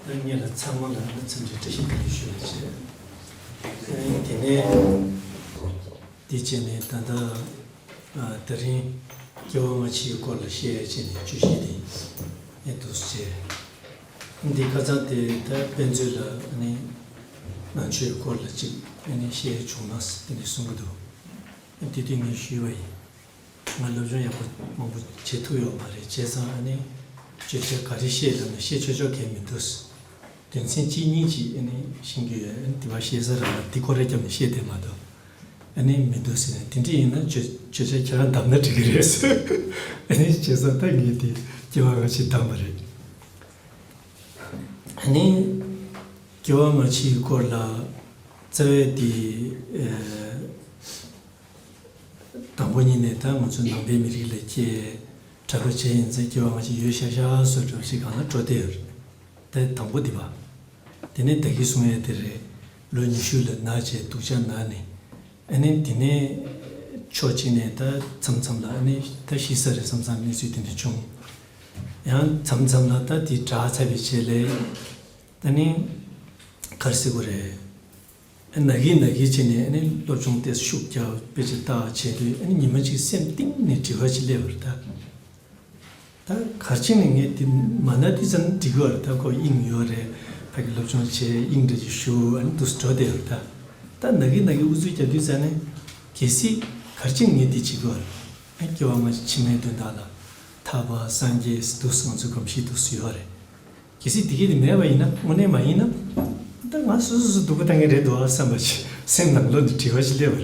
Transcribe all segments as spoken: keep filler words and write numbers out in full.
ད་ངེད་ལ་ཚང་མ་ལ་ནི་འཚམས་འདྲི་བཀྲ་ཤིས་བདེ་ལེགས་ཞུ་བ་བྱས། དེ་ནས་འདི་བྱས་ནས་ད་ལྟ་ད་རིང་སྐྱེ་བ་སྔ་ཕྱིའི་སྐོར་ལ་བཤད་ཡ་བྱས་ནས་བརྗོད་གཞི་དེ་ཨེ་འདུག་སེ་བྱས། འདི་ཁ་སང་དེ་ད་དཔེ་མཛོད་ལ་ནི་ནང་ཆོས་སྐོར་ལ་ཅིག་ཨེ་ནི་བཤད་ཡ་བྱུང་ན་དེ་ནས་གསུང་གི་འདུག་དེ་དུས་ངས་ཞུས་པ་ཡིན། ང་སློབ་སྦྱོང་ཡག་པོ་མང་པོ་བྱེད་ཐུབ་ཡོད་མ་རེད། བྱས་ཙང་ཨ་ནི་བརྗོད་བྱ་ག་རེ་བཤད་ལབ་ན་བཤད་ཆོག་ཆོག་གང་མི་འདུག་དོན་ཚན་གཅིག་གཉིས་ཅིག་ཨ་ནི་ཤེས་ཀྱི་ཡོད། ཨ་ནི་དེ་བ་བཤད་ས་རང་ལ་འདི་སྐོར་རེ་བརྒྱབ་ནས་བཤད་བསྡད་མ་གཏོགས་ཨ་ནི་མི་འདུག་ཟེར་ནས། དེ་འདྲ་ཡིན་ན་བརྗོད་བརྗོད་བྱ་ཁྱེད་རང་བདམས་ན་འགྲིག་གི་རེད་ཟེར། ཨ་ནི་བྱས་ཙང་ད་ངས་དེ་སྐྱེ་བ་སྔ་ཕྱི་བདམས་པ་རེད། ཨ་ནི་སྐྱེ་བ་སྔ་ཕྱིའི་སྐོར་ལ་རྩ་བའི་དེ་ཨ། དང་པོ་ཉིད་ནས་ད་ང་ཚོ་ནང་པའི་མི་རིགས་ལ་སྐྱེས། གྲྭ་པ་བྱས་ཡིན་ཙང་སྐྱེ་བ་སྔ་ཕྱི་ཡོད་ཤག་ཤག་བཟོ་འདྲ་ཞིག་སྒང་ལ་འགྲོ་བསྡད་ཡོད་རེད། ད་དང་པོ་འདི་པ། དེ་ནས་ད་གིན་གསུང་ཡས་དེ་རེད། ལོ་ཉི་ཤུ་ལ་ན་བྱས་སྡུག་ཅག་ན་ནས། ཨ་ནི་དེ་ནས་ཕྱོགས་གཅིག་ནས་ད་མཚམས་མཚམས་ལ་ཨ་ནི་ད་ཤི་ས་རེད་བསམ་བསམ་གནས་ཚུལ་དེ་འདྲ་བྱུང་། ཡང་མཚམས་མཚམས་ལ་ད་དེ་དྲག་ཚར་བའི་རྗེས་ལ་ཨ་ནི་ག་རེ་ཟེར་དགོས་རེད། ན་གི་ན་གི་བྱས་ནས་ཨ་ནི་སློབ་སྦྱོང་ཏོག་ཙམ་ཤུགས་རྒྱག་དཔེ་ཆ་ལྟ་བྱས་དུས་ཨ་ནི་ཉི་མ་གཅིག་སེམས་གཏིང་ནས་དྲི་བ་ཅིག་སླེབས་པ་རེད་ད། ད་ག་རེ་བྱས་ནས་ངས་འདི་མ་ན་འདི་ཙམ་འགྲིག་གི་བ་རེད། ད་ཁོ་དབྱིངས་ཡོད་རེད། ཕ་གི་སློབ་སྦྱོང་བྱས་དབྱིངས་འདྲ་ཅིག་ཞུ་ཨ་ནི་འདུག་སེ་འགྲོ་བསྡད་ཡོད་རེད་ད། ད་ན་གི་ན་གི་ཨུ་ཚུགས་རྒྱག་དུས་ཙ་ནས་གལ་སྲིད་ག་རེ་བྱས་ངས་འདི་བྱེད་གི་བ་རེད། ཨ་སྐྱེ་བ་སྔ་ཕྱི་ཕྱི་མའི་དོན་དག་ལ་ཐར་པ་སངས་རྒྱས་འདུག་སེ་ང་ཚོ་གོམས་གཤིས་འདུག་སེ་ཡོད་རེད། གལ་སྲིད་དེ་གས་དེ་མེད་པ་ཡིན་ན། དངོས་གནས་མ་ཡིན་ན། ད་ང་སོ་སོ་སོ་སྡུག་པོ་བཏང་གི་རེད་འདུག་ཨ་བསམ་པ་ཞིག་སེམས་ནང་ལོགས་ནས་དྲི་བ་ཞིག་སླེབས་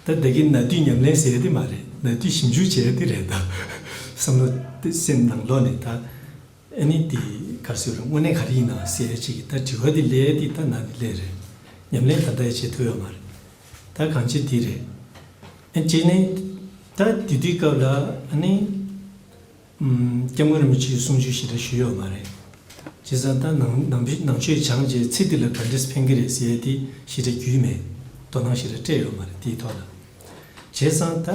པ་རེད། ད་ད་གིན་ན་དུས་ཉམས་ལེན་ཟེར་ཡ་དེ་མ་རེད། ན་དུས་ཞིབ་འཇུག་བྱེད་ཡ་དེ་རེད་ད། བསམ་བློ་དེ་སེམས་ནང་ལོགས་ནས་ད། ཨ་ནི་དེ་ག་རེ་ཟེར་རེད། དངོས་གནས་ག་རེ་ཡིན་ན་ཟེར་ཡ་ཅིག་གི་ད་དྲི་བ་དེ་སླེབས་ཡ་དེ་ད་ན་དེ་སླེབས་རེད། ཉམས་ལེན་ད་ལྟ་ཡ་བྱེད་ཐུབ་ཡོད་མ་རེད། ད་གང་ཅི་དེ་རེད། ཨ་ནི་བྱས་ནས་ད་དེ་དུས་སྐབས་ལ་ཨ་ནི། ཨུམ། སྐྱབས་མགོན་རིན་པོ་ཆེའི་གསུང་ཆོས་ཞེ་དྲག་ཞུས་ཡོད་མ་རེད། བྱས་ཙང་ད་ནང་ནང་པའི་ནང་ཆོས་སྦྱངས་རྗེས་ཚེ་འདི་ལ་ག་འདྲས་ཕན་གྱི་རེད་ཟེར་ཡ་དེ་ཞེ་དྲག་རྒྱུས་མེད། དོ་སྣང་ཞེ་དྲག་སྤྲད་ཡོད་མ་རེད་དེའི་ཐོག་ལ། བྱས་ཙང་ད་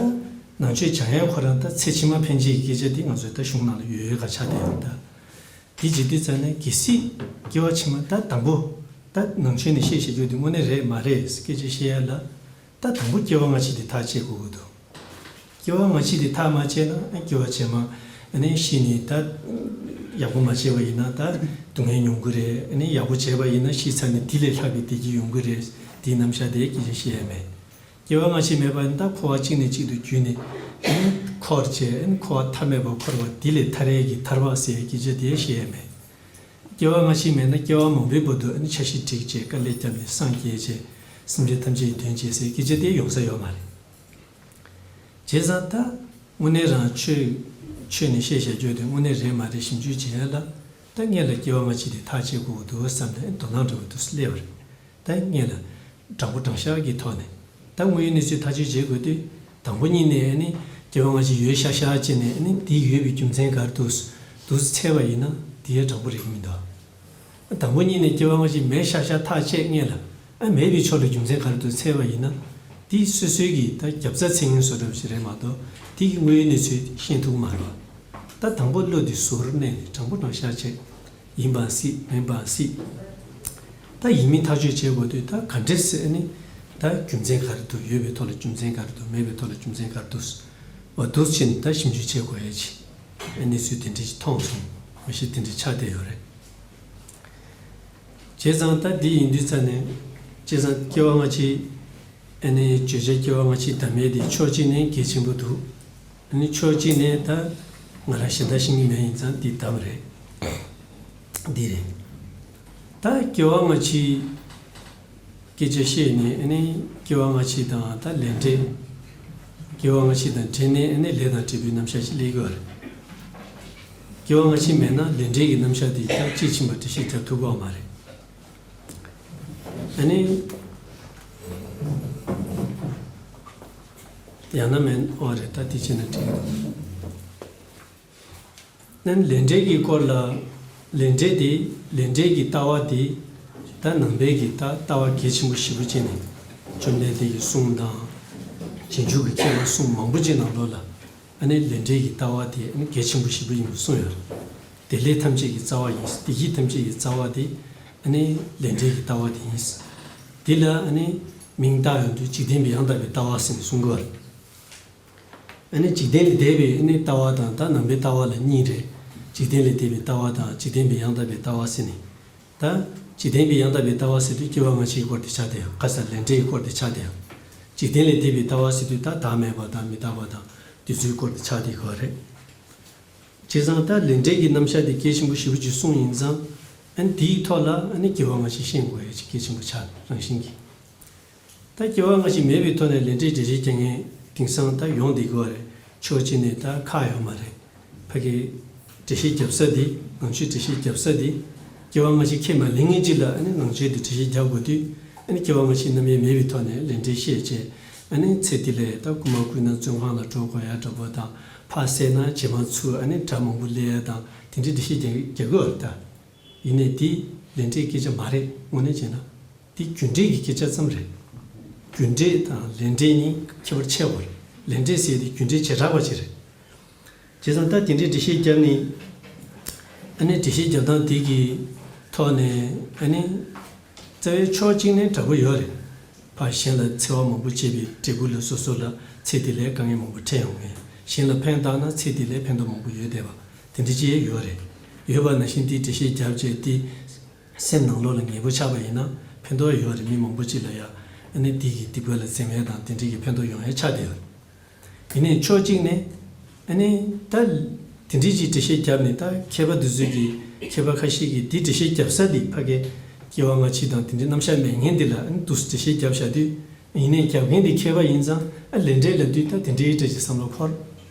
ནང་ཆོས་སྦྱང་ཡ་ཁོ་རང་ད་ཚེ་ཕྱི་མ་ཕན་ཆེད་ཀྱི་སྐད་ཆ་དེ་ང་ཚོའི་ད་གཞུང་ནང་ལ་ཡོད་ཡོད་ག་ཆགས་བསྡད་ཡོད་ད། དེ་བྱེད་དུས་ཙ་ནས་གལ་སྲིད་སྐྱེ་བ་ཕྱི་མ་ད་དང་པོ་ད་ནང་ཆོས་ནས་བཤད་བཤད་རྒྱུ་དེ་དངོས་གནས་རེད་མ་རེད་སྐད་ཆ་བཤད་ཡ་ལ། ད་དང་པོ་སྐྱེ་བ་སྔ་ཕྱི་དེ་ཐག་བཅད་དགོས་ཀྱི་འདུག་སྐྱེ་བ་སྔ་ཕྱི་དེ་ཐག་མ་བཅད་ན་ཨ་སྐྱེ་བ་རྗེས་མ་ཨ་ནི་ཤི་ནས་ད་ཡག་པོ་མ་བྱས་པ་ཡིན་ན་ད་སྡུག་བསྔལ་མྱོང་གི་རེད། ཨ་ནི་ཡག་པོ་བྱས་པ་ཡིན་ན་ཤི་ཚར་ནས་དེ་ལས་ལྷག་པའི་བདེ་སྐྱིད་ཡོང་གི་རེད། དེའི་རྣམ་གཞག་དེ་སྐད་ཆ་བཤད་ཡ་མེད། སྐྱེ་བ་སྔ་ཕྱི་མེད་པ་ཡིན་ན་ད་འཁོར་བ་གཅིག་ནས་གཅིག་ཏུ་བརྒྱུད་ནས་ཨ་ནི་འཁོར་བྱས། ཨ་ནི་འཁོར་བ་མཐའ་མེད་པར་འཁོར་བ་དེ་ལས་ཐར་ཡས་ཀྱི་ཐར་པ་ཟེར་ཡའི་སྐད་ཆ་དེ་བཤད་ཡ་མེད། སྐྱེ་བ་སྔ་ཕྱི་མེད་ན་སྐྱེ་བ་མང་པོའི་བར་དུ་ཨ་ནི་འཆར་གཞི་སྒྲིག་བྱས་དཀའ་ལས་བརྒྱབ་ནས་སངས་རྒྱས་བྱས། སེམས་ཅན་ཐམས་ཅད་ཀྱི་དོན་བྱས་ཟེར་སྐད་ཆ་དེ་ཡོང་ས་ཡོད་མ་རེད། བྱས་ཙང་ད་དངོས་གནས་རང་ཆོས་ཆོས་ནས་བཤད་བཞག་རྒྱུ་དེ་དངོས་གནས་རེད་མ་རེད་ཞིབ་འཇུག་བྱེད་ཡ་ལ་ད་སྔོན་ལ་སྐྱེ་བ་སྔ་ཕྱི་དེ་ཐག་བཅད་དགོས་ཀྱི་འདུག་བསམ་ནས་དོ་སྣང་འདྲ་བོ་འདུག་སེ་སླེབས་པ་རེད། ད་སྔོན་ལ་དྲང་པོ་དྲང་བཞག་གི་ཐོག་ནས་ད་དངོས་ཡོད་གནས་ཚུལ་ཐག་གཅོད་བྱེད་དགོས་དུས། དང་པོ་ཉིད་ནས་ཨ་ནི་སྐྱེ་བ་སྔ་ཕྱི་ཡོད་ཤག་ཤག་བྱས་ནས་ཨ་ནི་དེ་ཡོད་པའི་རྒྱུ་མཚན་ག་རེ་འདུག་འདུག་སེ་འཚོལ་བ་ཡིན་ན་དེ་ཡང་དྲང་པོ་རེད་ཀྱི་མི་འདུག་དང་པོ་ཉིད་ནས་སྐྱེ་བ་སྔ་ཕྱི་མེད་ཤག་ཤག་ཐག་བཅད་སྔོན་ལ་ཨ་མེད་པའི་ཕྱོགས་ལ་རྒྱུ་མཚན་ག་རེ་འདུག་འཚོལ་བ་ཡིན་ན། དེ་སོ་སོའི་གི་ད་རྒྱབ་རྩ་འཚོལ་མཁན་བཟོ་འདྲ་བ་ཞིག་རེད་མ་གཏོགས་དེ་གི་དངོས་ཡོད་གནས་ཚུལ་ཤེས་ཐུབ་ཀྱི་མ་རེད་པ། ད་དང་པོ་བློ་འདི་ཟུར་མནན་ནས་དྲང་པོ་དྲང་བཞག་བྱས། ཡིན་པའང་སྲིད་མིན་པའང་སྲིད། ད་ཡིན་མིན་ཐག་གཅོད་བྱེད་དགོས་དུས་ད་ག་འདྲས་སེ་ཨ་ནི་ད་རྒྱུ་མཚན་ག་རེ་འདུག་ཡོད་པའི་ཐོག་ལ་རྒྱུ་མཚན་ག་རེ་འདུག་མེད་པའི་ཐོག་ལ་རྒྱུ་མཚན་ག་རེ་འདུག་བ་འདུག་ཕྱིན་ད་ཞིབ་འཇུག་བྱེད་དགོས་ཡ་ཅིག་ཨ་གནས་ཚུལ་དེ་འདྲས་ཅིག་མཐོང་སོང་། མ་གཞི་དེ་འདྲས་ཆགས་བསྡད་ཡོད་རེད། བྱས་ཙང་ད་འདི་ཡིན་དུས་ཙ་ནས་བྱས་ཙང་སྐྱེ་བ་སྔ་ཕྱི་ཨ་ནི་བརྗོད་བྱ་སྐྱེ་བ་སྔ་ཕྱི་གདམ་ཡས་དེ་ཕྱོགས་གཅིག་ནས་གལ་ཆེན་པོ་འདུག་ཨ་ནི་ཕྱོགས་གཅིག་ནས་ད་ང་རང་གཞན་དག་ཤེས་ཀྱི་མེད་ཡིན་ཙང་འདི་གདམ་རེད། འདི་རེད། ད་སྐྱེ་བ་སྔ་ཕྱི་སྐད་ཆ་བཤད་ནས་ཨ་ནི་སྐྱེ་བ་སྔ་ཕྱི་དང་ད་ལས་འབྲས། སྐྱེ་བ་སྔ་ཕྱི་དང་འབྲེལ་ནས་ཨ་ནི་ལས་དང་འབྲས་བུའི་རྣམ་གཞག་ཅིག་སླེབས་ཀྱི་ཡོད་རེད། སྐྱེ་བ་སྔ་ཕྱི་མེད་ན་ལས་འབྲས་ཀྱི་རྣམ་གཞག་དེ་ད་དཔྱིས་ཕྱིན་པ་འགྲེལ་བཤད་རྒྱག་ཐུབ་ཀྱི་ཡོད་མ་རེད། ཨ་ནི། ཡང་ན་མེད་འོ་རེད། ད་དེ་བྱས་ན་འགྲིག་གི་འདུག་ནན་ལས་འབྲས་ཀྱི་སྐོར་ལ། ལས་འབྲས་དེ་ལས་འབྲས་ཀྱི་ལྟ་བ་དེ་ད་ནང་པའི་གི་ད་ལྟ་བ་གལ་ཆེན་པོ་ཞེ་པོ་ཅིག་ནས་བཅོམ་ལྡན་འདས་ཀྱི་གསུང་དང་རྗེས་འཇུག་གི་མཁས་པ་གསུང་མང་པོ་ཅིག་ནང་ལོགས་ལ་ཨ་ནི་ལས་འབྲས་ཀྱི་ལྟ་བ་དེ་ཨ་ནི་གལ་ཆེན་པོ་ཞེ་པོ་ཡིན་པ་གསུངས་ཡོད་རེད། བདེ་ལེགས་ཐམས་ཅད་ཀྱི་རྩ་བ་ཡིན། བདེ་སྐྱིད་ཐམས་ཅད་ཀྱི་རྩ་བ་དེ་ཨ་ནི་ལས་འབྲས་ཀྱི་ལྟ་བ་དེ་ཡིན། དེ་ལ་ཨ་ནི་མིང་བཏགས་ཡོང་དུས་འཇིག་རྟེན་པའི་ཡང་དག་པའི་ལྟ་བ་ཟེར་ནས་གསུང་གི་ཡོད་རེད། ཨ་ནི་འཇིག་རྟེན་ལས་འདས་པའི་ཨ་ནི་ལྟ་བ་དང་ད་ནང་པའི་ལྟ་བ་ལ་གཉིས་རེད། འཇིག་རྟེན་ལས་འདས་པའི་ལྟ་བ་དང་འཇིག་རྟེན་པའི་ཡང་དག་པའི་ལྟ་བ་ཟེར་ནས། ད་འཇིག་རྟེན་པའི་ཡང་དག་པའི་ལྟ་བ་ཟེར་དུས་སྐྱེ་བ་སྔ་ཕྱིའི་སྐོར་དེ་ཆགས་བསྡད་ཡོད། ཁ་སང་ལས་འབྲས་ཀྱི་སྐོར་དེ་ཆགས་བསྡད་ཡོད། འཇིག་རྟེན་ལས་འདས་པའི་ལྟ་བ་ཟེར་དུས་ད་བདག་མེད་པ་དང་མི་རྟག་པ་དང་དེ་ཚོའི་སྐོར་དེ་ཆགས་བསྡད་ཡོད་རེད། བྱས་ཙང་ད་ལས་འབྲས་ཀྱི་རྣམ་གཞག་དེ་གལ་ཆེན་པོ་ཞེ་པོ་ཅིག་གསུངས་ཡིན་ཙང་། ཨ་ནི་དེའི་ཐོག་ལ་ཨ་ནི་སྐྱེ་བ་སྔ་ཕྱི་ཤེས་དགོས་ཡ་ཅིག་གལ་ཆེན་པོ་ཆགས་རང་བཞིན་གྱིས། ད་སྐྱེ་བ་སྔ་ཕྱི་མེད་པའི་ཐོག་ནས་ལས་འབྲས་འགྲེལ་བཤད་རྒྱག་མཁན་དེང་སང་ད་ཡོང་བསྡད་ཀྱི་ཡོད་རེད། ཕྱོགས་གཅིག་ནས་ད་ཁག་ཡོད་མ་རེད། ཕ་གི་འགྲེལ་བཤད་རྒྱབ་ས་དེ་ནང་ཆོས་འགྲེལ་བཤད་རྒྱབ་ས་དེ། སྐྱེ་བ་སྔ་ཕྱི་ཁས་མ་ལེན་མཁན་གཅིག་ལ་ཨ་ནི་ནང་ཆོས་དེ་འགྲེལ་བཤད་རྒྱག་དགོས་དུས། ཨ་ནི་སྐྱེ་བ་སྔ་ཕྱི་རྣམ་དབྱེ་མེད་པའི་ཐོག་ནས་ལས་འབྲས་བཤད་བྱས། ཨ་ནི་ཚེ་འདི་ལས་ད་རྐུན་མ་རྐུས་ན་བཙོན་ཁང་ལ་འགྲོ་དགོས་ཡ་འདྲ་པོ་དང་། ཕར་བསད་ན་རྗེས་མ་ཚུར་ཨ་ནི་དགྲ་མང་པོ་སླེབས་ཡ་དང་དེ་འདྲའི་འགྲེལ་བཤད་རྒྱག་རྒྱག་གི་ཡོད་རེད་ད། ཡིན་ནའི་དེ་ལས་འབྲས་སྐད་ཆ་མ་རེད། དངོས་གནས་བྱས་ན། དེ་རྒྱུ་འབྲས་ཀྱི་སྐད་ཆ་ཙམ་རེད། རྒྱུ་འབྲས་དང་ལས་འབྲས་གཉིས་ཁྱད་པར་ཕྱེ་དགོས་རེད། ལས་འབྲས་ཟེར་དེ་རྒྱུ་འབྲས་བྱེ་བྲག་པ་ཅིག་རེད། བྱས་ཙང་ད་དེ་འདྲའི་འགྲེལ་བཤད་བརྒྱབ་ནས། ཨ་ནི་འགྲེལ་བཤད་རྒྱབ་སྟངས་དེ་གི་ཐོག་ནས་ཨ་ནི། རྩ་བའི་ཕྱོགས་གཅིག་ནས་དྲག་པོ་ཡོད་རེད། ཕར་གཞན་ལ་འཚེ་བ་མང་པོ་བྱས་པའི་འབྲས་བུ་ལ་སོ་སོ་ལ་ཚེ་འདི་ལ་དཀའ་ངལ་མང་པོ་འཕྲད་ཡོང་མཁན། གཞན་ལ་ཕན་བཏགས་ན་ཚེ་འདི་ལ་ཕན་ཐོགས་མང་པོ་ཡོང་བསྡད་པ་དེ་འདྲ་ཅིག་ཡོད་རེད། ཡོད་པ་ནང་བཞིན་དེའི་འགྲེལ་བཤད་བརྒྱབ་བྱས་དེ། སེམས་ནང་ལོགས་ལ་ངེས་པོ་ཆགས་པ་ཡིན་ན་ཕན་ཐོགས་ཡོད་རེད། མི་མང་པོ་ཅིག་ལ་ཡ། ཨ་ནི་དེ་གི་སྡིག་པ་ལ་འཛེམ་ཡས་དང་དེ་འདྲ་གི་ཕན་ཐོགས་ཡོང་ཡས་ཆགས་བསྡད་ཡོད། ཡིན་ནའི་ཕྱོགས་གཅིག་ནས་ཨ་ནི་ད་དེ་འདྲའི་ཅིག་འགྲེལ་བཤད་བརྒྱབ་ནས། ད་མཁས་པ་དེ་ཚོས་ཀྱི་མཁས་པ་ཁ་ཤས་ཀྱིས་དེ་འགྲེལ་བཤད་བརྒྱབ་ས་དེ་ཕ་གི་སྐྱེ་བ་སྔ་ཕྱི་དང་དེ་འདྲའི་རྣམ་གཞག་མེད་མཁན་དེ་ལ་ཨ་ནི་འདུག་སེ་འགྲེལ་བཤད་བརྒྱབ་བཞག་དུས། ཡིན་ནའི་རྒྱབ་མཁན་དེ་མཁས་པ་ཡིན་ཙང་། ཨ་ལས་འབྲས་ལབ་དུས་ད་དེ་འདྲའི་འདྲ་ཅིག་བསམ་བློ་འཁོར།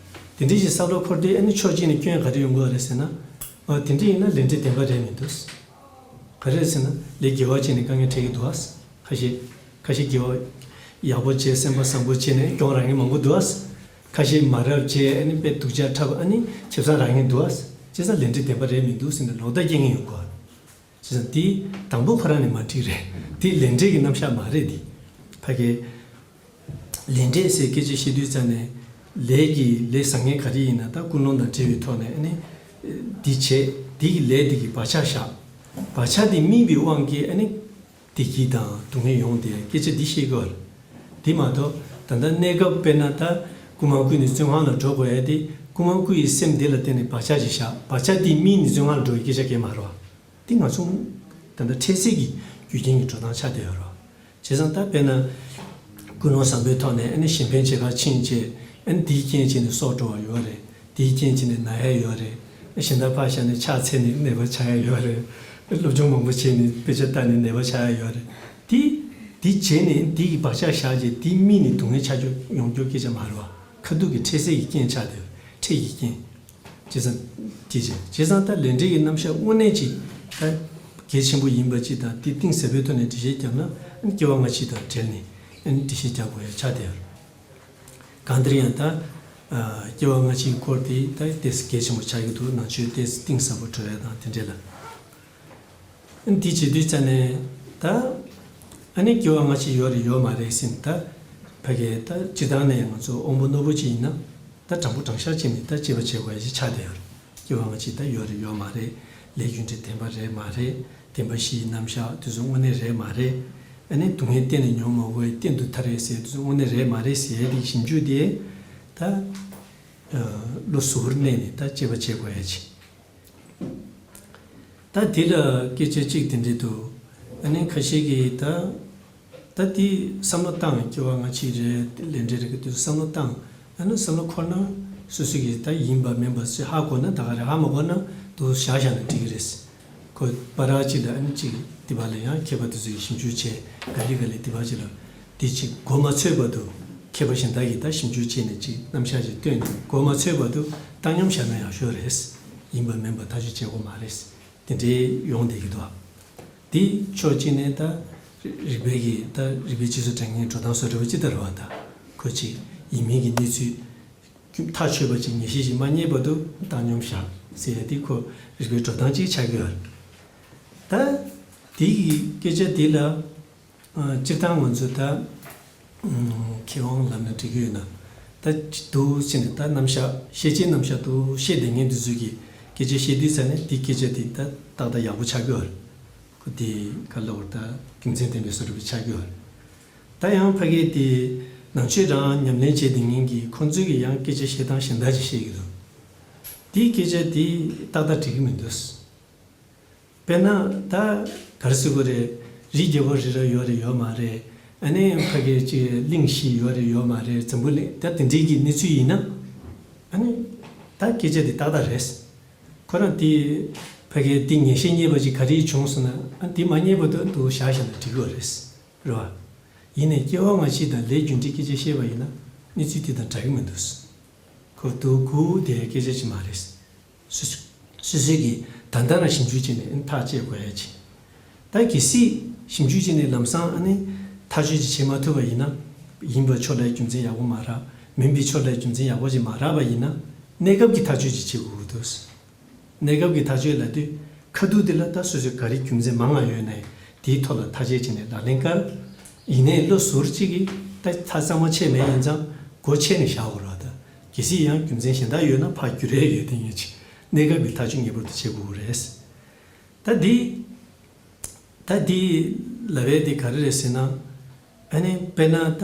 དེ་འདྲའི་ཅིག་བསམ་བློ་འཁོར་དུས་ཨ་ནི་ཕྱོགས་གཅིག་ནས་སྐྱོན་ག་རེ་ཡོང་གི་ཡོད་རེད་ཟེར་ན། ཨ་དེ་འདྲ་ཡིན་ན་ལས་འབྲས་བདེན་པ་རེད་མི་འདུག། ག་རེ་ཟེར་ན་ལས་དགེ་བ་བྱས་ནས་དཀའ་ངལ་འཕྲད་ཀྱི་འདུག་ཨ། ཁ་ཤས། ཁ་ཤས་དགེ་བ་ཡག་པོ་བྱས་སེམས་པ་བཟང་པོ་བྱས་ནས་གྱོང་རག་མཁན་མང་པོ་འདུག་ཨ། ཁ་ཤས་མ་རབས་བྱས་ཨ་ནི་དཔེ་སྡུག་ཅག་འཁྲབ། ཨ་ནི་ཁེ་བཟང་རག་མཁན་འདུག་ཨ། བྱས་ཙང་ལས་འབྲས་བདེན་པ་རེད་མི་འདུག་ཟེར་ནས་ལོག་ལྟ་སྐྱེ་མཁན་ཡོད་གོ། བྱས་ཙང་དེ་དང་པོ་ཁོ་རང་ནས་མ་འགྲིག་རེད། དེ་ལས་འབྲས་ཀྱི་རྣམ་གཞག་མ་རེད་དེ། ཕ་གི། ལས་འབྲས་ཟེར་སྐད་ཆ་བཤད་དུས་ཙ་ནས། ལས་ཀྱི་ལས་བཟང་ངན་ག་རེ་ཡིན་ན་ད་ཀུན་སློང་དང་འབྲེལ་བའི་ཐོག་ནས་ཨ་ནི། འདི་བྱས། འདི་གི་ལས་འདི་གི་བག་ཆགས་བཞག། བག་ཆགས་འདི་སྨིན་པའི་དབང་གིས་ཨ་ནི། བདེ་སྐྱིད་དང་སྡུག་བསྔལ་ཡོང་དེ་སྐད་ཆ་འདི་བཤད་དགོས། དེ་མ་གཏོགས་ད་ལྟ་གནས་སྐབས་དཔེར་ན་ད་རྐུན་མ་རྐུས་ནས་བཙོན་ཁང་ལ་འགྲོ་དགོས་ཡ་དེ། རྐུན་མ་རྐུ་ཡི་སེམས་དེ་ལ་བརྟེན་ནས་བག་ཆགས་ཅིག་བཞག། བག་ཆགས་དེ་སྨིན་ནས་བཙོན་ཁང་ལ་འགྲོ་བའི་སྐད་ཆ་གང་ཡང་མ་རེད་བ། དེ་ང་ཚོ་ད་ལྟ་འཕྲལ་སེལ་གྱི་རྒྱུ་རྐྱེན་གྱི་འགྲོ་སྟངས་ཆགས་བསྡད་ཡོད་རེད། བྱས་ཙང་ད་དཔེར་ན། ཀུན་སློང་བཟང་པོའི་ཐོག་ནས་ཨ་ནི་གཞན་ཕན་བྱེད་གར་ཕྱིན་བྱས། ཨ་ནི་དེའི་རྐྱེན་བྱས་ནས་སྲོག་འགྲོ་བ་ཡོད་རེད། དེའི་རྐྱེན་བྱས་ནས་ན་ཡ་ཡོད་རེད། གཞན་དག་ཕར་བཞག་ནས་ཕྱག་འཚལ་ནས་ནད་པ་ཆགས་ཡ་ཡོད་རེད། སློབ་སྦྱོང་མང་པོ་བྱས་ནས་དཔེ་ཆ་ལྟ་ནས་ནད་པ་ཆགས་ཡ་ཡོད་རེད། དེ། དེ་བྱས་ནས་དེ་གི་བག་ཆགས་བཞག་རྗེས་དེ་སྨིན་ནས་སྡུག་བསྔལ་ཆགས་རྒྱུ་ཡོང་རྒྱུ་སྐད་ཆ་མ་རེད་བ། ཁ་ཐུག་གི་འཕྲལ་སེལ་གྱི་རྐྱེན་ཆགས་བསྡད་ཡོད། འཕྲལ་གྱི་རྐྱེན། བྱས་ཙང་། དེ་བྱས། བྱས་ཙང་ད་ལས་འབྲས་ཀྱི་རྣམ་གཞག་དངོས་གནས་ཅིག་ད་གལ་ཆེན་པོ་ཡིན་པ་ཅིག་དང་། དེ་གཏིང་ཟབ་པོའི་ཐོག་ནས་འགྲེལ་བཤད་བརྒྱབ་ན། ཨ་ནི་སྐྱེ་བ་སྔ་ཕྱི་དང་འབྲེལ་ནས་ཨ་ནི་འགྲེལ་བཤད་རྒྱག་དགོས་ཡ་ཆགས་བསྡད་ཡོད། གང་ལྟར་ཡང་ད། ཨ། སྐྱེ་བ་སྔ་ཕྱིའི་སྐོར་དེ་ད་ཏོག་ཙམ་གལ་ཆེན་པོ་ཆགས་ཀྱི་འདུག། ནང་ཆོས་ཏོག་ཙམ་གཏིང་ཟབ་པོ་འགྲོ་ཡ་དང་དེ་འདྲས་ལ། འདི་བྱེད་དུས་ཙ་ནས་ད། ཨ་ནི་སྐྱེ་བ་སྔ་ཕྱི་ཡོད་རེད་ཡོད་མ་རེད་ཟེར་ནས་ད། ཕ་གི་ད་སྤྱིར་བཏང་ནས་ང་ཚོ་དབང་པོ་རྣོ་པོ་ཅིག་ཡིན་ན། ད་དྲང་པོ་དྲང་བཞག་བྱས་ནས་ད་དཔྱད་པ་བྱེད་དགོས་ཡ་ཞིག་ཆགས་བསྡད་ཡོད་རེད། སྐྱེ་བ་སྔ་ཕྱི་ད་ཡོད་རེད་ཡོད་མ་རེད། ལས་རྒྱུ་འབྲས་བདེན་པ་རེད་མ་རེད། བདེན་པ་བཞིའི་རྣམ་གཞག་དེ་ཚོ་དངོས་གནས་རེད་མ་རེད། ཨ་ནི་སྡུག་བསྔལ་གཏན་ནས་མྱོང་མ་དགོས་པའི་གཏན་དུ་ཐར་རེད་ཟེར་དེ་ཚོ་དངོས་གནས་རེད་མ་རེད་ཟེར་ཡ་དེ་ཞིབ་འཇུག་དེ། ད། ལོ་གསུམ་བར་གནས་ནས་ད་དཔྱད་པ་བྱེད་དགོས་ཡ་ཅིག། ད་དེ་ལ་སྐད་ཆ་གཅིག་དེ་འདྲས་འདུག། ཨ་ནི་ཁ་ཤས་ཀྱིས་ད། ད་དེ་བསམ་བློ་བཏང་། སྐྱེ་བ་སྔ་ཕྱི་རེད། ལས་འབྲས་རེད་གི་དུས་བསམ་བློ་བཏང་། ཨ་ནི་བསམ་བློ་འཁོར་ན་སོ་སོ་གིས་ད་ཡིན་པ་མིན་པ་ཞིག་ཧ་གོ་ན་ད་ག་རེད། ཧ་མ་གོ་ན་འདུག་བཞག་བཞག་ན་འགྲིག་གི་རེད། ཁོ་པ་ར་གཅིག་ལ་ཨ་ནི་གཅིག་དེ་བ་ལ་ཡང་མཁས་པ་དེ་ཚོས་ཞིབ་འཇུག་བྱས། ག་ལེ་ག་ལེ་དེ་བ་གཅིག་ལ་དེ་གཅིག་གོ་མ་ཆོད་བར་དུ། མཁས་པ་གཞན་དག་གིས་ད་ཞིབ་འཇུག་བྱས་ནས་གཅིག་རྣམ་གཞག་ཅིག་བཏོན་ནས་གོ་མ་ཆོད་བར་དུ་བཏང་སྙོམས་བཞག་ན་ཡག་ཤོས་རེད། ཡིན་པ་མིན་པ་ཐག་གཅོད་བྱེད་དགོས་མ་རེད། དེ་འདྲའི་ཡོང་བསྡད་ཀྱི་འདུག། དེ་ཕྱོགས་གཅིག་ནས་ད་རིག་པའི་གི་ད་རིག་པའི་སྤྱི་ཚོགས་དྲན་མཁན་འགྲོ་སྟངས་བཟོ་འདྲ་བ་ཅིག་ད་རེད་བ། ད་ཁོ་གཅིག་ཡིན་མིན་གྱི་གནས་ཚུལ་ཐག་ཆོད་པ་ཅིག་ངེས་ཤེས་ཤིག་མ་རྙེད་བར་དུ་བཏང་སྙོམས་བཞག་ཟེར་ཡ་དེ་ཁོ་རིག་པའི་འགྲོ་སྟངས་ཅིག་ཆགས་ཀྱི་ཡོད་རེད། ད་དེ་གི་སྐད་ཆ་དེ་ལ། ཨ། སྤྱིར་བཏང་ང་ཚོ་ད། ཨ། མཁས་དབང་ལབ་ན་འགྲིག་གི་ཡོད་ན། ད་འདུག་ཟེར་ནས་ད་རྣམ་གཞག་ཤེས་བྱའི་རྣམ་གཞག་འདུག་བཤད་བསྡད་མཁན་དེ་ཚོ་གི་ སྐད་ཆ་བཤད་དུས་ཙ་ནས་དེ་སྐད་ཆ་དེ་ད་ཏག་ཏག་ཡག་པོ་ཆགས་ཀྱི་ཡོད་རེད། ཁོ་དེ་ག་ལབ་དགོས་རེད། ད་རྒྱུ་མཚན་ལྡན་པའི་བཟོ་འདྲ་པོ་ཆགས་ཀྱི་ཡོད་རེད། ད་ཡང་ཕ་གི་དེ་ནང་ཆོས་རང་ཉམས་ལེན་བྱས་བསྡད་མཁན་གྱི་ཁོང་ཚོས་ཀྱི་ཡང་སྐད་ཆ་བཤད་སྟངས་གཞན་དག་ཅིག་བཤད་ཀྱི་འདུག་དེའི་སྐད་ཆ་དེ་ཏག་ཏག་འགྲིག་གི་མི་འདུག་དཔེར་ན་ད་ག་རེ་ཟེར་དགོས་རེད། རི་རྒྱལ་པོ་རི་རབ་ཡོད་རེད་ཡོད་མ་རེད། ཨ་ནི་ཕ་གི་ཅིག་གླིང་བཞི་ཡོད་རེད་ཡོད་མ་རེད། འཛམ་བུ་གླིང་ད་དེ་འདྲའི་གི་གནས་ཚུལ་ཡིན་ན། ཨ་ནི་ད་སྐད་ཆ་དེ་ཏག་ཏག་རེད། ཁོ་རང་དེ་ཕ་གི་དེ་ངེས་ཤེས་རྙེད་པ་ཅིག་ག་རེ་བྱུང་སོང་ན། ཨ་དེ་མ་རྙེད་པ་དུ་འདུག་བཞག་བཞག་ན་འགྲིག་གི་རེད། རེད་བ། ཡིན་ནའི་སྐྱེ་བ་སྔ་ཕྱི་དང་ལས་རྒྱུ་འབྲས་སྐད་ཆ་བཤད་པ་ཡིན་ན་གནས་ཚུལ་དེ་དང་འདྲ་གི་མི་འདུག་ཁོ་དུ་གུ་དེ་སྐད་ཆ་ཅིག་མ་རེད། སོ་སོ་སོ་སོས་ཀྱིས་ད་ལྟ་རང་ཞིབ་འཇུག་བྱས་ནས་ཐག་བཅད་དགོས་ཡ་ཅིག་ད་གལ་སྲིད་ཞིབ་འཇུག་བྱས་ནས་ལམ་སང་ཨ་ནི་ཐག་གཅོད་ཅིག་བྱེད་མ་ཐུབ་པ་ཡིན་ན། ཡིན་པའི་ཕྱོགས་ལ་རྒྱུ་མཚན་ཡག་པོ་མ་རག་མིན་པའི་ཕྱོགས་ལ་རྒྱུ་མཚན་ཡག་པོ་ཅིག་མ་རག་པ་ཡིན་ན། གནས་སྐབས་ཀྱི་ཐག་གཅོད་ཅིག་བྱེད་དགོས་ཀྱི་འདུག་གནས་སྐབས་ཀྱི་ཐག་གཅོད་ལབ་དུས་ཁ་ཐུག་དེ་ལ་ད་སོ་སོས་ག་རེ་རྒྱུ་མཚན་མང་བ་ཡོད་ན་དེའི་ཐོག་ལ་ཐག་གཅོད་བྱས་ནས་ལག་ལེན་བཀར། ཡིན་ནའི་བློ་ཟུར་གཅིག་གིས་ད་ཐག་གཙང་མ་ཆད་མེད་ཡིན་ཙང་སྒོ་ཕྱེ་ནས་བཞག་དགོས་རེད་བ། ད་གལ་སྲིད་ཡང་རྒྱུ་མཚན་གཞན་དག་ཡོད་ན་ཕར་བསྒྱུར་ཡས་ཡོད་དེ་ཡིན་ཅིག་གནས་སྐབས་ཀྱི་ཐག་གཅོད་ངེས་པར་དུ་བྱེད་དགོས་རེད། ད་འདི། ད་འདི་ལབ་ཡས་དེ་ག་རེ་རེད་ཟེར་ན། ཨ་ནི་དཔེར་ན་ད་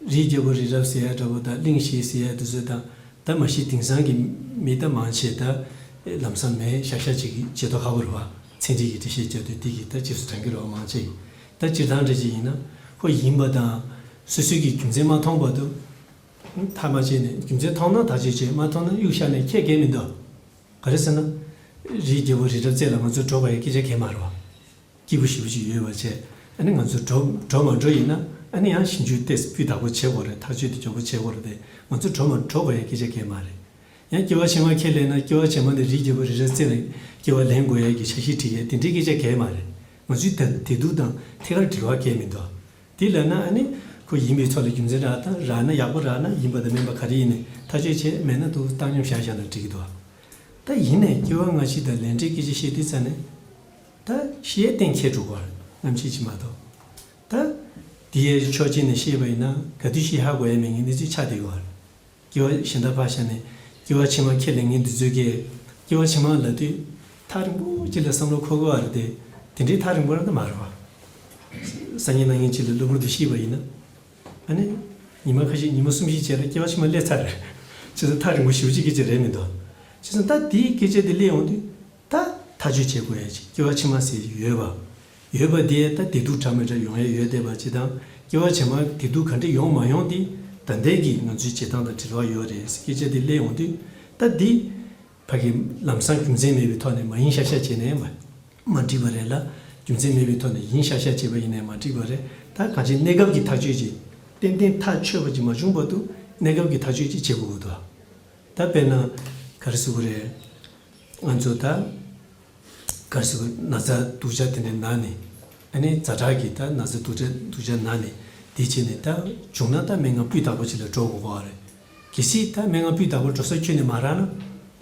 རི་རྒྱལ་པོ་རི་རབ་ཟེར་ཡ་འདྲ་པོ་དང་གླིང་བཞི་ཟེར་ཡ་དེ་ཚོ་དང་། ད་མ་གཞི་དེང་སང་གི་མི་ད་མང་ཆེ་ད་ལམ་སང་མེད་ཤག་ཤག་ཅིག་གི་བྱེད་དོ་ཁ་པོ་རེད་བ། ཚན་རིག་གི་འགྲེལ་བཤད་བརྒྱབ་དུས་དེ་གི་ད་རྗེས་སུ་འབྲང་གི་རེད་བ་མང་ཆེ་གི། ད་སྤྱིར་བཏང་འདྲ་ཅིག་ཡིན་ན་ཁོ་ཡིན་པ་དང་སོ་སོའི་གི་རྒྱུ་མཚན་མ་མཐོང་བར་དུ། ཐག་མ་བཅད་ནས་རྒྱུ་མཚན་མཐོང་ན་ཐག་གཅོད་བྱེད། མ་མཐོང་ན་གཡུག་བཞག་ནས་ཁྱད་གས་མི་འདུག་ག་རེ་ཟེར་ན། རི་རྒྱལ་པོ་རི་རབ་རྩེ་ལ་ང་ཚོ་འགྲོ་དགོས་ཡ་སྐད་ཆ་གས་མ་རེད་བ། སྐྱིད་པོ་ཞེ་པོ་ཅིག་ཡོད་པ་བྱས། ཨ་ནི་ང་ཚོ་འགྲོ་འགྲོ་མ་འགྲོ་ཡིན་ན། ཨ་ནི་ཡང་ཞིབ་འཇུག་ཏོག་ཙམ་སྤུས་དག་པོ་བྱེད་དགོས་རེད། ཐག་གཅོད་དེ་མགྱོགས་པོ་བྱེད་དགོས་རེད་དེ། ང་ཚོ་འགྲོ་མ་འགྲོ་དགོས་ཡ་སྐད་ཆ་གས་མ་རེད། ཡང་སྐྱེ་བ་ཕྱི་མ་ཁས་ལེན་ན་སྐྱེ་བ་ཕྱི་མ་ནས་རི་རྒྱལ་པོ་རི་རབ་རྩེ་ལ་སྐྱེ་བ་ལེན་དགོས་ཡ་གི་འཆར་གཞི་སྒྲིག་ཡ་དེ་འདྲའི་སྐད་ཆ་གས་མ་རེད། ང་ཚོའི་ད་བདེ་སྡུག་དང་ཐད་ཀར་འབྲེལ་བ་གས་མི་འདུག་དེ་ལབ་ན་ཨ་ནི་ཁོ་ཡིན་པའི་ཐོག་ལ་རྒྱུ་མཚན་རག་དང་རག་ན་ཡག་པོ་རག་ན་ཡིན་པ་དང་མིན་པ་ག་རེ་ཡིན་ནའི་ཐག་གཅོད་བྱས། མེད་ན་འདུག་བཏང་སྙོམས་བཞག་བཞག་ན་འགྲིག་གི་འདུག་ད་ཡིན་ནའི་སྐྱེ་བ་སྔ་ཕྱི་དང་ལས་འབྲས་སྐད་ཆ་བཤད་དུས་ཙ་ནས་ད་ཤི་ཡས་གཏན་འཁེལ་འགྲོ་གི་རེད། ནམ་ཤི་ཅིག་མ་གཏོགས། ད་དེ་ཡའི་ཕྱོགས་གཅིག་ནས་བཤད་པ་ཡིན་ན་ག་དུས་ཤི་ཧ་གོ་ཡ་མེད་མཁན་གནས་ཚུལ་ཆགས་བསྡད་ཡོད་རེད། སྐྱེ་བ་གཞན་དག་ཕར་བཞག་ནས་སྐྱེ་བ་ཕྱི་མ་ཁས་ལེན་མཁན་འདི་ཚོས་ཀྱིས་སྐྱེ་བ་ཕྱི་མ་ལབ་དུས་ཐག་རིང་པོ་ཅིག་ལ་བསམ་བློ་འཁོར་གི་ཡོད་རེད་དེ། དེ་འདྲའི་ཐག་རིང་པོ་རང་ད་མ་རེད་བ། སང་ཉིན་གནངས་ཉིན་ཅིག་ལ་གློ་བུར་དུ་ཤི་བ་ཡིན་ན། ཨ་ནི། ཉི་མ་ཁ་ཤས་ཉི་མ་གསུམ་བཞི་རྗེས་ལ་སྐྱེ་བ་ཕྱི་མ་སླེབས་ཚར་རེད། བྱས་ཙང་ཐག་རིང་པོ་ཞེ་པོ་ཅིག་སྐད་ཆ་རེད་མི་འདུག་བྱས་ཙང་ད་དེའི་སྐད་ཆ་དེ་སླེབས་ཡོང་དུས། ད་ཐག་གཅོད་བྱེད་དགོས་ཡ་ཅིག་སྐྱེ་བ་ཕྱི་མ་ཟེར་ཡོད་པ། ཡོད་པ་དེ་ད་བདེ་སྡུག་འདྲ་མི་འདྲ་ཡོང་ཡ་ཡོད་བསྡད་པ་ཅིག་དང་། སྐྱེ་བ་ཕྱི་མ་བདེ་སྡུག་ག་འདྲ་ཡོང་མ་ཡོང་དེ་ད་ལྟའི་གི་ང་ཚོའི་བྱེད་སྟངས་དང་འབྲེལ་བ་ཡོད་རེད་ཟེར་སྐད་ཆ་དེ་སླེབས་ཡོང་དུས། ད་འདི་ཕ་གི་ལམ་སང་རྒྱུ་མཚན་མེད་པའི་ཐོག་ནས་མ་ཡིན་ཤག་ཤག་བྱས་ནས་མ་མ་འགྲིག་པ་རེད་ལ། རྒྱུ་མཚན་མེད་པའི་ཐོག་ནས་ཡིན་ཤག་ཤག་བྱས་པ་ཡིན་ནའི་མ་འགྲིག་པ་རེད། ད་གང་ཅི་གནས་སྐབས་ཀྱི་ཐག་གཅོད་ཅིག་ཏན་ཏན་ཐག་ཆོད་པ་ཅིག་མ་བྱུང་བར་དུ་གནས་སྐབས་ཀྱི་ཐག་གཅོད་ཅིག་བྱེད་དགོས་ཀྱི་འདུག་ད་དཔེར་ན་ག་རེ་ཟེར་དགོས་རེད། ང་ཚོ་ད་ག་རེ་ཟེར་དགོས། ན་ཚ་སྡུག་ཅག་དེ་འདྲ་ན་ནས། ཨ་ནི་ཛ་དྲག་གི་ད་ན་ཚ་སྡུག་ཅག་སྡུག་ཅག་ན་ནས་དེ་བྱས་ནས་ད་བྱུང་ན་ད་སྨན་ཁང་སྤུས་དག་པོ་ཅིག་ལ་འགྲོ་དགོས་ཀྱི་རེད། གལ་སྲིད་ད་སྨན་ཁང་སྤུས་དག་པོ་འགྲོ་ས་ཁྱོན་ནས་མ་རག་ན།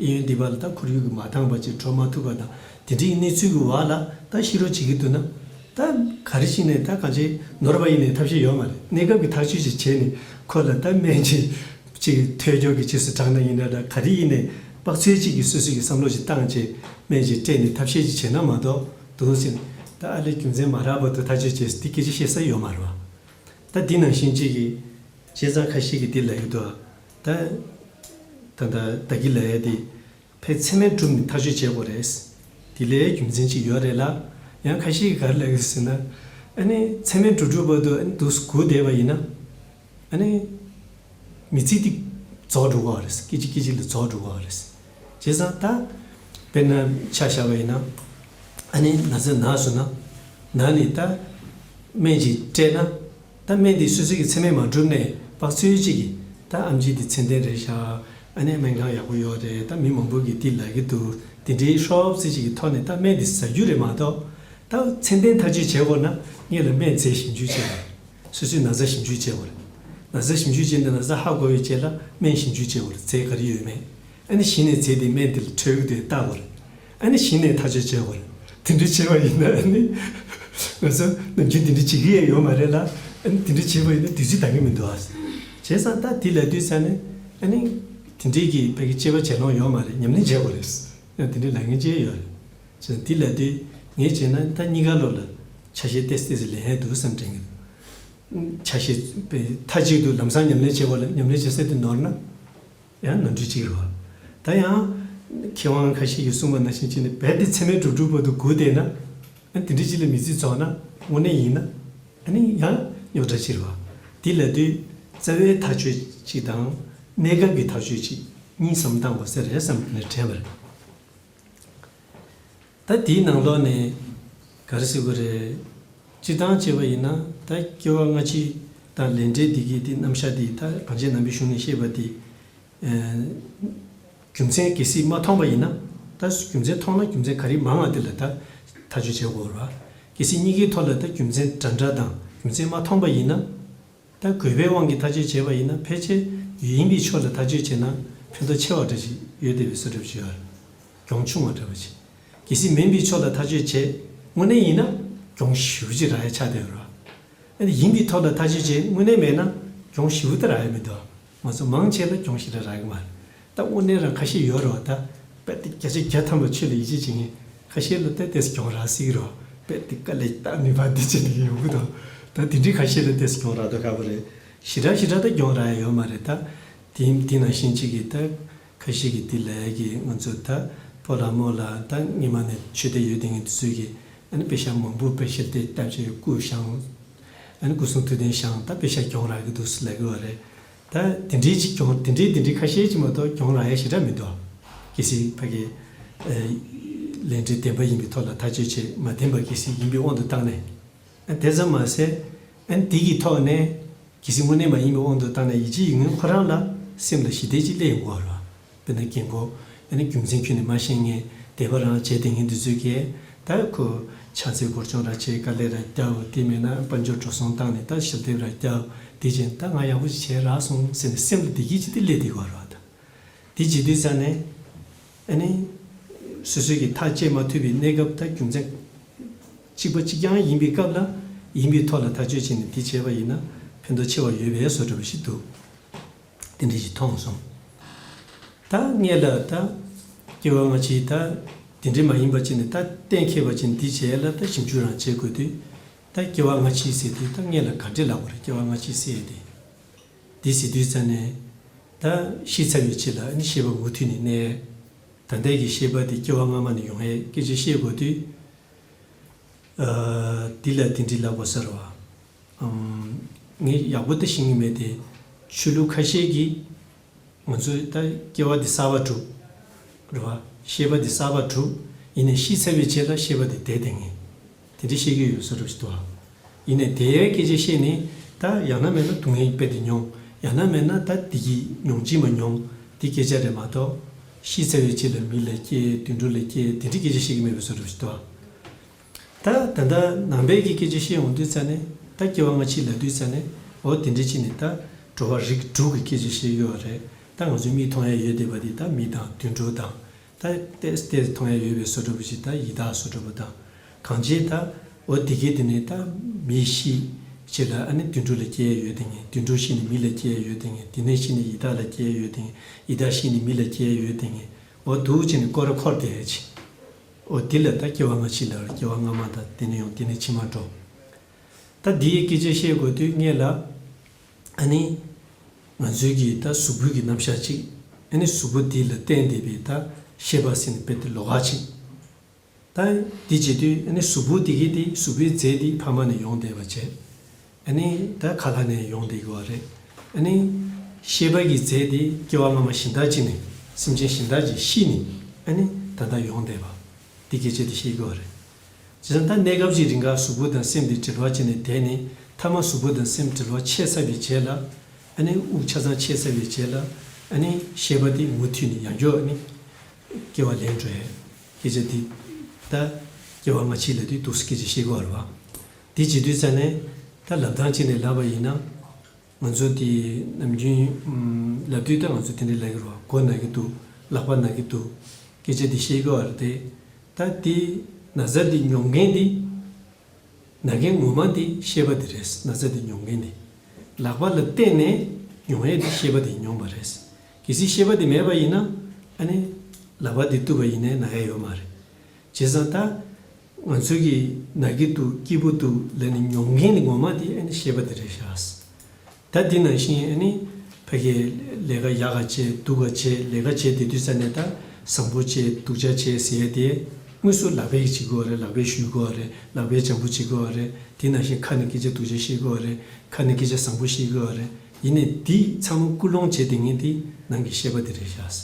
ཨི་ཡོན་འདི་པ་ལ་ད་ཁོར་ཡུག་གིས་མ་འདང་པ་ཅིག་འགྲོ་མ་ཐུབ་པ་དང་དེ་འདྲའི་གནས་ཚུལ་གྱི་འོག་ལ་ད་ཤི་རོགས་བྱེད་ཀྱི་འདུག་ན། ད་ག་རེ་བྱས་ནས་ད་གང་ཅི་ནོར་བ་ཡིན་ནའི་ཐབས་ཤེས་ཡོད་མ་རེད། གནས་སྐབས་ཀྱི་ཐག་གཅོད་ཅིག་བྱས་ནས་ཁོ་ལ་ད་སྨན་ཅིག་ཅིག་ཐོལ་སྐྱོར་གྱི་རྗེས་སུ་འབྲངས་ན་ཡིན་ན་འདྲ། ག་རེ་ཡིན་ནའི་དཔག་ཚོད་ཅིག་གི་སོ་སོ་གི་བསམ་བློ་ཅིག་བཏང་བྱས་སྨན་ཅིག་སྤྲད་ནས་ཐབས་ཤེས་ཅིག་བྱས་ན་མ་གཏོགས་འདུག་ཟེར། ད་ཨ་ལས་རྒྱུ་མཚན་མ་རག་བར་དུ་ཐག་གཅོད་བྱས་ཟེར་དེ་སྐད་ཆ་བཤད་ས་ཡོད་མ་རེད་བ། ད་འདི་ནང་བཞིན་གཅིག་གིས་བྱས་ཙང་ཁ་ཤས་ཀྱིས་འདི་ལབ་ཀྱི་འདུག་ད་ད་ད་ད་གི་ལབ་ཡ་དེ་ཕའི་མཚན་སྨན་བསྒྲུབས་ནས་ཐག་གཅོད་བྱེད་དགོས་རེད། དེ་ལས་རྒྱུ་མཚན་ཅིག་ཡོད་རེད་ལ། ཡང་ཁ་ཤས་ཀྱིས་ག་རེ་ལབ་ཀྱི་ཟེར་ན། ཨ་ནི་མཚན་སྨན་བསྒྲུབས་བསྒྲུབས་བར་དུ་ཨ་ནི་འདུག་སྒུག་བསྡད་པ་ཡིན་ན། ཨ་ནི། མི་ཚེ་འདི་རྫོགས་འགྲོ་གི་རེད། སྐད་ཅིག་སྐད་ཅིག་ལ་རྫོགས་འགྲོ་གི་རེད། བྱས་ཙང་ད། དཔེར་ན་ཆ་བཞག་པ་ཡིན་ན། ཨ་ནི་ན་ཚ་ན་སོང་ན། ན་ནས་ད། སྨན་ཅིག་སྤྲད་ན། ད་སྨན་འདི་སོ་སོ་གི་མཚན་སྨན་མ་བསྒྲུབས་ནས་དཔག་ཚོད་ཅིག་གིས་ད་ཨེམ་ཆི་འདི་ཚད་ལྡན་རེད་ཤག་ཨ་ནི་སྨན་ཁང་ཡག་པོ་ཡོད་རེད། ད་མི་མང་པོ་གིས་འདི་ལབ་ཀྱི་འདུག་དེ་འདྲའི་ཧྲོབ་ཙམ་ཅིག་གི་ཐོག་ནས་ད་སྨན་འདི་ཟ་རྒྱུ་རེད་མ་གཏོགས། ད་ཚད་ལྡན་ཐག་གཅོད་བྱེད་དགོས་ན་སྔོན་ལ་སྨན་རྫས་ཞིབ་འཇུག་བྱེད་དགོས་རེད། སོ་སོའི་ན་ཚ་ཞིབ་འཇུག་བྱེད་དགོས་རེད། ན་ཚ་ཞིབ་འཇུག་བྱས་ནས་ན་ཚ་ཧ་གོ་བའི་རྗེས་ལ་སྨན་ཞིབ་འཇུག་བྱེད་དགོས་རེད། རྫས་ག་རེ་ཡོད་མེད། ཨ་ནི་གཞི་ནས་རྫས་དེ་སྨན་དེ་ལ་འཕྲོད་ཀྱི་འདུག་ལྟ་དགོས་རེད། ཨ་ནི་གཞི་ནས་ཐག་གཅོད་བྱེད་དགོས་རེད། དེ་འདྲ་བྱས་པ་ཡིན་ན་ཨ་ནི། ང་ཚོ་ནམ་རྒྱུན་དེ་འདྲ་བྱེད་ཀྱི་ཡས་ཡོད་མ་རེད་ལ། ཨ་ནི་དེ་འདྲ་བྱས་པ་ཡིན་ན་དུས་ཚོད་འདང་གི་མི་འདུག་ཨ། བྱས་ཙང་ད་དེ་ལབ་དུས་ཙ་ནས་ཨ་ནི། དེ་འདྲའི་གི་ཕ་གི་དཔྱད་པ་བྱེད་ལོང་ཡོད་མ་རེད། ཉམས་ལེན་བྱེད་དགོས་རེད། ཡང་དེ་འདྲའི་ལབ་མཁན་ཅིག་ཡོད་རེད། བྱས་ཙང་དེ་ལབ་དུས་ངས་བྱས་ན་ད་གཉིས་ཀ་ལོག་ལ་ཆ་ཤས་ཏོག་ཙམ་ཏོག་ཙམ་ལེན་ཡས་འདུག་བསམ་དྲན་གྱི་འདུག་ཆ་ཤས་པའི་མཐའ་གཅིག་ཏུ་ལམ་སང་ཉམས་ལེན་བྱེད་པ་ལ་ཉམས་ལེན་བྱེད་ས་དེ་ནོར་ན་ཡང་ནོར་འཁྲུལ་གཅིག་རེད་བ། ད་ཡང་མཁས་དབང་ཁ་ཤས་ཀྱིས་གསུངས་པ་ནང་བཞིན་བྱས་ནས་རྦད་དེ་ཚད་མས་གྲུབ་གྲུབ་བར་དུ་སྒུག་བསྡད་ན། ཨ་དེ་འདྲའི་ཅིག་ལ་མི་ཚེ་རྫོགས་ན་དངོས་གནས་ཡིན་ན་ཨ་ནི་ཡང་རྙོག་དྲ་ཆེ་རེད་བ། དེ་ལབ་དུས་རྩ་བའི་ཐག་གཅོད་ཅིག་དང་གནས་སྐབས་ཀྱི་ཐག་གཅོད་ཅིག་གཉིས་བསམ་བློ་བཏང་དགོས་ས་རེད་བསམ་ནས་དྲན་པ་རེད། ད་དེའི་ནང་ལོགས་ནས་ག་རེ་ཟེར་དགོས་རེད། སྤྱིར་བཏང་བྱས་པ་ཡིན་ན་ད་སྐྱེ་བ་སྔ་ཕྱི་དང་ལས་འབྲས་འདི་གའི་དེ་རྣམ་གཞག་འདི་ད་གངས་ཅན་ནང་པའི་གཞུང་ནས་བཤད་པ་འདི། ཨ་རྒྱུ་མཚན་གལ་སྲིད་མ་མཐོང་པ་ཡིན་ན། ད་རྒྱུ་མཚན་མཐོང་ན་རྒྱུ་མཚན་ག་རེ་མང་བ་དེ་ལ་ད་ཐག་གཅོད་བྱེད་དགོས་རེད་བ། གལ་སྲིད་གཉིས་ཀའི་ཐོག་ལ་ད་རྒྱུ་མཚན་འདྲ་འདྲ་དང་རྒྱུ་མཚན་མ་མཐོང་པ་ཡིན་ན། ད་དགོས་པའི་དབང་གིས་ཐག་གཅོད་བྱས་པ་ཡིན་ན་ཕལ་ཆེར་ཡིན་པའི་ཕྱོགས་ལ་ཐག་གཅོད་བྱས་ན་ཕན་ཐོགས་ཆེ་བ་འདྲ་ཞིག་ཡོད་བསྡད་པའི་བཟོ་འདྲ་ཞིག་ཡོད་རེད། གྱོང་ཆུང་བ་འདྲ་བ་ཞིག་གལ་སྲིད་མིན་པའི་ཕྱོགས་ལ་ཐག་གཅོད་བྱས་དངོས་གནས་ཡིན་ན་གྱོང་ཞེ་པོ་ཅིག་རག་ཡ་ཆགས་བསྡད་ཡོད་རེད། ཨ་ནི་ཡིན་པའི་ཐོག་ལ་ཐག་གཅོད་བྱས་དངོས་གནས་མེད་ན་གྱོང་ཞེ་པོ་ད་རག་ཡ་མི་འདུག་ང་ཚོ་མང་ཆེ་ལ་གྱོང་ཞེ་དྲག་རག་གི་མ་རེད། ད་དངོས་གནས་རང་ཁ་ཤས་ཡོད་རེད་བ། ད་དཔེ་དེ་བརྒྱ་ཆ་བརྒྱ་ཐམ་པ་ཆོས་ལ་ཡིད་ཆེས་བྱེད་མཁན་ཁ་ཤས་ལ་ད་ཏོག་ཙམ་གྱོང་རག་སྲིད་ཀྱི་རེད་བ། དཔེ་དེ་དཀའ་ལས་རྟག་མི་འཕར་འདི་བྱེད་ཀྱི་ཡོང་གི་འདུག་ད་དེ་འདྲའི་ཁ་ཤས་ལ་ཏོག་ཙམ་གྱོང་རག་མདོག་ཁ་པོ་རེད། ཞེ་དྲག་ཞེ་དྲག་ད་གྱོང་རག་ཡ་ཡོད་མ་རེད། ད་དེ་དེ་ནང་བཞིན་གཅིག་གིས་ད་ཁ་ཤས་ཀྱིས་དེ་ལབ་ཡ་གི་ང་ཚོ་ད་ཕོ་ལ་མོ་ལ་ད་སྔོན་མ་ནས་ཆོས་དད་ཡོད་བསྡད་མཁན་དེ་ཚོས་ཀྱིས་ཨ་ནི་པེ་ཤ་མང་པོ་པེ་ཤ་དེ་བཏབ་བྱས་སྐུ་བཞེངས། ཨ་ནི་སྐུ་གསུང་ཐུགས་རྟེན་བཞེངས། ད་པེ་ཤ་གྱོང་རག་གི་འདུག་ཟེར་ལབ་ཀྱི་ཡོད་རེད། ད་དེ་འདྲའི་ཅིག་གྱོང་དེ་འདྲའི་དེ་འདྲའི་ཁ་ཤས་ཅིག་མ་གཏོགས་གྱོང་རག་ཡ་ཞེ་དྲག་མི་འདུག་གལ་སྲིད་ཕ་གི་ཨ་ལས་འབྲས་བདེན་པ་ཡིན་པའི་ཐོག་ལ་ཐག་གཅོད་བྱས་མ་བདེན་པ་གལ་སྲིད་ཡིན་པའི་དབང་དུ་བཏང་ནས། ཨ་དེ་ཙམ་མ་ཟད་ཨ་འདི་གི་ཐོག་ནས་གལ་སྲིད་དངོས་གནས་མ་ཡིན་པའི་དབང་དུ་བཏང་ནས་ཡིད་ཆེས་ཡོད་མཁན་ཁོ་རང་ལ་སེམས་ལ་ཞི་བདེ་ཅིག་སླེབས་ཡོང་གི་ཡོད་རེད་བ། དཔེར་ན་རྒན་གོག་ཨ་ནི་རྒྱུ་མཚན་ཁྱོན་ནས་མ་ཤེས་མཁན་དད་པ་རང་བྱས་བསྡད་མཁན་འདི་ཚོས་ཀྱིས་ད་ཁོ་ཕྱག་འཚལ་སྒོར་སྐྱོང་ར་བྱས་དཀའ་ལས་ར་བརྒྱབ། དེ་མེད་ན་དཔལ་འབྱོར་འགྲོ་སོང་བཏང་ནས་ད་ཞལ་འདེབས་ར་བརྒྱབ། དེ་བྱས་ད་ང་ཡག་པོ་ཞིག་བྱས་རག་སོང་ཟེར་ནས་སེམས་ལ་བདེ་སྐྱིད་ཅིག་དེ་སླེབས་བསྡད་ཀྱི་ཡོད་རེད་བ། ད་དེ་བྱེད་དུས་ཙང་ནས་ཨ་ནི་སོ་སོའི་གི་ཐག་བཅད་མ་ཐུབ་པའི་གནས་སྐབས་ད་རྒྱུ་མཚན་གཅིག་པ་གཅིག་རྐྱང་ཡིན་པའི་སྐབས་ལ་ཡིན་པའི་ཐོག་ལ་ཐག་གཅོད་བྱས་ནས་དེ་བྱས་པ་ཡིན་ན་ཕན་ཐོགས་ཆེ་བ་ཡོད་པའི་བཟོ་འདྲ་བ་ཞིག་འདུག་དེ་འདྲ་ཞིག་མཐོང་སོང་། ད་སྔོན་ལ་ད་སྐྱེ་བ་སྔ་ཕྱི་ད་དེ་འདྲ་མ་ཡིན་པ་བྱས་ནས་ད་གཏན་འཁེལ་བ་བྱས་ནས་དེ་བྱས་ལ་ད་ཞིབ་འཇུག་རང་བྱེད་དགོས་དུས། ད་སྐྱེ་བ་སྔ་ཕྱི་ཟེར་དུས་ད་སྔོན་ལ་ག་འདྲས་ལབ་དགོས་རེད། སྐྱེ་བ་སྔ་ཕྱི་ཟེར་ཡས་དེ། དེ་ཟེར་དུས་ཙང་ནས་ད་ཤི་ཚར་བའི་རྗེས་ལ་ནི་ཤེས་པ་མུ་མཐུད་ནས་གནས། ད་ལྟའི་གི་ཤེས་པ་དེ་སྐྱེ་བ་སྔ་མ་ནས་ཡོང་ཡས་སྐད་ཆ་བཤད་དགོས་དུས། ཨ་འདི་ལ་དེ་འདྲའི་ལབ་དགོས་ས་རེད་བ། ཨམ། ངས་ཡག་པོ་ད་ཤེས་ཀྱི་མེད་དེ། ཆོས་ལུགས་ཁ་ཤས་ཀྱིས་ང་ཚོས་ད་སྐྱེ་བ་འདི་གསར་པ་སྒྲུབ། རེད་བ། ཤེས་པ་འདི་གསར་པ་སྒྲུབ། ཡིན་ནའི་ཤི་ཚར་བའི་རྗེས་ལ་ཤེས་པ་འདི་བསྡད་བསྡད་མཁན། དེ་འདྲ་བཤད་ཀྱི་ཡོད་བཟོ་འདྲ་ཞིག་འདུག་ཨ། ཡིན་ནའི་དེའི་སྐད་ཆ་བཤད་ནས་ད་ཡང་ན་མེད་ན་སྡུག་བསྔལ་དཔེ་དེ་མྱོང་། ཡང་ན་མེད་ན་ད་དེ་གི་མྱོང་བྱེད་མ་མྱོང་། དེ་སྐད་ཆ་རེད་མ་གཏོགས། ཤི་ཚར་བའི་རྗེས་ལ་མི་ལ་སྐྱེ། དུད་འགྲོ་ལ་སྐྱེ། དེ་འདྲའི་སྐད་ཆ་བཤད་ཀྱི་མེད་པའི་བཟོ་འདྲ་ཞིག་འདུག་ཨ། ད་ད་ལྟ་ནང་པའི་གི་སྐད་ཆ་བཤད་ཡོང་དུས་ཙ་ནས་ད་སྐྱེ་བ་སྔ་ཕྱི་ལབ་དུས་ཙ་ནས་འོ་དེ་འདྲ་ཅིག་ནས་ད་འགྲོ་བ་རིགས་དྲུག་གི་སྐད་ཆ་བཤད་ཡོད་རེད། ད་ང་ཚོས་མིག་མཐོང་ཡ་ཡོད་བསྡད་པ་དེ་ད་མི་དང་དུད་འགྲོ་དང་། ད་ཏོག་ཙམ་མཐོང་ཡ་ཡོད་པའི་བཟོ་འདྲ་པོ་ཞིག་ད་ཡི་དྭགས་བཟོ་འདྲ་པོ་དང་། གང་ཅི་ད་འོ་དེ་གའི་དེ་ནས་ད་མི་ཤི་རྗེས་ལ་ཨ་ནི་དུད་འགྲོ་ལ་སྐྱེ་ཡ་ཡོད་བསྡད་མཁན། དུད་འགྲོ་ཤི་ནས་མི་ལ་སྐྱེ་ཡ་ཡོད་བསྡད་མཁན། དེ་ནས་ཤི་ནས་ཡི་དྭགས་ལ་སྐྱེ་ཡ་ཡོད་བསྡད་མཁན། ཡི་དྭགས་ཤི་ནས་མི་ལ་སྐྱེ་ཡ་ཡོད་བསྡད་མཁན། འོ་འདུག་བྱས་ནས་སྐོར་ར་འཁོར་བསྡད་ཡ་ཅིག་འོ་དེ་ལ་ད་སྐྱེ་བ་སྔ་ཕྱི་ལ་སྐྱེ་བ་སྔ་མ་དང་དེ་ནས་ཡོང་དེ་ནས་ཕྱི་མ་འགྲོ། ད་འདིའི་སྐད་ཆ་བཤད་དགོས་དུས་སྔོན་ལ་ཨ་ནི་ང་ཚོའི་གི་ད་གཟུགས་པོའི་གི་རྣམ་གཞག་ཅིག་ཨ་ནི་གཟུགས་པོ་འདི་ལ་བརྟེན་བསྡད་པའི་ད་ཤེས་པ་ཟེར་ནས་དཔེ་དེ་ལོགས་ཀ་ཅིག་ད་འདི་བྱེད་དུས་ཨ་ནི་གཟུགས་པོ་འདི་གི་དེ་གཟུགས་པོའི་རྫས་འདི་ཕ་མ་ནས་ཡོང་བསྡད་པ་བྱས། ཨ་ནི་ད་ཁ་ལག་ནས་ཡོང་བསྡད་ཀྱི་ཡོད་རེད། ཨ་ནི་ཤེས་པ་གི་རྫས་དེ་སྐྱེ་བ་སྔ་མ་གཞན་དག་ཅིག་ནས་སེམས་ཅན་གཞན་དག་ཅིག་ཤི་ནས་ཨ་ནི་ད་ལྟ་ཡོང་བསྡད་པ། འདི་སྐད་ཆ་དེ་བཤད་ཀྱི་ཡོད་རེད། བྱས་ཙང་ད་གནས་སྐབས་ཀྱི་རིང་ག་གཟུགས་པོ་དང་སེམས་དེ་འབྲེལ་བ་བྱས་ནས་བསྡད་ནས་མཐའ་མ་གཟུགས་པོ་དང་སེམས་འབྲེལ་བ་ཆད་ཚར་བའི་རྗེས་ལ་ཨ་ནི་དབུགས་ཆ་ཚང་ཆད་ཚར་བའི་རྗེས་ལ་ཨ་ནི་ཤེས་པ་དེ་མུ་མཐུད་ནས་ཡང་བསྐྱར་ཨ་ནི་སྐྱེ་བ་ལེན་འགྲོ་ཡས། སྐད་ཆ་འདི་ད་སྐྱེ་བ་སྔ་ཕྱི་ལབ་དུས་འདུག་སེ་སྐད་ཆ་བཤད་ཀྱི་ཡོད་རེད་བ། འདི་བྱེད་དུས་ཙ་ནས་ད་ལབ་སྟངས་གཅིག་ནས་ལབ་པ་ཡིན་ན། ང་ཚོ་དེ་ནམ་རྒྱུན་ཨམ་ལབ་དུས་ད་ང་ཚོ་དེ་འདྲ་ལབ་ཀྱི་རེད་བ། མགོ་ན་གི་འདུག་ལག་པ་ན་གི་འདུག་སྐད་ཆ་འདི་བཤད་ཀྱི་ཡོད་རེད་དེ། ད་དེ་ན་ཚ་འདི་མྱོང་མཁན་འདི་ན་མཁན་ངོ་མ་འདི་ཤེས་པ་འདི་རེད། ན་ཚ་འདི་མྱོང་མཁན་འདི་ལག་པ་ལ་བརྟེན་ནས་མྱོང་ཡས་འདི་ཤེས་པ་འདི་མྱོང་བ་རེད། གལ་སྲིད་ཤེས་པ་འདི་མེད་པ་ཡིན་ན་ཨ་ནི་ ལག་པ་འདི་གཏུབ་པ་ཡིན་ནའི་ན་ཡ་ཡོད་མ་རེད། བྱས་ཙང་ད་ང་ཚོ་གི་ན་གི་འདུག་སྐྱིད་པོ་འདུག་ལབ་ནས་མྱོང་མཁན་ནི་ངོ་མ་དེ་ཨ་ནི་ཤེས་པ་དེ་རེད་ཤག་ད་འདི་ནང་བཞིན་ཨ་ནི་ཕ་གིའི་ལས་ཀ་ཡག་ག་བྱེད་སྡུག་ག་བྱེད་ལས་ཀ་བྱེད་བསྡད་དུས་ཙ་ནས་ད་བཟང་པོ་བྱེད་སྡུག་ཅག་བྱེད་ཟེར་ཡ་དེ་དངོས་སུ་ལག་པས་བྱེད་དགོས་རེད། ལག་པས་གཞུ་དགོས་རེད། ལག་པས་བྱམས་པོ་བྱེད་དགོས་རེད། དེ་ནང་བཞིན་ཁ་ནས་སྐད་ཆ་སྡུག་ཅག་བཤད་དགོས་རེད། ཁ་ནས་སྐད་ཆ་བཟང་པོ་བཤད་དགོས་རེད། ཡིན་ནའི་འདི་ཚང་མ་ཀུན་སློང་བྱེད་བསྡད་མཁན་དེ་ནང་གི་ཤེས་པ་དེ་རེད་ཤག་བྱས་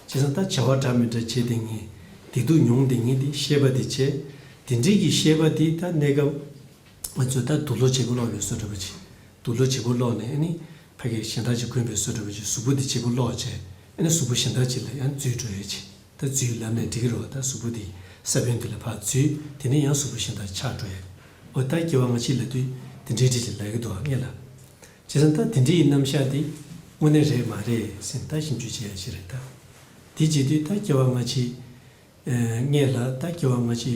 ཙང་ད་བྱ་བ་འདྲ་མི་འདྲ་བྱེད་བསྡད་མཁན་བདེ་སྡུག་མྱོང་བསྡད་མཁན་དེ་ཤེས་པ་དེ་བྱས། དེ་འདྲའི་གི་ཤེས་པ་དེ་ད་གནས་སྐབས་ང་ཚོས་ད་དུག་ལོག་བརྗེ་པོ་སློག་ཡོད་བཟོ་འདྲ་པོ་ཅིག་དུག་ལོག་བརྗེ་པོ་སློག་ནས་ཨ་ནི་ཕ་གིར་གཞན་དག་ཅིག་གོན་པའི་བཟོ་འདྲ་པོ་ཅིག་གཟུགས་པོ་དེ་བརྗེ་པོ་སློག་བྱས་ཨ་ནི་གཟུགས་པོ་གཞན་དག་ཅིག་ལ་ཡང་འཛུལ་འགྲོ་ཡས་ཅིག་ད་འཛུལ་ལབ་ནས་འགྲིག་གི་རེད་བ། ད་གཟུགས་པོ་དེ་ས་བོན་དེ་ལ་ཕར་འཛུལ་དེ་ནས་ཡང་གཟུགས་པོ་གཞན་དག་ཆགས་འགྲོ་ཡས། འོ་ད་སྐྱེ་བ་སྔ་ཕྱི་ལབ་དུས་དེ་འདྲའི་འདྲ་ཅིག་ལབ་ཀྱི་འདུག་བ་ངེད་ལ། བྱས་ཙང་ད་དེ་འདྲའི་རྣམ་གཞག་དེ་དངོས་གནས་རེད་མ་རེད་ཟེར་ད་ཞིབ་འཇུག་བྱེད་ཡ་ཞིག་རེད་ད། དེ་བྱེད་དུས་ད་སྐྱེ་བ་སྔ་ཕྱི། ཨེ། ངེད་ལ་ད་སྐྱེ་བ་སྔ་ཕྱི་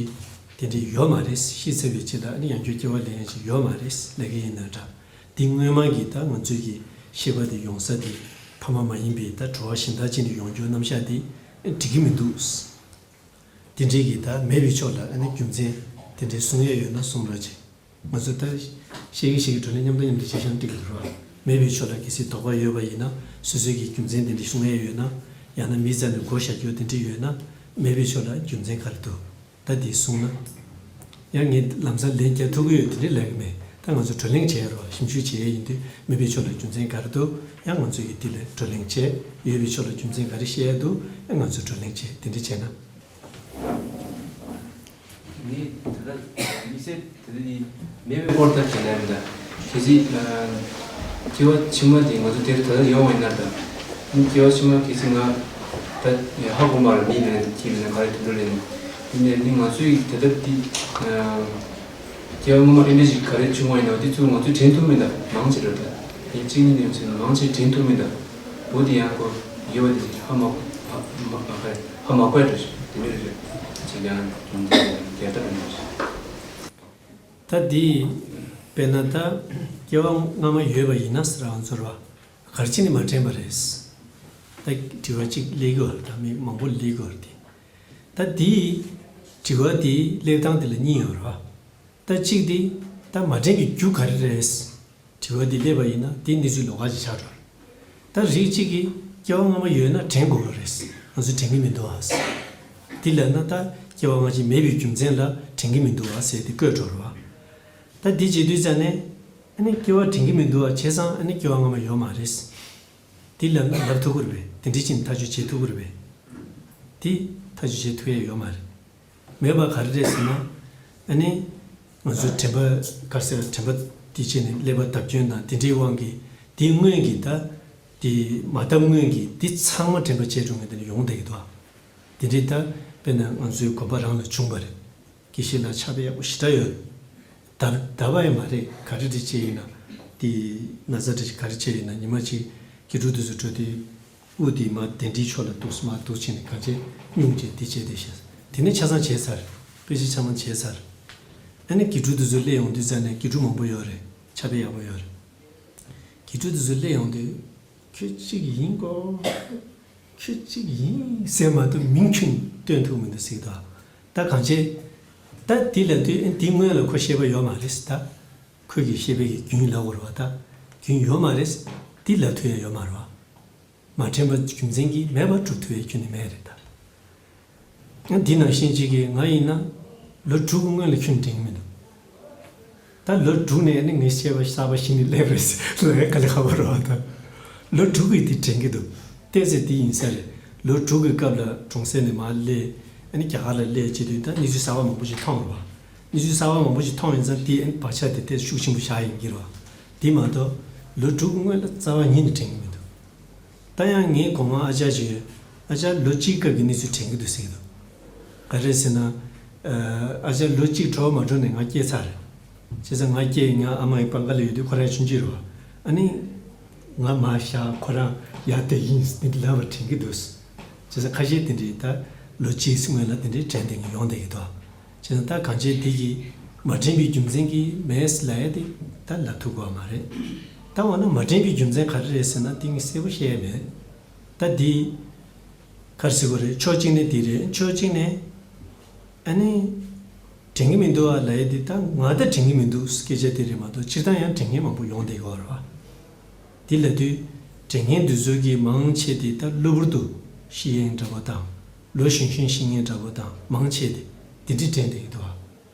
དེ་འདྲའི་ཡོད་མ་རེད། ཤི་ཚར་བའི་རྗེས་ལ་ཨ་ནི་ཡང་བསྐྱར་སྐྱེ་བ་ལེན་ཡ་ཞིག་ཡོད་མ་རེད་ལབ་ཀྱི་ཡིན་ན་འདྲ། འདི་སྔོན་མ་གི་ད་ང་ཚོའི་གི་ཤེས་པ་དེ་ཡོང་ས་དེ་ཕ་མ་མ་ཡིན་པའི་ད་གྲོགས་པོ་གཞན་དག་ཅིག་ནས་ཡོང་རྒྱུའི་རྣམ་གཞག་དེ་འགྲིག་གི་མི་འདུག་དེ་འདྲའི་གི་ད་མེད་པའི་ཕྱོགས་ལ་ཨ་ནི་རྒྱུ་མཚན་དེ་འདྲའི་གསུང་ཡས་ཡོད་ན་གསུང་རོགས་བྱེད། ང་ཚོ་ད་ཤེས་ཀྱི་ཤེས་ཀྱི་བགྲོ་གླེང་མཉམ་དང་མཉམ་དུ་བྱེད་ཤེས་ན་འགྲིག་གི་རེད་བ། མེད་པའི་ཕྱོགས་ལ་གལ་སྲིད་དོགས་པ་ཡོད་པ་ཡིན་ན་སོ་སོའི་གི་རྒྱུ་མཚན་དེ་འདྲ་གསུང་ཡས་ཡོད་ན། ཡང་ན་མི་རྩ་ནས་མགོ་བཞག་རྒྱུ་དེ་འདྲ་ཡོད་ན། མེད་པའི་ཕྱོགས་ལ་རྒྱུ་མཚན་ག་རེ་འདུག་ད་དེ་གསུངས་ན། ཡང་ངས་ལམ་སང་ལན་རྒྱག་ཐུབ་ཀྱི་ཡོད་དེ་འདྲ་ལབ་ཀྱི་མེད། ད་ང་ཚོ་བགྲོ་གླེང་བྱས་རོགས། ཞིབ་འཇུག་བྱས་ཡས་ཡིན་དུས་མེད་པའི་ཕྱོགས་ལ་རྒྱུ་མཚན་ག་རེ་འདུག་ཡང་ང་ཚོ་གི་དེ་ལ་བགྲོ་གླེང་བྱས། ཡོད་པའི་ཕྱོགས་ལ་རྒྱུ་མཚན་ག་རེ་བཤད་ཡས་འདུག་ཡང་ང་ཚོ་བགྲོ་གླེང་བྱས། དེ་འདྲ་བྱས་ན། ངས་ད་ལྟ་དམིགས་བསལ་དེ་འདྲ་ནི་མེད་པའི་སྐོར་ལྟར་བྱས་ན་མི་འདྲ། གལ་སྲིད་ཨ། སྐྱེ་བ་ཕྱི་མ་དེ་ང་ཚོ་དེར་ད་ལྟ་ཡོང་བ་ཡིན་ན་ད། སྐྱེ་བ་ཕྱི་མ་གལ་སྲིད་ང་ད་ཧ་གོ་མ་རེད། མི་ཡིན་ན་སྐྱེས་མིན་ན་ག་རེ་དེ་འདྲ་རེད། ཡིན་ནའི་ནི་ང་ཚོའི་དེ་ལྟར་འདི་ཨ། སྐྱེ་བ་སྔོན་མ་ཨེ་འདྲ་ཞིག་ག་རེ་བྱུང་བ་ཡིན་ན་འདི་ཚུར་ང་ཚོས་དྲན་ཐུབ་མིན་ད་མང་ཆེ་འགྲོ་ད། ཡིན་གཅིག་ནི་ནི་ཡོང་ཚེ་མང་ཆེ་དྲན་ཐུབ་མིན་ད། བུ་དེ་ཡང་ཁོ་ཡོད་པ་དེ་ཧ་མ་ཧ་མ་ཧ་མ་གོ་ཡ་འགྲོ་ཞིག་དེ་འདྲ་རེད། ཅིག་ཡང་རྒྱལ་ཐབས་འགྲོ་ཞིག་ད་འདི་དཔེར་ན་ད་སྐྱེ་བ་སྔ་མ་ཡོད་པ་ཡིན་ན་ཟེར་རང་ཚོར་བ་ག་རེ་བྱས་ནས་མ་དྲན་པ་རེད། ད་དྲི་བ་གཅིག་སླེབས་ཀྱི་ཡོད་རེད། ད་མི་མང་པོ་སླེབས་ཀྱི་ཡོད་རེད་དེ། ད་འདི་དྲི་བ་འདི་སླེབས་སྟངས་འདི་ལ་གཉིས་ཡོད་རེད་བ། ད་གཅིག་འདི་ད་མ་དྲན་གྱི་རྒྱུ་ག་རེ་རེད། དྲི་བ་འདི་སླེབས་པ་ཡིན་ན་དེ་གནས་ཚུལ་ལོགས་ཀ་ཅིག་ཆགས་འགྲོ་རེད། ད་རིགས་གཅིག་གིས་སྐྱེ་བ་སྔ་མ་ཡོད་ན་དྲན་དགོས་པ་རེད། ང་ཚོས་དྲན་གྱི་མི་འདུག་ཨ། འདི་ལབ་ན་ད་སྐྱེ་བ་སྔ་ཕྱི་མེད་པའི་རྒྱུ་མཚན་ལ་དྲན་གྱི་མི་འདུག་ཨ་ཟེར་ཏེ་བཀོད་འགྲོ་རེད་བ། ད་འདི་བྱེད་དུས་ཙ་ནས་ཨ་ནི་སྐྱེ་བ་དྲན་གྱི་མི་འདུག་ཨ། བྱས་ཙང་ཨ་ནི་སྐྱེ་བ་སྔ་མ་ཡོད་མ་རེད། འདི་ལབ་ན་ལབ་ཐུབ་ཀྱི་རེད་པས། དེ་འདྲ་ཅིག་ཐག་གཅོད་བྱེད་ཐུབ་ཀྱི་རེད་པས། འདི་ཐག་གཅོད་བྱེད་ཐུབ་ཡ་ཡོད་མ་རེད། མེད་པ་ག་རེ་རེད་ཟེར་ན། ཨ་ནི། ང་ཚོའི་དྲན་པ་ག་རེ་ཟེར་དྲན་པ་འདི་བྱས་ནས་ཀླད་པ་བརྡབ་སྐྱོན་དང་དེ་འདྲའི་དབང་གིས་དེའི་སྔོན་གྱི་ད། དེ་མ་བརྡབ་སྔོན་གྱི་འདི་ཚང་མ་དྲན་པ་བརྗེད་འགྲོ་མཁན་དེ་འདྲ་ཡོང་བསྡད་ཀྱི་འདུག་ཨ། དེ་འདྲའི་ད་དཔེར་ན་ང་ཚོའི་གོམ་པ་རང་ལ་བྱུང་བ་རེད། དགེ་བཤེས་ལགས་ཕྱག་དཔེ་ཡག་པོ་ཞེ་དྲག་ཡོད། བརྡབ་བརྡབ་པ་ཡང་མ་རེད། ག་རེ་འདྲ་བྱས་ཡིན་ན། དེ་ན་ཚ་འདྲ་ཅིག་ག་རེ་བྱས་ཡིན་ན་ཉི་མ་གཅིག་དགེ་ཕྲུག་དེ་ཚོ་འགྲོ་དུས། དབུ་དེ་མར་གདན་ཁྲིའི་ཕྱོགས་ལ་འདུག་མར་འདུག་བྱས་ནས་གང་བྱས་སྙུང་བྱས་འདི་བྱས་དེ་བྱས། དེ་ནས་ཆ་ཚང་བྱས་ཚར། དཔེ་ཆ་ཆ་ཚང་བྱས་ཚར། ཨ་ནི་དགེ་ཕྲུག་དེ་ཚོ་སླེབས་ཡོང་དུས་ཙ་ནས་དགེ་ཕྲུག་མང་པོ་ཡོད་རེད། ཕྱག་དཔེ་ཡག་པོ་ཡོད་རེད། དགེ་ཕྲུག་དེ་ཚོ་སླེབས་ཡོང་དུས། ཁྱོད་གཅིག་ཡིན་གོ། ཁྱོད་གཅིག་ཡིན་ཟེར་མ་གཏོགས་མིང་ཁྱོན་སྟོན་ཐུབ་མི་འདུག་ཟེར་གི་འདུག་ད་གང་བྱས། ད་དེ་ལབ་དུས་ཨ་ནི་དེའི་སྔོན་ལ་ཁོ་ཤེས་པ་ཡོད་མ་རེད་ཟེར་ད། ཁོས་ཀྱི་ཤེས་པའི་གི་རྒྱུན་ལབ་དགོས་རེད་བ་ད། རྒྱུན་ཡོད་མ་རེད། འདི་ལབ་ཐུབ་ཡ་ཡོད་མ་རེད་བ། མ་དྲན་པ་རྒྱུ་མཚན་གྱིས་མེད་པར་སྒྲུབ་ཐུབ་ཡ་ཁྱོན་ནས་མེད་རེད་ད། འདི་ནང་བཞིན་གཅིག་གིས་ང་ཡིན་ན་ལོ་དྲུག་གི་སྔོན་ལ་ཁྱོན་ནས་དྲན་གྱི་མི་འདུག་ད་ལོ་དྲུག་ནས་ནི་ངའི་ཤེས་པ་གསར་པ་ཞིག་ནས་སླེབས་རེད་ལབ་ཡ་དཀའ་ལས་ཁག་པོ་རེད་བ་ད། ལོ་དྲུག་གི་དེ་དྲན་གྱི་འདུག་བལྟས་ཚེ་དེ་ཡིན་ས་རེད། ལོ་དྲུག་གི་སྐབས་ལ་གྲོང་གསེབ་ནས་མར་སླེབས། ཨ་ནི་རྒྱ་གར་ལ་སླེབས་བྱེད་དུས་ད་གནས་ཚུལ་གསར་པ་མང་པོ་ཞིག་མཐོང་རེད་བ། གནས་ཚུལ་གསར་པ་མང་པོ་ཞིག་མཐོང་ཡིན་ཙང་དེ་ཨ་ནི་བག་ཆགས་དེ་ཏོག་ཙམ་ཤུགས་ཆེན་པོ་བཞག་ཡིན་གྱི་རེད་བ། དེ་མ་གཏོགས་ལོ་དྲུག་གི་སྔོན་ལ་རྩ་བ་ཉིད་ནས་དྲན་གྱི་མི་འདུག་ད་ཡང་ངའི་གོང་མ་ཨ་ཅག་ཅིག་ཡོད། ཨ་ཅག་ལོ་གཅིག་སྐབས་ཀྱི་གནས་ཚུལ་དྲན་གྱི་འདུག་ཟེར་གྱི་འདུག་ག་རེ་ཟེར་ན། ཨ་ཅག་ལོ་གཅིག་གྲོངས་མ་གྲོངས་ནས་ང་སྐྱེས་ཚར་རེད། བྱས་ཙང་ང་སྐྱེས་ང་ཨ་མ་ཡི་པང་ཁ་ལ་ཡོད་དུས་ཁོ་རང་ཆུང་ཆུང་རེད་བ། ཨ་ནི། ང་མར་བཞག་ཁོ་རང་ཡར་བསྡད་ཡིན་ཟེར་ལབ་པ་དྲན་གྱི་འདུག་བྱས་ཙང་ཁ་ཤས་དེ་འདྲའི་ད་ལོ་གཅིག་སྔོན་ལ་དེ་འདྲའི་དྲན་བསྡད་མཁན་ཡོང་བསྡད་ཀྱི་འདུག་བྱས་ཙང་ད་གང་བྱས་དེ་གིས་མ་དྲན་པའི་རྒྱུ་མཚན་གྱིས་མེད་ལབ་ཡ་དེ་ད་ལབ་ཐུབ་ཀྱི་ཡོད་མ་རེད། ད་འོ་ན་མ་དྲན་པའི་རྒྱུ་མཚན་ག་རེ་རེད་ཟེར་ན་དེ་ངས་གསལ་པོ་བཤད་ཡ་མེད། ད་འདི་ ག་རེ་ཟེར་དགོས་རེད། ཕྱོགས་གཅིག་ནས་དེ་རེད། ཕྱོགས་གཅིག་ནས་ཨ་ནི་དྲན་གྱི་མི་འདུག་ཨ་ལབ་ཡ་དེ། ད་ང་ད་དྲན་གྱི་མི་འདུག་སྐད་ཆ་དེ་རེད་མ་གཏོགས། སྤྱིར་བཏང་ཡང་དྲན་མཁན་མང་པོ་ཡོང་བསྡད་ཡོད་རེད་བ། དེ་ལབ་དུས་དྲན་མཁན་དེ་ཚོ་གི་མང་ཆེ་དེ་ད་གློ་བུར་དུ་ཤི་ཡས་འདྲ་པོ་དང་། ལོ་གཞོན་གཞོན་ཤི་མཁན་འདྲ་པོ་དང་། མང་ཆེ་དེ་དེ་འདྲས་དྲན་བསྡད་ཀྱི་འདུག་ཨ།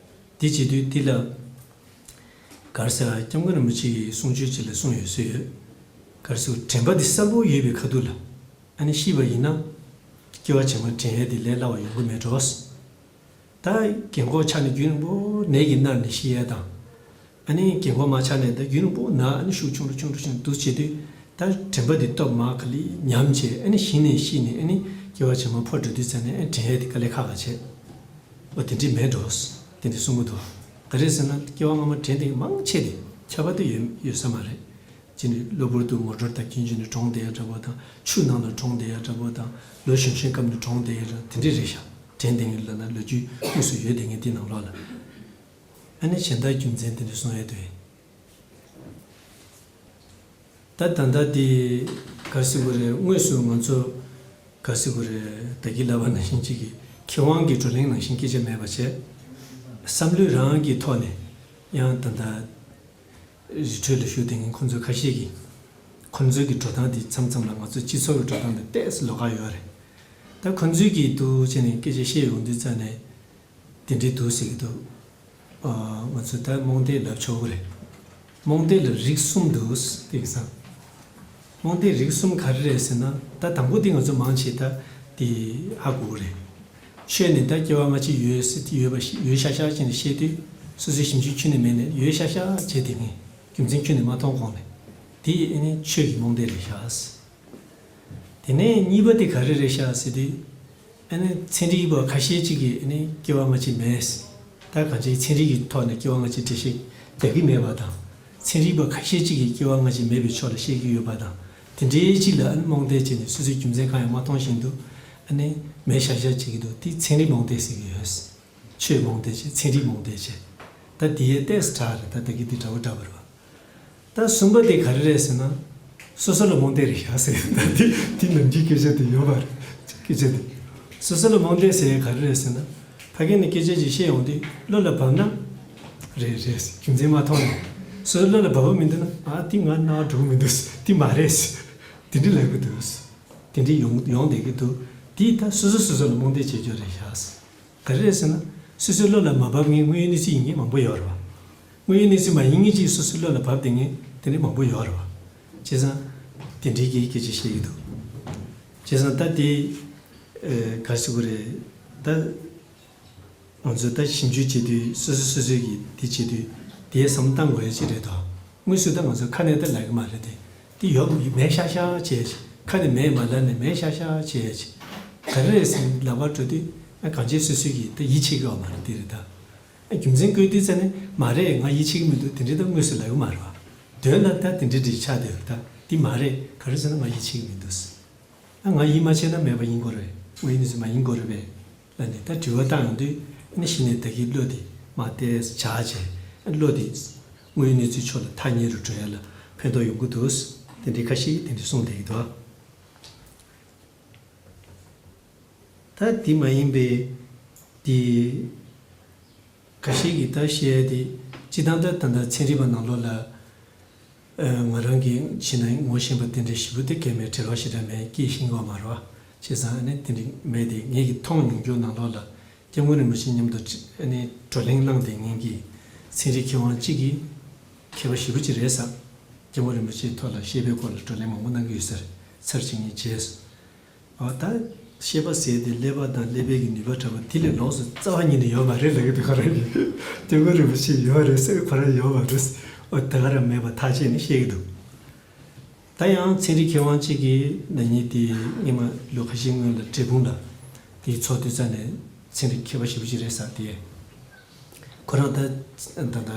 དེ་བྱེད་དུས་དེ་ལ་ག་རེ་ཟེར། སྐྱབས་མགོན་རིན་པོ་ཆེ་གིས་གསུང་ཆོས་ཅིག་ལ་གསུངས་ཡོད་ཟེར་ཡོད། ག་རེ་ཟེར། དྲན་པ་འདི་གསལ་པོ་ཡོད་པའི་ཁ་ཐུག་ལ་ཨ་ནི་ཤི་བ་ཡིན་ན། སྐྱེ་བ་ཕྱི་མ་དྲན་ཡས་དེ་ལས་སླ་བ་ཡོང་གི་མེད་འགྲོ། ད་རྒན་གོག་ཆགས་ནས་རྒྱུན་རིང་པོ་ནད་ཀྱིས་མནར་ནས་ཤི་ཡས་དང་། ཨ་ནི་རྒན་གོག་མ་ཆགས་ནས་ད་རྒྱུན་རིང་པོ་ན་ཨ་ནི་ཤུགས་ཆུང་རུ་ཆུང་རུ་ཆུང་རུ་འདུག་བྱེད་དུས། ད་དྲན་པ་འདི་སྟོབས་མར་ག་ལེར་ཉམས་བྱས། ཨ་ནི་གཞི་ནས་ཤི་ནས་ཨ་ནི་སྐྱེ་བ་ཕྱི་མ་འཕོ་འགྲོ་དུས་ཙ་ནས་ཨ་ནི་དྲན་ཡས་དེ་དཀའ་ལས་ཁག་ཁག་བྱས། འོ་དེ་འདྲས་མེད་འགྲོ། དེ་འདྲས་གསུང་གི་འདུག། ག་རེ་ཟེར་ན། སྐྱེ་བ་སྔ་མ་དྲན་བསྡད་མཁན་མང་ཆེ་དེ་ཁྱབ་པ་དེ་ཡོད་ཡོད་ས་མ་རེད། ཅི་ནས་གློ་བུར་དུ་མོ་ཊ་དང་གྱོན་གྱོན་ནས་གྲོངས་བསྡད་ཡ་འདྲ་པོ་དང་། ཆུ་ནང་ལ་གྲོངས་བསྡད་ཡ་འདྲ་པོ་དང་། ལོ་གཞོན་གཞོན་སྐབས་ནས་གྲོངས་བསྡད་ཡ་འདྲ་དེ་འདྲས་རེད་ཤག། དྲན་བསྡད་མཁན་ལབ་ན་ལོ་རྒྱུས་དངོས་སུ་ཡོད་བསྡད་མཁན་དེ་ནང་ལོགས་ལ། ཨ་ནི་གཞན་དག་རྒྱུ་མཚན་དེ་འདྲས་གསུང་ཡས་དོན། ད་ད་ལྟ་དེ་ག་རེ་ཟེར་དགོས་རེད། དངོས་སུ་ང་ཚོ་ག་རེ་ཟེར་དགོས་རེད། ད་གིན་ལབ་པ་ནང་བཞིན་གཅིག་གི་མཁས་དབང་གི་བགྲོ་གླེང་ནང་བཞིན་སྐད་ཆ་མེད་པ་བྱས། བསམ་བློ་རང་གི་ཐོག་ནས་ཡང་ད་ལྟ་རི་ཁྲོད་ལ་བཞུགས་བསྡད་མཁན་ཁོང་ཚོ་ཁ་ཤས་ཀྱིས་ཁོང་ཚོའི་གི་འགྲོ་སྟངས་དེ་མཚམས་མཚམས་ལ་ང་ཚོ་སྤྱི་ཚོགས་ཀྱི་འགྲོ་སྟངས་དང་ཏོག་ཙམ་ལོགས་ཀ་ཡོད་རེད། ད་ཁོང་ཚོས་གི་འདུག་བྱས་ནས་སྐད་ཆ་བཤད་ཡོང་དུས་ཙ་ནས། དེ་འདྲའི་འདུག་ཟེར་གྱི་འདུག། ཨ། ང་ཚོས་ད་རྨོངས་དད་ལབ་ཆོག་གི་རེད། རྨོངས་དད་ལ་རིགས་གསུམ་འདུག་ཟེར་དེ་གི་སང་། རྨོངས་དད་རིགས་གསུམ་ག་རེ་རེད་ཟེར་ན། ད་དང་པོ་དེ་ང་ཚོ་མང་ཆེ་ད་དེ་ཧ་གོ་གི་རེད། ཆོས་ནི་ད་སྐྱེ་བ་སྔ་ཕྱི་ཡོད་ཟེར་དེ་ཡོད་པ་ཞིག་ཡོད་ཤག་ཤག་བྱས་ནས་བཤད་དུས། སོ་སོའི་ཞིབ་འཇུག་ཁྱོན་ནས་མེད་ནས་ཡོད་ཤག་ཤག་བྱས་དེ་ངས་རྒྱུ་མཚན་ཁྱོན་ནས་མ་མཐོང་གོང་ནས། དེ་ཨ་ནི་ཆོས་ཀྱི་རྨོངས་དད་རེད་ཤག། དེ་ནས་གཉིས་པ་དེ་ག་རེ་རེད་ཤག་ཟེར་དུས། ཨ་ནི་ཚན་རིག་པ་ཁ་ཤས་ཅིག་གིས་ཨ་ནི་སྐྱེ་བ་སྔ་ཕྱི་མེད། ད་གང་ཅིའི་ཚན་རིག་གི་ཐོག་ནས་སྐྱེ་བ་སྔ་ཕྱི་འགྲེལ་བཤད་རྒྱག་གི་མེད་པ་དང་། ཚན་རིག་པ་ཁ་ཤས་ཅིག་གིས་སྐྱེ་བ་སྔ་ཕྱི་མེད་པའི་ཕྱོགས་ལ་བཤད་ཀྱི་ཡོད་པ་དང་། དེ་འདྲའི་ཅིག་ལ་ཨ་ནི་རྨོངས་དད་བྱས་ནས་སོ་སོའི་རྒྱུ་མཚན་གང་ཡང་མ་མཐོང་བཞིན་དུ་ཨ་ནི་མེད་ཤག་ཤག་བྱེད་ཀྱི་འདུག། དེ་ཚན་རིག་རྨོངས་དད་ཟེར་གྱི་ཡོད། ཆོས་རྨོངས་དད་བྱས། ཚན་རིག་རྨོངས་དད་བྱས། ད་དེ་ཡས་ཏོག་ཙམ་དྲག་རེད། ད་ད་གིན་དེ་འདྲ་པོ་འདྲ་པོ་རེད་བ། ད་གསུམ་པ་དེ་ག་རེ་རེད་ཟེར་ན། སོ་སོ་ལ་རྨོངས་དད་རེད་ཤག་ཟེར། ད་དེ་དེ་ནམ་རྒྱུན་སྐད་ཆ་དེ་ཡོད་པ་རེད། སྐད་ཆ་དེ། སོ་སོ་ལ་རྨོངས་དད་ཟེར་ཡས་ག་རེ་རེད་ཟེར་ན། ཕ་གི་ནས་སྐད་ཆ་ཅིག་བཤད་ཡོང་དུས་བློ་ལ་བབས་ན། རེད་རེད། རྒྱུ་མཚན་མ་མཐོང་ནས། སོ་སོ་བློ་ལ་བབས་པ་མི་འདུག་ན། ཨ་དེ་ང་རྣ་བ་འགྲོ་གི་མི་འདུག། དེ་མ་རེད། དེ་འདྲ་ལབ་གི་འདུག། དེ་འདྲ་ཡོང་ཡོང་བསྡད་ཀྱི་འདུག། དེ་ད་སོ་སོ་སོ་སོ་ལ་རྨོངས་དད་བྱེད་རྒྱུ་རེད་ཤག། ག་རེ་རེད་ཟེར་ན། སོ་སོའི་བློ་ལ་མ་བབས་མཁན་དངོས་ཡོད་གནས་ཚུལ་ཡིན་མཁན་མང་པོ་ཡོད་རེད་བ། དངོས་ཡོད་གནས་ཚུལ་མ་ཡིན་མཁན་ཅིག་སོ་སོའི་བློ་ལ་བབས་བསྡད་མཁན་དེ་འདྲ་མང་པོ་ཡོད་རེད་བ། བྱས་ཙང་། དེ་འདྲའི་གི་སྐད་ཆ་བཤད་ཀྱི་འདུག། བྱས་ཙང་ད་དེ། ཨེ། ག་རེ་ཟེར་དགོས་རེད། ད། ང་ཚོས་ད་ཞིབ་འཇུག་བྱེད་དུས་སོ་སོ་སོ་སོའི་གི་དེ་བྱེད་དུས་དེའི་བསམ་བློ་གཏང་དགོས་ཡ་ཅིག་རེད་དོ། དངོས་སུ་ད་ང་ཚོ་ཁ་ནས་ད་ལབ་གི་མ་རེད་དེ། དེ་ཡོད་མེད་ཤག་ཤག་བྱས་ཅིག། ཁ་ནས་མེད་མ་ལབ་ནས་མེད་ཤག་ཤག་བྱས་ཅིག། ག་རེ་རེད་ཟེར་ལབ་པ་འགྲོ་དུས་ཨ་གང་ཅི་སོ་སོའི་གི་ད་ཡིད་ཆེས་གི་ཡོད་མ་རེད། དེ་རེད་ད། ཨ་རྒྱུ་མཚན་བཀོད་དུས་ཙ་ནས་མ་རེད། ང་ཡིད་ཆེས་གི་མི་འདུག། དེ་འདྲའི་ད་དངོས་སུ་ལབ་གི་མ་རེད་བ། དོན་ལ་ད་དེ་འདྲའི་འདྲ་ཆགས་བསྡད་ཡོད་རེད་ད། དེ་མ་རེད། ག་རེ་ཟེར་ན་ང་ཡིད་ཆེས་གི་མི་འདུག། ཨ་ང་ཡིད་མ་ཆེས་ན་མེད་པ་ཡིན་དགོས་རེད། དངོས་ཡོད་གནས་ཚུལ་མ་ཡིན་དགོས་རེད་པས། ལབ་ནས་ད་དྲི་བ་བཏང་ཡོང་དུས་ཨ་ནི་གཞི་ནས་ད་གིན་བློ་དེ་མར་ཏོག་ཙམ་འཇགས་བྱས། ཨ་བློ་དེ་དངོས་ཡོད་གནས་ཚུལ་ཕྱོགས་ལ་ཐག་ཉེ་རུ་འགྲོ་ཡ་ལ་ཕན་ཐོགས་ཡོང་གི་འདུག། དེ་འདྲའི་ཁ་ཤས་ཀྱིས་དེ་འདྲ་གསུངས་བསྡད་ཀྱི་འདུག། ད་དེ་མ་ཡིན་པའི་དེ། ཁ་ཤས་ཀྱིས་ད་བཤད་ཡ་དེ། སྤྱིར་བཏང་ད་ད་ལྟ་ཚན་རིག་པ་ནང་ལོགས་ལ། ཨ་ང་རང་གིས་ཕྱི་ནང་ངོ་ཤེས་པ་དེ་འདྲ་ཞེ་པོ་དེ་གལ་མེད། བྲེལ་བ་ཞེ་དྲག་མེད། སྐད་ཤེས་ཀྱི་ཡོད་མ་རེད་བ། བྱས་ཙང་ཨ་ནི་དེ་འདྲ་མེད་དེ། ངེད་ཀྱིས་མཐོང་མྱོང་རྒྱུ་ནང་ལོགས་ལ་སྐྱབས་མགོན་རིན་པོ་ཆེ་མཉམ་དུ་ཨ་ནི་བགྲོ་གླེང་གནང་བསྡད་མཁན་གྱི་ཚན་རིག་མཁས་དབང་གཅིག་གིས། མཁས་པ་ཞེ་པོ་ཅིག་རེད་ཟེར། སྐྱབས་མགོན་རིན་པོ་ཆེའི་ཐོག་ལ་བཤད་པའི་སྐོར་ལ་བགྲོ་གླེང་མང་པོ་གནང་གི་ཡོད་ཟེར། ཚར་གཅིག་གཉིས་བྱས། ཨ་ད་བཤད་པ་ཟེར་དེ་ཀླད་པ་དང་ཀླད་པའི་གི་ནུས་པ་འདྲ་པོ་དེ་ལས་ལོགས་སུ་རྩ་བ་ཉིད་ནས་ཡོད་མ་རེད་ལབ་ཀྱི་འདུག། ཁོ་རང་གིས་སྐྱབས་མགོན་རིན་པོ་ཆེ་ཡོད་རེད་ཟེར། ཁོ་རང་ཡོད་མ་རེད། ཨོ་ད་ག་རང་མེད་པ་ཐག་བཅད་ནས་བཤད་ཀྱི་འདུག། ད་ཡང་ཚན་རིག་མཁས་དབང་གཅིག་གིས་ན་ནིང་དེ་སྔོན་མ་ལོ་ཁ་ཤས་སྔོན་ལ་འབྲས་སྤུངས་ལ་དེའི་ཚོགས་དུས་ཙ་ནས་ཚན་རིག་མཁས་པ་ཞེ་པོ་ཅིག་རེད་ཟེར། དེ་ཁོ་རང་ད་ད་ད་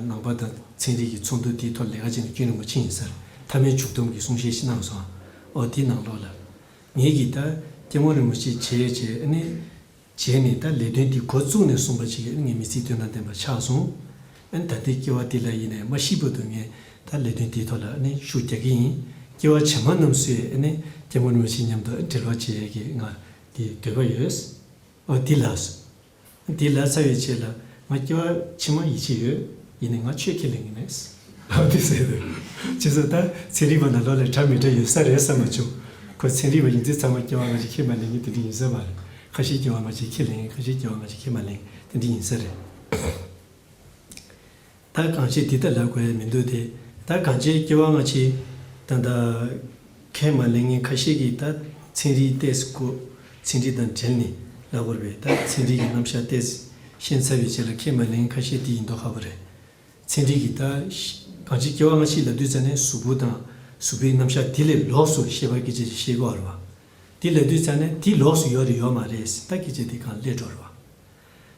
ནང་པ་དང་ཚན་རིག་གི་ཚོགས་འདུ་དེའི་ཐོག་ལས་ཀ་བྱས་ནས་རྒྱུན་རིང་པོ་ཕྱིན་ཡིན་ཟེར། ཐ་མའི་མཇུག་སྡོམ་གྱི་གསུང་བཤད་ཞིག་གནང་སོང་། ཨོ་དེའི་ནང་ལོགས་ལ། ངེད་ཀྱིས་ད་སྐྱབས་མགོན་རིན་པོ་ཆེ་བྱས་བྱས་ཨ་ནི། བྱས་ནས་ད་ལས་དོན་འདི་འགོ་བཙུགས་ནས་བཟུང་བ་ཅིག་ཨ་ནི་ངས་མི་ཚེའི་དོན་དང་ལྡན་པ་ཆགས་སོང་། ཨ་ནི་ད་ལྟའི་སྐྱེ་བ་འདི་ལ་ཡིན་ནའི་མ་ཤི་བར་དུ་ངས་ད་ལས་དོན་འདིའི་ཐོག་ལ་ཨ་ནི་ཤུགས་རྒྱག་གི་ཡིན། སྐྱེ་བ་ཕྱི་མ་རྣམས་སུ་ཨ་ནི་སྐྱབས་མགོན་རིན་པོ་ཆེ་མཉམ་དུ་འབྲེལ་བ་བྱེད་ཡས་ཀྱི་ང་དེ་འདོད་པ་ཡོད། ཨོ་དེ་ལ་སོ། དེ་ལ་ཚར་བའི་རྗེས་ལ་ང་སྐྱེ་བ་ཕྱི་མ་ཡིད་ཆེས་ཡོད། ཡིན་ནའི་ང་ཆོས་ཁས་ལེན་གྱི་མེད། ཨོ་དེ་ཟེར་དུས། བྱས་ཙང་ད་ཚན་རིག་པ་ནང་ལོགས་ལ་འདྲ་མི་འདྲ་ཡོད་ས་རེད་བསམ་པ་བྱུང་། ཁོ་ཚན་རིག་པ་ཡིན་དུས་ཚང་མ་སྐྱེ་བ་སྔ་ཕྱི་ཁས་མ་ལེན་མཁན་དེ་འདྲ་ཡིན་ས་མ་རེད། ཁ་ཤས་སྐྱེ་བ་སྔ་ཕྱི་ཁས་ལེན། ཁ་ཤས་སྐྱེ་བ་སྔ་ཕྱི་ཁས་མ་ལེན་དེ་འདྲ་ཡིན་ས་རེད། ད་གང་བྱས་དེ་ལྟར་ལབ་དགོས་ཡ་མི་འདུག་སྟེ། ད་གང་བྱས་སྐྱེ་བ་སྔ་ཕྱི་ད་ལྟ་ཁས་མ་ལེན་མཁན་ཁ་ཤས་ཀྱིས་ད་ཚན་རིག་ཏོག་ཙམ་གོ། ཚན་རིག་དང་འབྲེལ་ནས་ལབ་དགོས་རེད་པས། ད་ཚན་རིག་གི་རྣམ་གཞག་ཏོག་ཙམ་ཤེས་ཚར་བའི་རྗེས་ལ་ཁས་མ་ལེན་མཁན་ཁ་ཤས་དེ་ཡིན་མདོག་ཁ་པོ་རེད། ཚན་རིག་གིས་ད་གང་བྱས་སྐྱེ་བ་སྔ་ཕྱི་ལབ་དུས་ཙ་ནས་གཟུགས་པོ་དང་གཟུགས་པོའི་རྣམ་གཞག་དེ་ལས་ལོགས་སུ་ཤེས་པ་སྐད་ཆ་ཞིག་བཤད་ཀྱི་ཡོད་རེད་པ། དེ་ལབ་དུས་ཙ་ནས་དེ་ལོགས་སུ་ཡོད་རེད་ཡོད་མ་རེད་ད་སྐད་ཆ་དེ་གང་སླེབས་འགྲོ་རེད་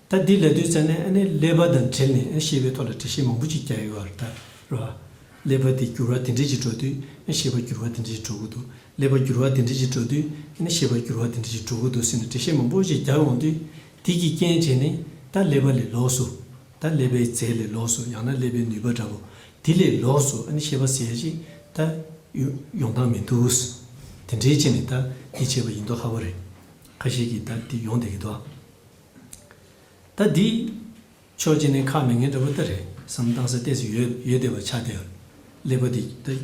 པ། ད་འདི་ལབ་དུས་ཙ་ནས་ཨ་ནི་ཀླད་པ་དང་འབྲེལ་ནས་ཨ་ཤེས་པའི་ཐོག་ལ་འགྲེལ་བཤད་མང་པོ་ཅིག་རྒྱག་ཡོད་པ་རེད་ད། རེད་བ། ཀླད་པ་དེ་འགྱུར་བ་དེ་འདྲས་ཅིག་འགྲོ་དུས་ཨ་ཤེས་པ་འགྱུར་བ་དེ་འདྲས་ཅིག་འགྲོ་གི་འདུག་ཀླད་པ་འགྱུར་བ་དེ་འདྲས་ཅིག་འགྲོ་དུས་ཨ་ནི་ཤེས་པ་འགྱུར་བ་དེ་འདྲས་ཅིག་འགྲོ་གི་འདུག་ཟེར་ནས་འགྲེལ་བཤད་མང་པོ་ཅིག་རྒྱག་ཡོང་དུས་དེ་གི་རྐྱེན་བྱས་ནས་ད་ཀླད་པ་ལས་ལོགས་སུ། ད་ཀླད་པའི་རྫས་ལས་ལོགས་སུ་ཡང་ན་ཀླད་པའི་ནུས་པ་འདྲ་པོ་དེ་ལས་ལོགས་སུ་ཨ་ནི་ཤེས་པ་ཟེར་ཡ་ཅིག་ད་ཡོང་སྟངས་མི་འདུག་དེ་འདྲས་བྱས་ནས་ད་འདི་བྱས་པ་ཡིན་མདོག་ཁ་པོ་རེད། ཁ་ཤས་ཀྱིས་ད་འདི་ཡོང་བསྡད་ཀྱི་འདུག་ད་འདི་ཕྱོགས་གཅིག་ནས་ཁག་མེད་མཁན་འདྲ་པོ་ད་རེད། བསམ་བློ་བཏང་ས་ཏོག་ཙམ་ཡོད་ཡོད་བསྡད་པ་ཆགས་བསྡད་ཡོད། ཀླད་པ་འདི་ད་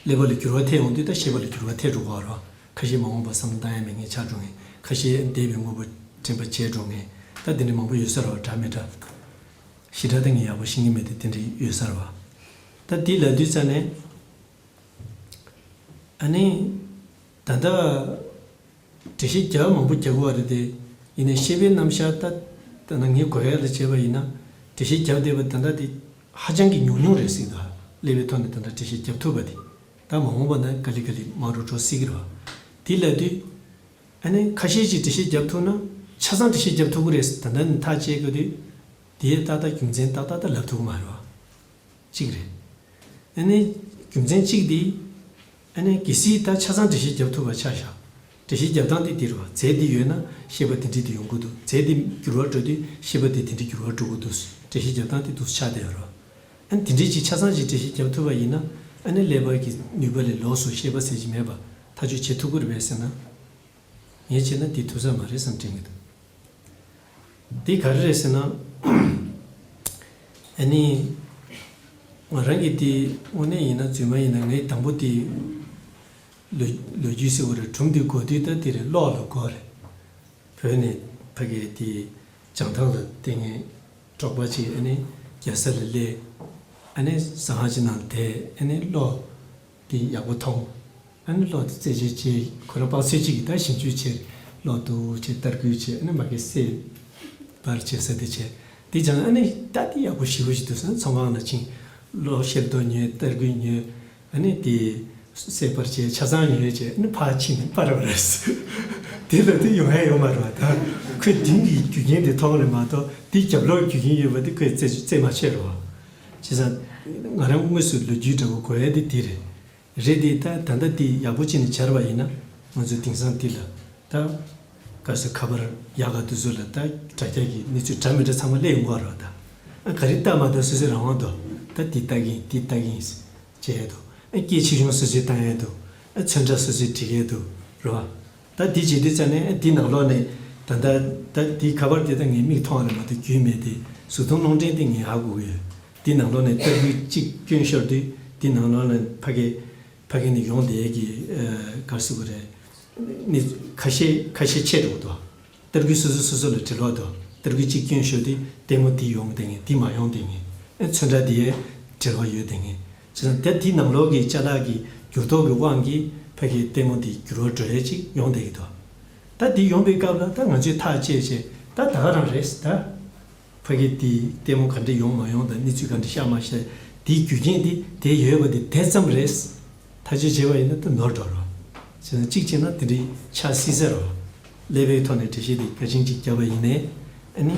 ཀླད་པ་ལ་འགྱུར་བ་ཐེབས་ཡོང་དུས་ད་ཤེས་པ་ལ་འགྱུར་བ་ཐེབས་འགྲོ་གི་རེད། ཁ་ཤས་མ་འོངས་པ་བསམ་བློ་བཏང་ཡ་མེད་མཁན་ཆགས་འགྲོ་མཁན། ཁ་ཤས་འདས་པའི་དངོས་པོ་དྲན་པ་བརྗེད་འགྲོ་མཁན། ད་འདི་འདྲ་མང་པོ་ཡོད་ས་རེད་བ། འདྲ་མི་འདྲ། ཞེ་དྲག་ད་ངས་ཡག་པོ་ཤེས་ཀྱི་མེད་དེ་དེ་འདྲ་ཡོད་ས་རེད་བ། ད་འདི་ལབ་དུས་ཙ་ནས། ཨ་ནི། ད་ལྟ། འགྲེལ་བཤད་རྒྱག་མང་པོ་རྒྱག་གི་ཡོད་རེད་དེ། ཡིན་ནའི་ཤེས་པའི་རྣམ་གཞག་ད། ད་ནང་ངས་གོ་ཡ་ལ་བྱས་པ་ཡིན་ན། འགྲེལ་བཤད་རྒྱག་བསྡད་པ་ད་ལྟ་དེ་ཧ་ཅང་གི་ཉུང་ཉུང་རེད་ཟེར་གྱི་འདུག་ཀླད་པའི་ཐོག་ནས་ད་ལྟ་འགྲེལ་བཤད་རྒྱག་ཐུབ་པ་དེ། ད་མ་འོངས་པ་ན་ག་ལེ་ག་ལེ་མང་རུ་འགྲོ་སྲིད་ཀྱི་རེད་བ། དེ་ལབ་དུས། ཨ་ནི་ཁ་ཤས་ཅིག་འགྲེལ་བཤད་རྒྱག་ཐུབ་ན་ཆ་ཚང་འགྲེལ་བཤད་རྒྱག་ཐུབ་ཀྱི་རེད་ཟེར། ད་ལྟ་ནས་ཐག་བཅད་དགོས་དུས། དེའི་ཏག་ཏག་རྒྱུ་མཚན་ཏག་ཏག་ད་ལབ་ཐུབ་ཀྱི་མ་རེད་བ། གཅིག་རེད། ཨ་ནི། རྒྱུ་མཚན་གཅིག་དེ། ཨ་ནི་གལ་སྲིད་ད་ཆ་ཚང་འགྲེལ་བཤད་རྒྱབ་ཐུབ་པ་ཆ་བཞག་འགྲེལ་བཤད་རྒྱབ་སྟངས་དེ་འདི་རེད་བ། རྫས་འདི་ཡོད་ན་ཤེས་པ་དེ་འདྲས་དེ་ཡོང་གི་འདུག་རྫས་འདི་འགྱུར་བ་འགྲོ་དུས་ཤེས་པ་དེ་དེ་འདྲས་འགྱུར་བ་འགྲོ་གི་འདུག་འགྲེལ་བཤད་རྒྱབ་སྟངས་དེ་འདུག་ཆགས་བསྡད་ཡོད་རེད་བ། ཨ་ནི་དེ་འདྲས་ཅིག་ཆ་ཚང་ཅིག་འགྲེལ་བཤད་རྒྱབ་ཐུབ་པ་ཡིན་ན། ཨ་ནི་ཀླད་པ་གི་ནུས་པ་ལས་ལོགས་སུ་ཤེས་པ་ཟེར་གྱི་མེད་པ་ཐག་གཅོད་བྱེད་ཐུབ་ཀྱི་རེད་པས་ཟེར་ན། ངས་བྱས་ན་འདི་ཐུབ་ས་མ་རེད་བསམ་དྲན་གྱི་འདུག་འདི་ག་རེ་རེད་ཟེར་ན། ཨ་ནི། ང་རང་གིས་འདི་དངོས་གནས་ཡིན་ན་རྫུན་མ་ཡིན་ན་ངས་དང་པོ་འདི་ལོ་ལོ་རྒྱུས་ཟེར་བ་རེད། སྒྲུང་འདི་གོ་དུས་ད་འདི་རེད། གློག་ལ་གོ་རེད། བོད་ནས་ཕ་གི་འདི་བྱང་ཐང་ལ་བསྡད་མཁན་འབྲོག་པ་ཅིག་ཨ་ནི་རྒྱལ་ས་ལ་སླེབས། ཨ་ནི་ཟ་ཁང་ཅིག་ནང་བསྡད། ཨ་ནི་གློག་འདི་ཡག་པོ་མཐོང་། ཨ་ནི་གློག་དེ་རྩད་གཅོད་བྱས། ཁོ་རང་དཔག་ཚོད་ཅིག་གིས་ད་ཞིབ་འཇུག་བྱས། གློག་འདུག་བྱས་བསྟར་སྐུལ་བྱས། ཨ་ནི་མ་གི་སེ་བར་བྱས་ས་དེ་བྱས། དེ་ཀྱང་ཨ་ནི་ད་དེ་ཡག་པོ་ཞེ་པོ་ཞིག་འདུག་ཟེར་ན་ཚོང་ཁང་ལ་ཕྱིན། གློག་ཤེལ་རྡོ་ཉོས། བསྟར་སྐུལ་ཉོས། ཨ་ནི་དེ་སེ་བར་བྱས་ཆ་ཚང་ཉོས་བྱས། ཨ་ནི་ཕར་ཕྱིན་ནས་སྤར་བ་རེད། དེ་ལ་དེ་ཡོང་ཡ་ཡོད་མ་རེད་བ། ད་ཁོས་མདུན་གྱི་རྒྱུ་རྐྱེན་དེ་མཐོང་རེད་མ་གཏོགས་དེ་རྒྱབ་ལོགས་རྒྱུ་རྐྱེན་ཡོད་པ་དེ་ཁོས་རྩད་རྩད་མ་ཆོད་རེད་བ། བྱས་ཙང་ང་རང་དངོས་སུ་ལོ་རྒྱུས་འདྲ་པོ་གོ་ཡ་དེ་དེ་རེད། རེད་དེ་ད་ད་ལྟ་དེ་ཡག་པོ་བྱས་ནས་སྦྱར་བ་ཡིན་ན་ང་ཚོ་དེང་སང་འདི་ལ་ད་ག་ས་ཁ་པར་ཡག་ག་དེ་ཚོ་ལ་ད་དྲ་རྒྱ་གི་གནས་ཚུལ་འདྲ་མི་འདྲ་ཚང་མ་སླེབས་ཡོང་གི་རེད་བ། ད་ཨ་ག་རེ་ལྟ་མ་ལྟ་སོ་སོའི་རང་དབང་འདུག་ད་འདི་ལྟ་གི་ཡིན། འདི་ལྟ་གི་ཡིན་བྱས་ཡས་འདུག་ཨ་སྐད་ཆེ་ཆུང་སོ་སོས་བཏང་ཡས་འདུག་ཨ་ཚོན་ཁྲ་སོ་སོས་འབྲི་གི་འདུག་རེད་བ། ད་འདི་བྱེད་དུས་ཙ་ནས་ཨ་འདི་ནང་ལོགས་ནས་ད་ད་ད་འདི་ཁ་པར་དེ་ད་ངས་མིག་མཐོང་བ་ལ་མ་གཏོགས་རྒྱུས་མེད་དེ། གཟུགས་མཐོང་རླུང་འཕྲིན་དེ་ངས་ཧ་གོ་གི་ཡོད། འདི་ནང་ལོགས་ནས་བསྟར་སྐུལ་གཅིག་སྐྱོན་ཤོར་དུས་འདི་ནང་ལོགས་ནས་ཕ་གི་ཕ་གི་ནས་ཡོང་བསྡད་ཀྱི་ཨ་ག་རེ་ཟེར་དགོས་རེད། ནི་ཁ་ཤས་ཁ་ཤས་ཆད་འགྲོ་གི་འདུག་བསྟར་སྐུལ་སོ་སོ་སོ་སོ་ལ་འབྲེལ་བ་འདུག་བསྟར་སྐུལ་གཅིག་སྐྱོན་ཤོར་དུས་ལྟད་མོ་འདི་ཡོང་བསྡད་མཁན། འདི་མ་ཡོང་བསྡད་མཁན། ཨ་ཚོན་ཁྲ་འདི་ཡས་འབྲེལ་བ་ཡོད་བསྡད་མཁན། བྱས་ཙང་ད་འདི་ནང་ལོགས་ཀྱི་ཅ་ལག་གི་འགྱུར་ལྡོག་གི་དབང་གིས་ཕ་གི་ལྟད་མོ་འདི་འགྱུར་བ་འགྲོ་ཡས་ཅིག་ཡོང་བསྡད་ཀྱི་འདུག་ད་འདི་ཡོང་པའི་སྐབས་ལ་ད་ང་ཚོས་ཐག་བཅད་བྱས་ད་ད་ག་རང་རེད་ད། ཕ་གི་དེ་ལྟད་མོ་ག་འདྲ་ཡོང་མ་ཡོང་དང་གནས་ཚུལ་ག་འདྲ་ཤར་མ་ཤར། དེའི་རྒྱུ་རྐྱེན་དེ་དེ་ཡོད་པ་དེ་དེ་ཙམ་རེད། ཐག་གཅོད་བྱས་པ་ཡིན་ན་ད་ནོར་འགྲོ་རོགས། བྱས་ན་གཅིག་བྱས་ན་དེ་འདྲའི་ཆགས་སྲིད་ས་རོགས། ཀླད་པའི་ཐོག་ནས་འགྲེལ་བཤད་དེ་གལ་ཆེན་གཅིག་བརྒྱབ་པ་ཡིན་ནའི། ཨ་ནི།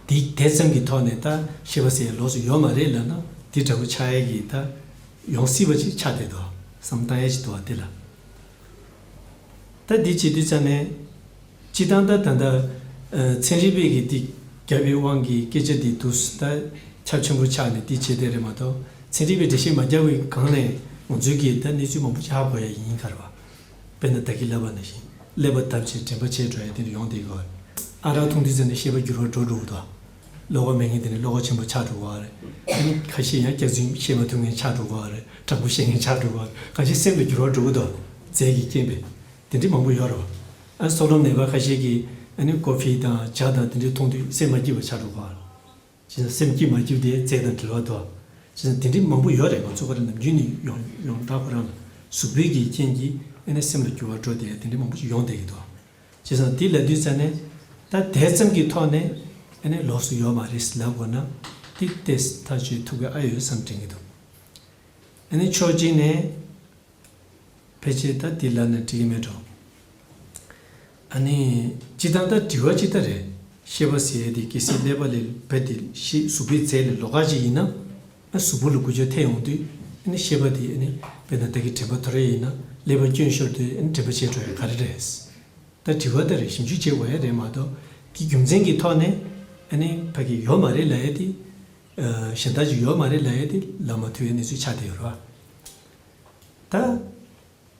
དེ་དེ་ཙམ་གྱི་ཐོག་ནས་ད་ཤེས་པ་ཟེར་ཡ་ལོགས་སུ་ཡོད་མ་རེད་ལབ་ན་དེ་འདྲ་པོ་ཆགས་ཡ་གི་ད་ཡོང་སྲིད་པ་ཅིག་ཆགས་བསྡད་འདུག་བསམ་བཏང་ཡ་ཅིག་འདུག་བ་དེ་ལ། ད་འདི་བྱེད་དུས་ཙ་ནས། སྤྱིར་བཏང་ད་ད་ལྟ་ཚན་རིག་པས་ཀྱི་འདི་བརྒྱབ་པའི་དབང་གིས་སྐད་ཆ་འདི་འདུག་ད་ཁྱབ་ཆེན་པོ་ཆགས་ནས་འདི་བྱེད་བསྡད་རེད་མ་གཏོགས་ཚན་རིག་པས་འགྲེལ་བཤད་མ་བརྒྱབ་པའི་སྒང་ནས་ ང་ཚོའི་གི་ད་གནས་ཚུལ་མང་པོ་ཅིག་ཧ་གོ་ཡ་ཡིན་ག་རེ་བ། དཔེར་ན་ད་གིན་ལབ་པ་ནང་བཞིན་ཀླད་པ་བརྡབས་བྱས་དྲན་པ་ཆད་འགྲོ་ཡ་དེ་འདྲ་ཡོང་བསྡད་ཀྱི་ཡོད་རེད། ཨ་རག་འཐུང་དུས་ཙམ་ནས་ཤེས་པ་འགྱུར་བ་འགྲོ་འགྲོ་གི་འདུག་གློ་ཁ་མེད་མཁན་དེ་ནས་གློ་ཁ་ཆེན་པོ་ཆགས་འགྲོ་གི་ཡོད་རེད། ཨ་ནི་ཁ་ཤས་ཡང་སྐྱག་རྫུན་བཤད་མ་ཐུབ་མཁན་ཆགས་འགྲོ་གི་ཡོད་རེད། དྲང་པོ་བཤད་མཁན་ཆགས་འགྲོ་གི་ཡོད་རེད། གང་ཅི་སེམས་ལ་འགྱུར་བ་འགྲོ་གི་འདུག་རྫས་ཀྱི་རྐྱེན་པས། དེ་འདྲ་མང་པོ་ཡོད་རེད་བ། ཨ་སྲོག་ལམ་ནད་པ་ཁ་ཤས་ཀྱིས་ཨ་ནི་ཀོ་ཕི་དང་ཇ་དང་དེ་འདྲ་འཐུང་དུས་སེམས་མ་སྐྱིད་པ་ཆགས་འགྲོ་གི་ཡོད་རེད། བྱས་ཙང་སེམས་སྐྱིད་མ་སྐྱིད་དེ་རྫས་དང་འབྲེལ་བ་འདུག་བྱས་ཙང་དེ་འདྲའི་མང་པོ་ཡོད་རེད། ང་ཚོ་ག་རེ་ནམ་རྒྱུན་ནས་ཡོང་ཡོངས་གྲགས་ཁོ་རང་ལ་གཟུགས་པོའི་གི་རྐྱེན་གྱིས་ཨ་ནི་སེམས་ལ་འགྱུར་བ་འགྲོ་བསྡད་ཡ་དེ་འདྲའི་མང་པོ་ཞིག་ཡོང་བསྡད་ཀྱི་འདུག་བྱས་ཙང་དེ་ལབ་དུས་ཙ་ནས་ད་དེ་ཙམ་གྱི་ཐོག་ནས་ཨ་ནི་ལོགས་སུ་ཡོད་མ་རེད་ལབ་དགོས་ན་དེ་ཏོག་ཙམ་ཐག་གཅོད་ཐུབ་ཀྱི་ཨ་ཡོད་བསམ་དྲན་གྱི་འདུག་ཨ་ནི་ཕྱོགས་གཅིག་ནས། ཕལ་ཆེར་ད་འདི་ལབ་ན་འགྲིག་གི་མེད་འགྲོ། ཨ་ནི། སྤྱིར་བཏང་ད་དྲི་བ་ཅིག་ད་རེད། ཤེས་པ་ཟེར་ཡས་དེ་གལ་སྲིད་ཀླད་པ་ལས་རྦད་དེ་ཤེས་གཟུགས་པོའི་རྫས་ལས་ལོགས་ཀ་ཅིག་ཡིན་ན། ཨ་གཟུགས་པོ་ལ་འགུལ་སྐྱོད་ཐེབས་ཡོང་དུས། ཨ་ནི་ཤེས་པ་དེ་ཨ་ནི། དཔེར་ན་ད་གི་དྲན་པ་འཐོར་ཡས་ཡིན་ན། ཀླད་པ་སྐྱོན་ཤོར་དུས་ཨ་ནི་དྲན་པ་ཆད་འགྲོ་ཡས་ག་རེ་རེད། ད་དྲི་བ་ད་རེད། ཞིབ་འཇུག་བྱེད་དགོས་ཡས་རེད་མ་གཏོགས། དེ་རྒྱུ་མཚན་གྱི་ཐོག་ནས། ཨ་ནི་ཕ་གི་ཡོད་མ་རེད་ལབ་ཡས་དེ། ཨ་གཞན་དག་ཅིག་ཡོད་མ་རེད་ལབ་ཡས་དེ་ལབ་མ་ཐུབ་ཡས་གནས་ཚུལ་ཆགས་བསྡད་ཡོད་རེད་བ། ད།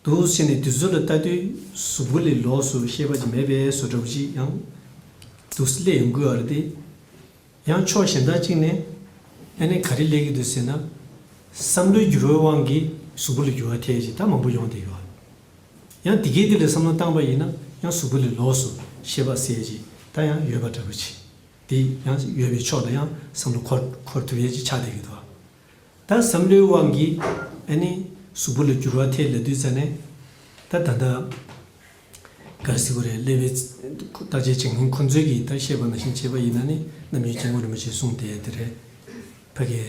འདུག་ཟེར་ནས་དུས་ཚོད་ལ་ལྟ་དུས་གཟུགས་པོ་ལས་ལོགས་སུ་ཤེས་པ་ཅིག་མེད་པའི་བཟོ་འདྲ་པོ་ཅིག་ཡང་འདུག་སླེབས་ཡོང་གི་ཡོད་རེད་དེ། ཡང་ཕྱོགས་གཞན་དག་ཅིག་ནས་ཨ་ནི་ག་རེ་སླེབས་ཀྱི་འདུག་ཟེར་ན། བསམ་བློའི་འགྱུར་བའི་དབང་གིས་གཟུགས་པོ་ལ་འགྱུར་བ་ཐེབས་ཅིག་ད་མང་པོ་ཡོང་བསྡད་ཡོད་རེད། ཡང་དེ་གའི་དེ་ལ་བསམ་བློ་བཏང་པ་ཡིན་ན་ཡང་གཟུགས་པོ་ལས་ལོགས་སུ་ཤེས་པ་ཟེར་ཅིག་ད་ཡང་ཡོད་པ་འདྲ་པོ་ཅིག་དེ་ཡང་ཡོད་པའི་ཕྱོགས་ལ་ཡང་བསམ་བློ་འཁོར་འཁོར་ཐུབ་ཡས་ཅིག་ཆགས་བསྡད་ཀྱི་འདུག་ད་བསམ་བློའི་དབང་གིས་ཨ་ནི་གཟུགས་པོ་ལ་འགྱུར་བ་ཐེབས་ལབ་དུས་ཙ་ནས། ད་ད་ལྟ་ག་རེ་ཟེར་དགོས་རེད། ཀླད་པའི་བརྟག་དཔྱད་བྱེད་མཁན་ཁོང་ཚོས་ཀྱིས་ད་བཤད་པ་ནང་བཞིན་བྱས་པ་ཡིན་ན་ནི་རྣམ་གཡེང་སྐྱབས་མགོན་རིན་པོ་ཆེས་གསུངས་བསྡད་དེ་རེད། ཕ་གིའི་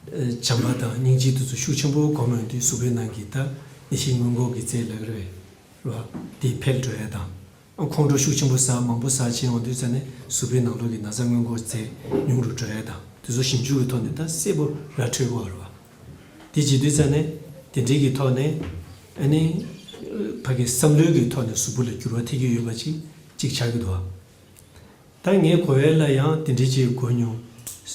བྱམས་པ་དང་སྙིང་རྗེ་དེ་ཚོ་ཤུགས་ཆེན་པོ་སྒོམ་ཡོང་དུས་གཟུགས་པོའི་ནང་གི་ད་ནད་གཞི་སྔོན་འགོག་གི་རྫས་ལབ་ཀྱི་རེད། རེད་བ། དེ་འཕེལ་འགྲོ་ཡས་དང་། ཁོང་ཁྲོ་ཤུགས་ཆེན་པོ་ཟ་མང་པོ་ཟ་བྱས་ཡོང་དུས་ཙ་ནས་གཟུགས་པོའི་ནང་ལོགས་ཀྱི་ན་ཚ་སྔོན་འགོག་རྫས་ཉུང་རུ་འགྲོ་ཡས་དང་དེ་ཚོ་ཞིབ་འཇུག་གི་ཐོག་ནས་ད་གསལ་པོ་ར་འཕྲོད་ཀྱི་ཡོད་རེད་བ། དེ་བྱེད་དུས་ཙ་ནས་དེ་འདྲའི་གི་ཐོག་ནས་ཨ་ནི་ཕ་གི་བསམ་བློའི་གི་ཐོག་ནས་གཟུགས་པོ་ལ་འགྱུར་བ་ཐེབས་ཀྱི་ཡོད་པ་ཅིག་ཅིག་ཆགས་ཀྱི་འདུག་བ། ད་ངས་གོ་བ་ལ་ཡང་དེ་འདྲའི་ཅིག་གོ་མྱོང་།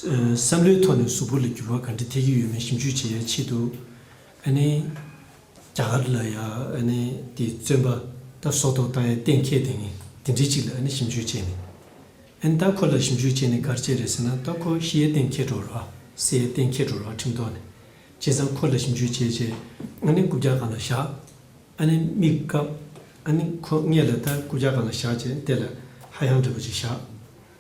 ཨ་བསམ་བློའི་ཐོག་ནས་གཟུགས་པོ་ལ་འགྱུར་བ་ག་འདྲ་ཐེབས་ཀྱི་ཡོད་མེད་ཞིབ་འཇུག་བྱེད་ཡའི་ཆེད་དུ། ཨ་ནི། རྒྱ་གར་ལ་ཡ་ཨ་ནི་དེ་བཙོན་པ་ད་སྲོག་ཐོག་བཏང་ཡ་གཏན་འཁེལ་བསྡད་མཁན་དེ་འདྲའི་ཅིག་ལ་ཨ་ནི་ཞིབ་འཇུག་བྱས་ནས། ཨ་ནི་ད་ཁོ་ལ་ཞིབ་འཇུག་བྱས་ནས་ག་རེ་བྱས་རེད་ཟེར་ན། ད་ཁོ་ཤི་ཡ་གཏན་འཁེལ་འགྲོ་ར། བསད་ཡ་གཏན་འཁེལ་འགྲོ་ར་ཁྲིམས་ཐོག་ནས། བྱས་ཙང་ཁོ་ལ་ཞིབ་འཇུག་བྱས་བྱས་ཨ་ནི་རྐུབ་བཀྱག་སྒང་ལ་བཞག་ཨ་ནི་མིག་བཀབ། ཨ་ནི་ཁོ་སྔས་ལ་ད་རྐུབ་བཀྱག་སྒང་ལ་བཞག་བྱས་དེ་ལ་ཧ་ཡང་འདྲ་པོ་ཅིག་བཞག་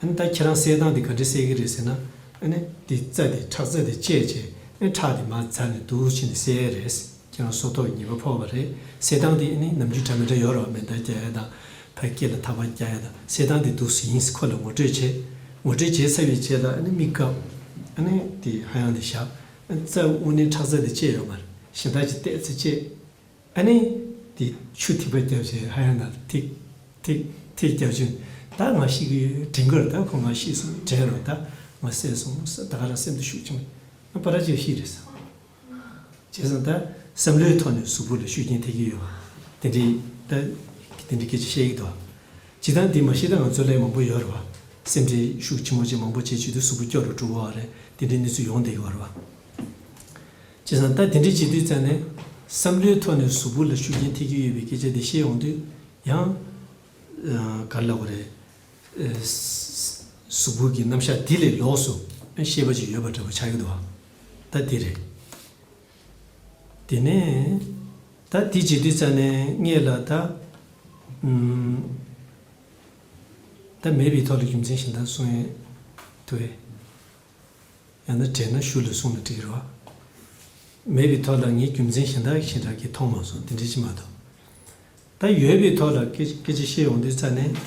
ཨ་ནི་ད་ཁྱེད་རང་བསད་སྟངས་དེ་ག་འདྲ་བསད་ཀྱི་རེད་ཟེར་ན། ཨ་ནི་དེ་རྩ་དེ་ཁྲག་རྩ་དེ་བཅད་བྱས་ཨ་ནི་ཁྲག་དེ་མར་འཛག་ནས་འདུག་བྱས་ནས་བསད་ཡ་རེད། ཁྱེད་རང་སྲོག་ཐོག་གི་ཉེས་པ་ཕོག་པ་རེད། བསད་སྟངས་དེ་ཨ་ནི་ནམ་རྒྱུན་འདྲ་མི་འདྲ་ཡོད་རེད་བ། མེ་མདའ་རྒྱག་ཡ་དང་ཕར་སྐེ་ལ་ཐག་པ་རྒྱག་ཡ་དང་བསད་སྟངས་དེ་འདུག་སེ་ཡིན་ཟེར་ཁོ་ལ་ངོ་སྤྲོད་བྱས། ངོ་སྤྲོད་བྱས་ཚར་བའི་རྗེས་ལ་ཨ་ནི་མིག་བཀབ། ཨ་ནི་དེ་ཧ་ཡང་དེ་བཞག་ཨ་ནི་རྩ་དངོས་གནས་ཁྲག་རྩ་དེ་བཅད་ཡོད་མ་རེད། གཞན་དག་ཅིག་བལྟས་ཚེ་བཅད། ཨ་ནི། དེ་ཆུ་ཐིགས་པ་བརྒྱབ་བྱས་ཧ་ཡང་ན་ཐིག་ཐིག་ཐིག་བརྒྱབ་བྱས། ད་ང་ཤི་གི་དྲན་གི་རེད། ད་ཁོ་ང་ཤི་སོང་དྲན་རོགས། ད་ང་བསད་སོང་ད་ག་རང་སེམས་སྡུག་ཤུགས་ཆེན་པོ་ང་པ་ར་ཅིག་ཤི་རེད་ཟེར། བྱས་ཙང་ད་བསམ་བློའི་ཐོག་ནས་གཟུགས་པོ་ལ་ཤུགས་རྐྱེན་ཐེབས་ཀྱི་ཡོད་པ། དེ་འདྲའི་ད་དེ་འདྲའི་སྐད་ཆ་བཤད་ཀྱི་འདུག་སྤྱིར་བཏང་འདི་མ་གཞི་ད་ང་ཚོ་ལ་མང་པོ་ཡོད་རེད་བ། སེམས་ཁྲལ་ཤུགས་ཆེན་པོ་ཅིག་མང་པོ་བྱེད་བྱེད་དུས་གཟུགས་པོ་སྐྱོ་རུ་འགྲོ་གི་ཡོད་རེད། དེ་འདྲའི་གནས་ཚུལ་ཡོང་བསྡད་ཀྱི་ཡོད་རེད་བ། བྱས་ཙང་ད་དེ་འདྲ་བྱེད་དུས་ཙང་ནས་བསམ་བློའི་ཐོག་ནས་གཟུགས་པོ་ལ་ཤུགས་རྐྱེན་ཐེབས་ཀྱི་ཡོད་པའི་སྐད་ཆ་དེ་བཤད་ཡོང་དུས་ཡང་། ཨ་ག་རེ་ལབ་དགོས་རེད། ཨ་གཟུགས་པོ་གི་རྣམ་གཞག་འདི་ལས་ལོགས་སུ་ཤེས་པ་ཅིག་ཡོད་པ་འདྲ་པོ་ཆགས་ཀྱི་འདུག་བ། ད་འདི་རེད། དེ་ནས་ད་འདི་བྱེད་དུས་ཙང་ནས་སྔས་ལ་ད་ཨམ་ད་མེད་པའི་ཐོག་ལ་རྒྱུ་མཚན་གཞན་དག་གསུང་ཡས་འདུག་གས། ཡང་ན་དྲན་ན་གཞུག་ལ་གསུངས་ན་འགྲིག་གི་རེད་བ། མེད་པའི་ཐོག་ལ་ངས་རྒྱུ་མཚན་གཞན་དག་ཞེ་དྲག་གིས་མཐོང་མ་སོང་། དེ་འདྲ་ཅིག་མ་གཏོགས། ད་ཡོད་པའི་ཐོག་ལ་སྐད་སྐད་ཆ་བཤད་ཡོང་དུས་ཙ་ནས།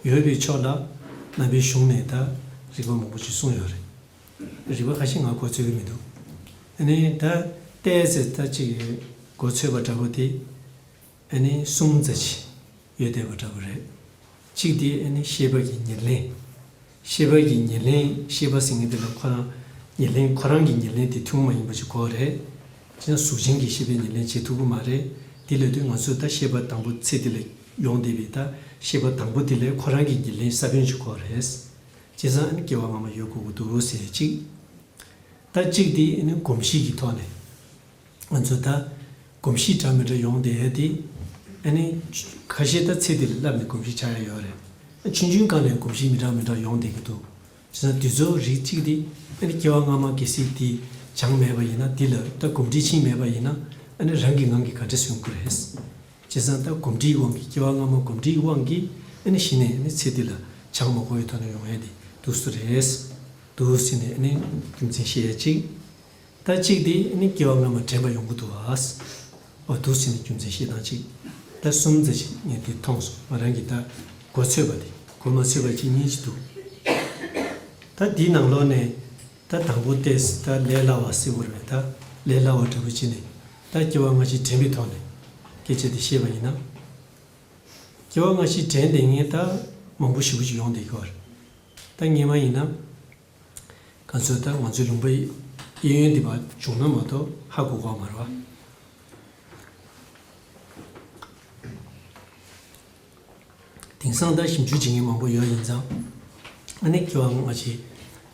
ཡོད་པའི་ཕྱོགས་ལ་ནང་པའི་གཞུང་ནས་ད་རིགས་པ་མང་པོ་ཅིག་གསུངས་ཡོད་རེད། རིགས་པ་ཁ་ཤས་ང་གོ་ཚོད་ཀྱི་མི་འདུག་ཨ་ནི་ད་ཏོག་ཙམ་ད་ཅིག་གོ་ཚོད་པ་འདྲ་པོ་དེ། ཨ་ནི་གསུམ་ཙམ་ཅིག་ཡོད་བསྡད་པ་འདྲ་པོ་རེད། གཅིག་དེ་ཨ་ནི་ཤེས་པ་གི་ཉེར་ལེན། ཤེས་པ་གི་ཉེར་ལེན། ཤེས་པ་ཟེར་མཁན་དེ་ལ་ཁོ་རང་ཉེར་ལེན། ཁོ་རང་གི་ཉེར་ལེན་དེ་ཐུན་མོང་མ་ཡིན་པ་ཅིག་གོ་རེད། བྱས་ན་གཟུགས་ཅན་གྱི་ཤེས་པའི་ཉེར་ལེན་བྱེད་ཐུབ་ཀྱི་མ་རེད། དེ་ལབ་དུས་ང་ཚོས་ད་ཤེས་པ་དང་པོ་ཚེ་འདི་ལ་ཡོང་བསྡད་པའི་ད་ཤེས་པ་དང་པོ་དེ་ལ་ཁོ་རང་གི་ཉེར་ལེན་ས་བོན་ཅིག་གོ་རེད། བྱས་ཙང་ཨ་ནི་སྐྱེ་བ་སྔ་མ་ཡོད་དགོས་ཀྱི་འདུག་ཟེར་གཅིག་ད་གཅིག་དེ་ཨ་ནི་གོམས་གཤིས་ཀྱི་ཐོག་ནས། ང་ཚོ་ད་གོམས་གཤིས་འདྲ་མི་འདྲ་ཡོང་བསྡད་ཡ་དེ། ཨ་ནི་ཁ་ཤས་ད་ཚེ་འདི་ལ་བསླབས་ནས་གོམས་གཤིས་ཆགས་ཡ་ཡོད་རེད། ཆུང་ཆུང་སྒང་ནས་གོམས་གཤིས་མི་འདྲ་མི་འདྲ་ཡོང་བསྡད་ཀྱི་འདུག་བྱས་ཙང་དེ་ཚོ་རིགས་གཅིག་དེ། ཨ་ནི་སྐྱེ་བ་སྔ་མ་གལ་སྲིད་དེ་སྦྱངས་མེད་པ་ཡིན་ན། དེ་ལ་ད་གོམས་འདྲིས་ཕྱིན་མེད་པ་ཡིན་ན། ཨ་ནི་རང་གིས་རང་གིས་ག་འདྲ་སེ་ཡོང་གི་རེད། བྱས་ཙང་ད་གོམས་འདྲིས་དབང་གིས། སྐྱེ་བ་སྔ་མ་གོམས་འདྲིས་དབང་གིས། ཨ་ནི་གཞི་ནས་ཨ་ནི་ཚེ་འདི་ལ་སྦྱངས་མ་དགོས་པའི་ཐོག་ནས་ཡོང་ཡ་དེ་འདུག་སེ་རེད། འདུག་སེ་ནས་ཨ་ནི་རྒྱུ་མཚན་བཤད་ཡ་གཅིག་ད་གཅིག་དེ་ཨ་ནི་སྐྱེ་བ་སྔ་མ་དྲན་པ་ཡོང་གི་འདུག་ཨ། འོ་འདུག་སེ་ནས་རྒྱུ་མཚན་བཤད་སྟངས་གཅིག་ད་གསུམ་ཙམ་ཞིག་ངས་དེ་མཐོང་སོང་། ང་རང་གིས་ད་གོ་ཚོད་པ་དེ། གོ་མ་ཚོད་པ་གཅིག་གཉིས་ཅིག་འདུག་ད་འདིའི་ནང་ལོགས་ནས་ད་དང་པོ་ཏོག་ཙམ་ད་ལས་སླ་བ་ཟེར་དགོས་རེད་པས། ད་ལས་སླ་བ་འདྲ་པོ་བྱས་ནས་ད་སྐྱེ་བ་སྔ་ཕྱི་དྲན་པའི་ཐོག་ནས་སྐད་ཆ་དེ་བཤད་པ་ཡིན་ན། སྐྱེ་བ་སྔ་ཕྱི་དྲན་བསྡད་མཁན་ད་མང་པོ་ཞེ་པོ་ཅིག་ཡོང་བསྡད་ཀྱི་ཡོད་རེད། ད་སྔོན་མ་ཡིན་ན། ག་ཚོད་ད་ང་ཚོའི་ལུང་པའི་གཡས་གཡོན་འདི་བར་བྱུང་ན་མ་གཏོགས་ཧ་གོ་གི་མ་རེད་པ། དེང་སང་ད་ཞིབ་འཇུག་བྱེད་མཁན་མང་པོ་ཡོད་ཡིན་ཙང་། ཨ་ནི་སྐྱེ་བ་སྔ་ཕྱི་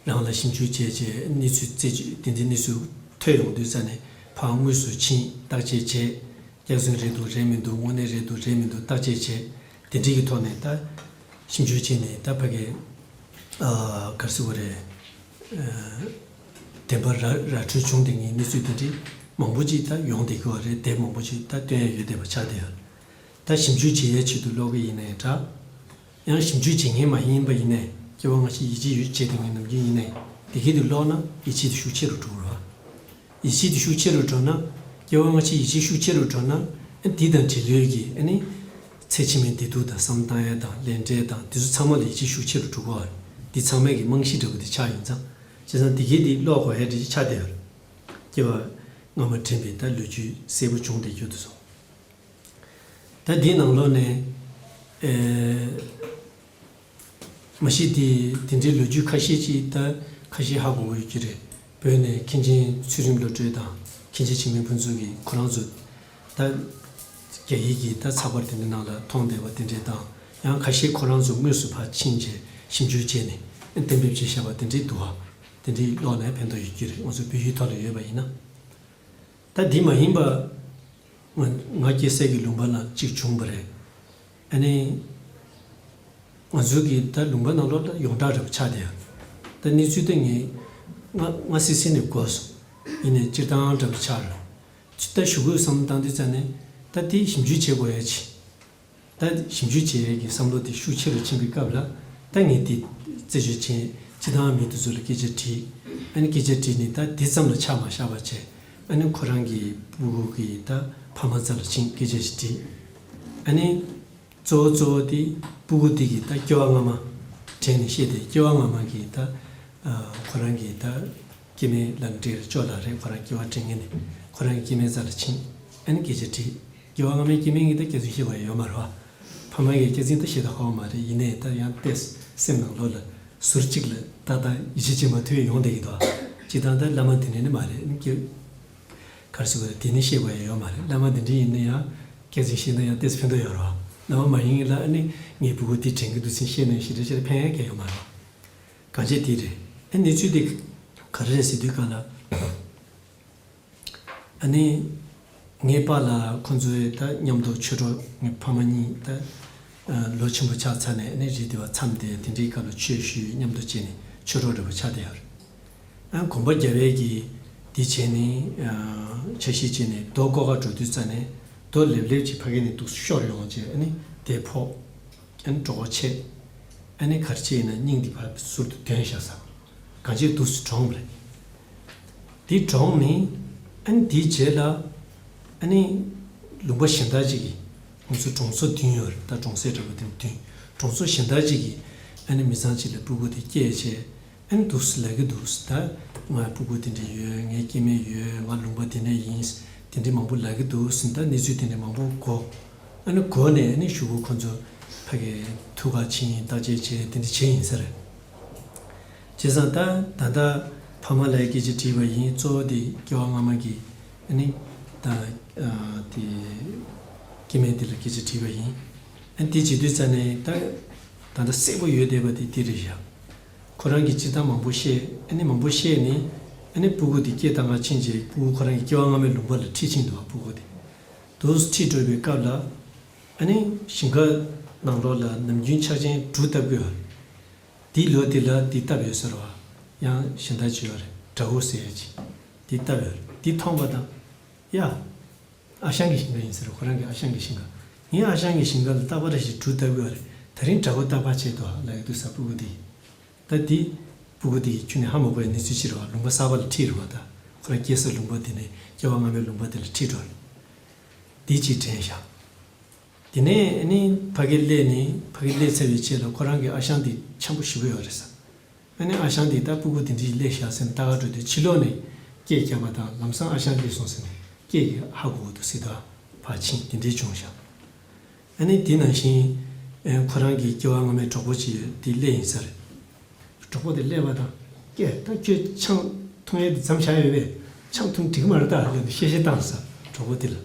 རང་ལ་ཞིབ་འཇུག་བྱས་བྱས། གནས་ཚུལ་རྩད་གཅོད་དེ་འདྲའི་གནས་ཚུལ་ཐོན་ཡོང་དུས་ཙ་ནས་ཕར་དངོས་སུ་ཕྱིན། བརྟག་དཔྱད་བྱས། སྐྱག་རྫུན་རེད་འདུག་རེད་མི་འདུག་དངོས་གནས་རེད་འདུག་རེད་མི་འདུག་བརྟག་དཔྱད་བྱས། དེ་འདྲའི་གི་ཐོག་ནས་ད་ཞིབ་འཇུག་བྱས་ནས། ད་ཕ་གི་ཨ་ག་རེ་ཟེར་དགོས་རེད། ཨ་བདེན་པ་ར་ར་འཕྲོད་བྱུང་བསྡད་མཁན་གནས་ཚུལ་དེ་འདྲའི་མང་པོ་ཅིག་ད་ཡོང་བསྡད་ཀྱི་ཡོད་རེད། དེབ་མང་པོ་ཅིག་ད་བཏོན་ཡ་ཡོད་བསྡད་པ་ཆགས་བསྡད་ཡོད། ད་ཞིབ་འཇུག་བྱེད་ཡའི་ཆེད་དུ་ཀློག་གི་ཡིན་ནའི་འདྲ། ཡང་ཞིབ་འཇུག་བྱེད་མཁན་མ་ཡིན་པ་ཡིན་ནའི། སྐྱེ་བ་སྔ་ཕྱི་ཡིད་ཆེས་ཡོད་བྱས་བསྡད་མཁན་ནམ་རྒྱུན་ཡིན་ནའི། དེ་གི་དེ་ཀློག་ན་ཡིད་ཆེས་དེ་ཤུགས་ཆེ་རུ་འགྲོ་གི་རེད་པ། ཡིད་ཆེས་དེ་ཤུགས་ཆེ་རུ་འགྲོ་ན། སྐྱེ་བ་སྔ་ཕྱི་ཡིད་ཆེས་ཤུགས་ཆེ་རུ་འགྲོ་ན། ཨ་འདི་དང་འབྲེལ་ཡོད་ཀྱི་ཨ་ནི་ཚེ་ཕྱི་མའི་བདེ་སྡུག་དང་། བསམ་བློ་བཏང་ཡ་དང་། ལས་འབྲས་དང་། དེ་ཚོ་ཚང་མ་ལ་ཡིད་ཆེས་ཤུགས་ཆེ་རུ་འགྲོ་གི་རེད་པ། འདི་ཚང་མའི་གི་རྨང་གཞི་འདྲ་པོ་དེ་ཆགས་ཡིན་ཙང་། བྱས་ཙང་དེ་གི་དེ་ཀློག་དགོས་ཡ་འདྲ་ཅིག་ཆགས་བསྡད་ཡོད་རེད། སྐྱེ་བ་སྔ་མ་དྲན་པའི་ད་ལོ་རྒྱུས་གསལ་པོ་བྱུང་བསྡད་རྒྱུ་དེ་ཚོ། ད་འདིའི་ནང་ལོགས་ནས། ཨེ། མ་གཞི་དེ་དེ་འདྲའི་ལོ་རྒྱུས་ཁ་ཤས་ཅིག་ད་ཁ་ཤས་ཧ་གོ་གི་ཡོད་ཀྱི་རེད། བོད་ནས་མཁན་ཆེན་ཚུལ་ཁྲིམས་བློ་གྲོས་དང་། མཁན་ཆེན་འཆི་མེད་ཕུན་ཚོགས་ཀྱིས་ཁོ་རང་ཚོ་ད་རྒྱ་ཡིག་གི་ད་ཚགས་པར་དེ་འདྲའི་ནང་ལ་མཐོང་བསྡད་པ་དེ་འདྲས་དང་། ཡང་ཁ་ཤས་ཁོ་རང་ཚོ་དངོས་སུ་ཕར་ཕྱིན་བྱས་ཞིབ་འཇུག་བྱས་ནས་གཏན་འབེབས་བྱས་བཞག་པ་དེ་འདྲས་འདུག་པ། དེ་འདྲའི་ཀློག་ནའི་ཕན་ཐོགས་ཡོད་ཀྱི་རེད། ང་ཚོ་བོད་ཡིག་ཐོག་ལ་ཡོད་པ་ཡིན་ན། ད་འདི་མ་ཡིན་པ། ང་ང་སྐྱེས་སའི་གི་ལུང་པ་ལ་གཅིག་བྱུང་བ་རེད། ཨ་ནི་ང་ཚོའི་གི་ད་ལུང་པ་ནང་ལོགས་ལ་ཡོངས་གྲགས་འདྲ་པོ་ཆགས་བསྡད་ཡོད། ད་གནས་ཚུལ་དེ་ངས་སྔ་སྔ་སི་སི་ནས་གོ་སོང་། ཡིན་ནའི་སྤྱིར་བཏང་འདྲ་པོ་ཆགས་རེད། ད་ཞུ་དགོས་བསམ་བློ་བཏང་དུས་ཙ་ནས། ད་དེ་ཞིབ་འཇུག་བྱེད་དགོས་ཡ་ཅིག་ད་ཞིབ་འཇུག་བྱེད་ཡས་ཀྱི་བསམ་བློ་དེ་ཤུགས་ཆེ་རུ་ཕྱིན་པའི་སྐབས་ལ། ད་ངས་དེ་རྩད་གཅོད་བྱས། སྤྱིར་བཏང་མི་དེ་ཚོ་ལ་སྐད་ཆ་དྲིས། ཨ་ནི་སྐད་ཆ་དྲིས་ནས་ད་དེ་ཙམ་ལ་ཆ་མ་བཞག་པ་བྱས། ཨ་ནི་ཁོ་རང་གི་སྤུ་གུ་གི་ད་ཕ་མ་རྩ་ལ་ཕྱིན། སྐད་ཆ་ཞིག་དྲིས། ཨ་ནི་གཙོ་བོ་གཙོ་བོ་དེ་སྤུ་གུ་དེ་གི་ད་སྐྱེ་བ་སྔ་མ་དྲན་ནས་བཤད་དེ། སྐྱེ་བ་སྔ་མ་གི་ད་ཁོ་རང་གི་ད་སྐྱེ་དམན་ལགས་འདྲེ་ལ་ཅོ་ལགས་རེད། ཁོ་རང་སྐྱེ་བ་དྲན་མཁན་དེ། ཁོ་རང་གི་སྐྱེ་དམན་རྩ་ལ་ཕྱིན། ཨ་ནི་སྐད་ཆ་དྲིས། སྐྱེ་བ་སྔ་མའི་སྐྱེ་དམན་གྱིས་ད་སྐྱག་རྫུན་བཤད་པ་ཡོད་མ་རེད་པ། ཕ་མ་གིས་སྐྱག་རྫུན་ད་བཤད་ད་ཧ་གོ་མ་རེད། ཡིན་ནའི་ད་ཡང་ཏོག་ཙམ་སེམས་ནང་ལོགས་ལ་ཟུར་གཅིག་ལ་ཏག་ཏག་ཡིད་ཆེས་བྱེད་མ་ཐུབ་ཡ་ཡོང་བསྡད་ཀྱི་འདུག་པ། སྤྱིར་བཏང་ད་བླ་མ་དེ་འདྲས་ནི་མ་རེད། ཨ་ནི་སྐྱེ་ག་རེ་ཟེར་དགོས་རེད། དེ་ནི་བཤད་པ་ཡ་ཡོད་མ་རེད། བླ་མ་དེ་འདྲས་ཡིན་ན་ཡང་སྐྱག་རྫུན་བཤད་ན་ཡང་ཏོག་ཙམ་ཕན་ཐོགས་ཡོད་རེད་པ། བླ་མ་མ་ཡིན་ལ་ཨ་ནི་ངའི་སྤུ་གུ་དེ་དྲན་གྱི་འདུག་ཟེར་བཤད་ན་ཞེ་དྲག་ཞེ་དྲག་ཕན་ཡ་གང་ཡོད་མ་རེད་པ། གང་བྱས་དེ་རེད། ཨ་གནས་ཚུལ་དེ་ག་རེ་རེད་ཟེར་དུས་སྒང་ལ། ཨ་ནི་ངའི་པཱ་ལགས་ཁོང་ཚོའི་ད་མཉམ་དུ་ཆོས་གྲོགས། ངའི་ཕ་མ་གཉིས་ད་ལོ་ཆེན་པོ་ཆགས་ཚར་ནས། ཨ་ནི་རི་དེ་བ་མཚམས་དེ་དེ་འདྲའི་སྐབས་ལ་ཆོས་ཞུས། མཉམ་དུ་བྱས་ནས་ཆོས་གྲོགས་འདྲ་པོ་ཆགས་བསྡད་ཡོད་རེད། ཨ་དགོངས་པ་རྒྱབ་ཡས་ཀྱི་དེ་བྱས་ནས། འཆར་གཞི་བྱས་ནས་རྡོ་བརྐོ་ག་འགྲོ་དུས་ཙ་ནས། རྡོ་ལེབ་ལེབ་ཅིག་ཕ་གི་ནས་འདུག་ཤོར་ཡོང་བྱས། ཨ་ནི་དེ་ཕོག་ཨ་ནི་གྲོད་ཁོག་ཆད། ཨ་ནི་ག་རེ་བྱས་ཡིན་ན་སྙིང་འདི་ཕར་ཟུར་དུ་དོན་བཞག་ས། གང་བྱས་འདུག་སེ་གྲོངས་པ་རེད། དེ་གྲོངས་ནས་ཨ་ནི་དེའི་རྗེས་ལ་ཨ་ནི་ལུང་པ་གཞན་དག་ཅིག་གི། ང་ཚོ་གྲོང་ཚོ་བདུན་ཡོད་རེད། ད་གྲོང་གསེབ་འདྲ་པོ་དེ་བདུན། གྲོང་ཚོ་གཞན་དག་ཅིག་གི་ཨ་ནི་མི་ཚང་ཅིག་ལ་སྤུ་གུ་དེ་སྐྱེས་བྱས། ཨ་ནི་འདུག་སེ་ལབ་ཀྱི་འདུག་སེ། ད་ང་སྤུ་གུ་དེ་འདྲ་ཡོད། ངའི་སྐྱེ་དམན་ཡོད། ང་ལུང་པ་དེ་ནས་ཡིན། དེ་འདྲ་མང་པོ་ལབ་ཀྱི་འདུག་སེ། ད་གནས་ཚུལ་དེ་འདྲ་མང་པོ་གོ། ཨ་ནི་གོ་ནས་ཨ་ནི་གཞུག་གུ་ཁོ་ཚོ་ཕ་གི་ཐུག་ག་ཕྱིན། བརྟག་དཔྱད་བྱས། དེ་འདྲ་བྱས་ཡིན་ས་རེད། བྱས་ཙང་ད་ད་ལྟ་ཕ་མ་ལ་སྐད་ཆ་དྲིས་པ་ཡིན། གཙོ་བོ་དེ་སྐྱེ་བ་སྔ་མ་གི་ཨ་ནི་ད་ཨ་དེ་སྐྱེ་དམན་དེ་ལ་སྐད་ཆ་དྲིས་པ་ཡིན། ཨ་ནི་དེ་བྱེད་དུས་ཙ་ནས་ད་ད་ལྟ་གསལ་པོ་ཡོད་བསྡད་པ་དེ་དེ་རེད་བཞག་ཁོ་རང་གིས་སྤྱིར་བཏང་མང་པོ་བཤད། ཨ་ནི་མང་པོ་བཤད་ནས། ཨ་ནི་སྤུ་གུ་དེ་སྐྱེས་ཐང་ང་ཕྱིན་རྗེས་སྤུ་གུ་ཁོ་རང་གི་སྐྱེ་བ་སྔ་མའི་ལུང་པ་ལ་ཁྲིད་ཕྱིན་འདུག་བ། སྤུ་གུ་དེ་དུ་ཁྲིད་འགྲོ་བའི་སྐབས་ལ། ཨ་ནི་ཞིང་ཁ་ནང་ལོགས་ལ་ནམ་རྒྱུན་ཆར་ཆེན་གྲུ་བཏབ་ཀྱི་ཡོད་རེད། དེའི་ལོ་དེ་ལ་དེ་བཏབ་ཡོད་ཟེར་བ། ཡང་གཞན་དག་ཅིག་ཡོད་རེད། བྲག་འུ་ཟེར་ཡ་ཅིག་དེ་བཏབ་ཡོད་རེད། དེ་མཐོང་པ་དང་། ཡ། ཨ་ཞང་གི་ཞིང་ཁ་ཡིན་ཟེར། ཁོ་རང་གི་ཨ་ཞང་གི་ཞིང་ཁ། ངའི་ཨ་ཞང་གི་ཞིང་ཁ་ལ་རྟག་པར་ཞིག་གྲུ་བཏབ་ཀྱི་ཡོད་རེད། དེ་རིང་བྲག་འུ་བཏབ་པ་བྱས་འདུག་ལབ་ཀྱི་འདུག་ས། སྤུ་གུ་དེ། ད་དེ་སྤུ་གུ་དེ་ཁྱོན་ནས་ཧ་མ་གོ་བའི་གནས་ཚུལ་ཅིག་རེད་བ། ལུང་པ་གསར་པ་ལ་ཁྲིད་རེད་བ། ད་ཁོ་རང་སྐྱེས་ས་ལུང་པ་དེ་ནས་སྐྱེ་བ་སྔ་མའི་ལུང་པ་དེ་ལ་ཁྲིད་འགྲོ་རེད། དེ་གཅིག་དྲན་བཞག་དེ་ནས་ཨ་ནི་ཕ་གི་སླེབས་ནས། ཕ་གི་སླེབས་ཚར་བའི་རྗེས་ལ་ཁོ་རང་གི་ཨ་ཞང་དེ་འཆམ་པོ་ཞེ་པོ་ཡོད་རེད་ས། ཨ་ནི་ཨ་ཞང་དེས་ད་སྤུ་གུ་དེ་འདྲ་ཞིག་སླེབས་བཞག་ཟེར་ནས་ལྟ་ག་འགྲོ་དུས་ཕྱི་ལོགས་ནས་སྐད་རྒྱབ་པ་དང་། ལམ་སང་ཨ་ཞང་སླེབས་སོང་ཟེར་ནས་སྐད་ཀྱིས་ཧ་གོ་གི་འདུག་ཟེར། ད་ཕར་ཕྱིན་དེ་འདྲ་བྱུང་བཞག་ཨ་ནི་དེ་ནང་བཞིན་ཨེ་ཁོ་རང་གི་སྐྱེ་བ་སྔ་མའི་གྲོགས་པོ་ཅིག་ཡོད། དེ་སླེབས་ཡིན་ས་རེད། གྲོགས་པོ་དེ་སླེབས་པ་དང་། ཀྱེ། ད་ཁྱོད་ཆང་འཐུང་ཡས་དེ་མཚམས་བཞག་ཡོད་པས། ཆང་འཐུང་འགྲིག་མ་རེད་ད་ལབ་ནས་གཤེ་གཤེ་བཏང་ས། གྲོགས་པོ་དེ་ལ།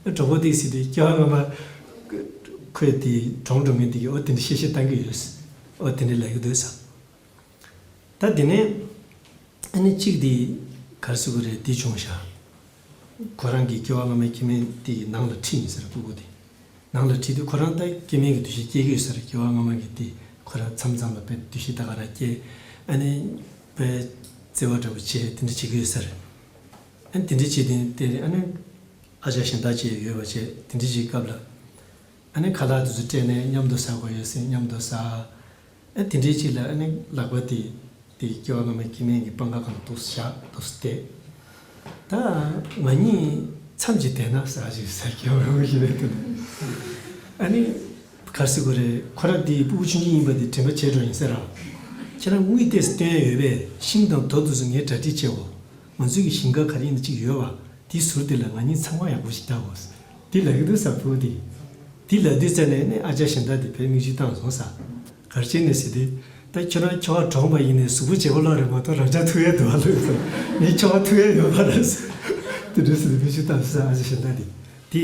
ཨ་གྲོགས་པོ་དེ་ཟེར་དུས་སྐྱེ་བ་སྔ་མ་ཁོས་དེ་གྲོངས་འགྲོ་མཁན་དེ་གིས་འོ་དེ་འདྲ་གཤེ་གཤེ་བཏང་གི་ཡོད། འོ་དེ་འདྲ་ལབ་ཀྱི་འདུག་ས། ད་དེ་ནས་ཨ་ནི་གཅིག་དེ་ག་རེ་ཟེར་དགོས་རེད། དེ་བྱུང་བཞག་ཁོ་རང་གི་སྐྱེ་བ་སྔ་མའི་སྐྱེ་དམན་དེ་ཡི་ནང་ལ་ཁྲིད་ཡིན་ཟེར། སྤུ་གུ་དེ་ནང་ལ་ཁྲིད་དུས་ཁོ་རང་ད་སྐྱེ་དམན་གྱི་འདུ་ཤེས་སྐྱེ་གི་ཡོད་ས་རེད། སྐྱེ་བ་སྔ་མ་གི་དེ་ཁོ་རང་མཚམས་མཚམས་ལ་དཔེ་འདུ་ཤེས་ད་ག་རང་སྐྱེ། ཨ་ནི་དཔེ་བརྩེ་བ་འདྲ་པོ་བྱས་དེ་འདྲ་བྱེད་ཀྱི་ཡོད་ས་རེད། ཨ་ནི་དེ་འདྲ་བྱེད་དུས་དེ་ཨ་ནི་ཨ་ཅག་གཞན་དག་ཅིག་ཡོད་པ་བྱས། དེ་འདྲ་བྱེད་སྐབས་ལ། ཨ་ནི་ཁ་ལག་དེ་ཚོ་སྤྲད་ནས་མཉམ་དུ་ཟ་དགོས་ཡོད་ཟེར། མཉམ་དུ་ཟ། ཨ་དེ་འདྲའི་ཅིག་ལ་ཨ་ནི་ལག་པ་དེ་དེ་སྐྱེ་བ་སྔ་མའི་སྐྱེ་དམན་གྱི་པང་ཁ་སྒང་ལ་འདུག་སེ་བཞག་འདུག་སེ་བསྡད། ད་ང་གཉིས་མཚམས་ཅིག་བསྡད་ན་ཟེར་ཅིག་ཟེར། སྐྱེ་བ་སྔ་མའི་སྐྱེ་དམན་དེ་ལ། ཨ་ནི་ག་རེ་ཟེར་དགོས་རེད། ཁོ་རང་དེ་སྤུ་གུ་ཆུང་ཆུང་ཡིན་པ་དེ་དྲན་པ་བརྗེད་འགྲོ་ཡིན་ས་རེད། ཁྱེད་རང་དངུལ་ཏོག་ཙམ་སྟོན་ཡ་ཡོད་པས་ཤིང་དང་རྡོ་དེ་ཚོ་ངས་གྲ་སྒྲིག་བྱེད་འོ། ང་ཚོའི་གི་ཞིང་ཁ་ག་རེ་ཡིན་ན་ཅིག་ཡོད་པ། དེའི་ཟུར་དེ་ལ་ང་གཉིས་ཚང་མ་ཡག་པོ་ཞིག་བལྟ་འོ། དེ་ལབ་ཀྱི་འདུག་ས། སྤུ་གུ་དེ། དེ་ལབ་དུས་ཙ་ནས་ནི་ཨ་ཅག་གཞན་དག་དེ་དཔེ་མིག་ཆུ་བཏང་སོང་ས། ག་རེ་བྱས་ནས་ཟེར་དུས། ད་ཁྱོད་རང་ཁྱོ་ག་གྲོངས་པ་ཡིན་ནའི་གཟུགས་པོ་བརྗེ་པོ་ལོག་རེད་མ་གཏོགས་རང་ཅག་ཐུག་ཡས་འདུག་བ་ལབ་སོང་། ངས་ཁྱོ་ག་ཐུག་ཡས་ཡོད་པ་རེད། དེ་འདྲ་ཟེར་ནས་མིག་ཆུ་བཏང་སོང་ས། ཨ་ཅག་གཞན་དག་དེ། དེ།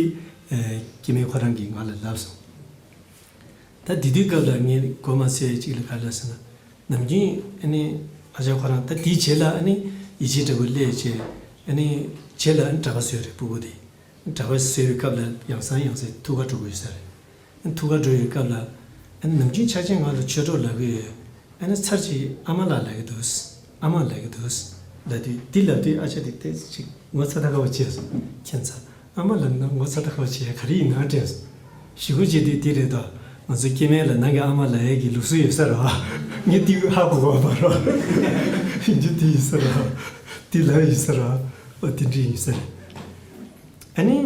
ཨེ། སྐྱེ་དམན་ཁོ་རང་གིས་ང་ལ་ལབ་སོང་། ད་དེ་དུས་སྐབས་ལ་ངས་གོ་མ་ཚོད་ཅིག་ལ་ག་རེ་ལབ་ཟེར་ན། ནམ་རྒྱུན་ཨ་ནི་ཨ་ཅག་ཁོ་རང་ད་དེའི་རྗེས་ལ་ཨ་ནི་ཡིད་ཆེས་འདྲ་པོ་སླེབས་བྱས། ཨ་ནི་རྗེས་ལ་ཨ་ནི་གྲྭ་པ་བཟོས་རེད། སྤུ་གུ་དེ། གྲྭ་པ་བཟོས་པའི་སྐབས་ལ་ཡང་སང་ཡང་སེ་ཐུག་ག་འགྲོ་གི་ཡོད་ས་རེད། ཨ་ནི་ཐུག་ག་འགྲོ་ཡོད་སྐབས་ལ། ཨ་ནི་ནམ་རྒྱུན་ཆ་ཆེན་ང་ལ་ཆོས་གྲོགས་ལབ་ཀྱི་ཡོད། ཨ་ནི་ཚར་གཅིག་ཨ་མ་ལགས་ལབ་ཀྱི་འདུག་ཨ་མ་ལབ་ཀྱི་འདུག་ལབ་དུས། འདི་ལབ་དུས་ཨ་ཅག་དེ་ཏོག་ཙམ་ཅིག་ངོ་ཚ་ད་ཁ་པོ་བྱས་སོང་། ཁྱད་མཚར། ཨ་མ་ལབ་ན་ངོ་ཚ་ད་ཁ་པོ་བྱས་ཡ་ག་རེ་ཡིན་ན་དྲན་སོང་། ཞུ་སྒོ་བྱེད་དུས་དེ་རེད་དོ། ང་ཚོ་སྐྱེ་དམན་ལ་ནང་གི་ཨ་མ་ལབ་ཡས་ཀྱི་ལུགས་སྲོལ་ཡོད་ས་རེད་བ། ངས་དེ་ཧ་གོ་གི་མ་རེད། ཡིན་རྒྱུ་དེ་ཡིན་ས་རེད་བ། དེ་ལབ་ཡིན་ས་རེད་བ། ཨོ་དེ་འདྲ་ཡིན་ས་རེད། ཨ་ནི།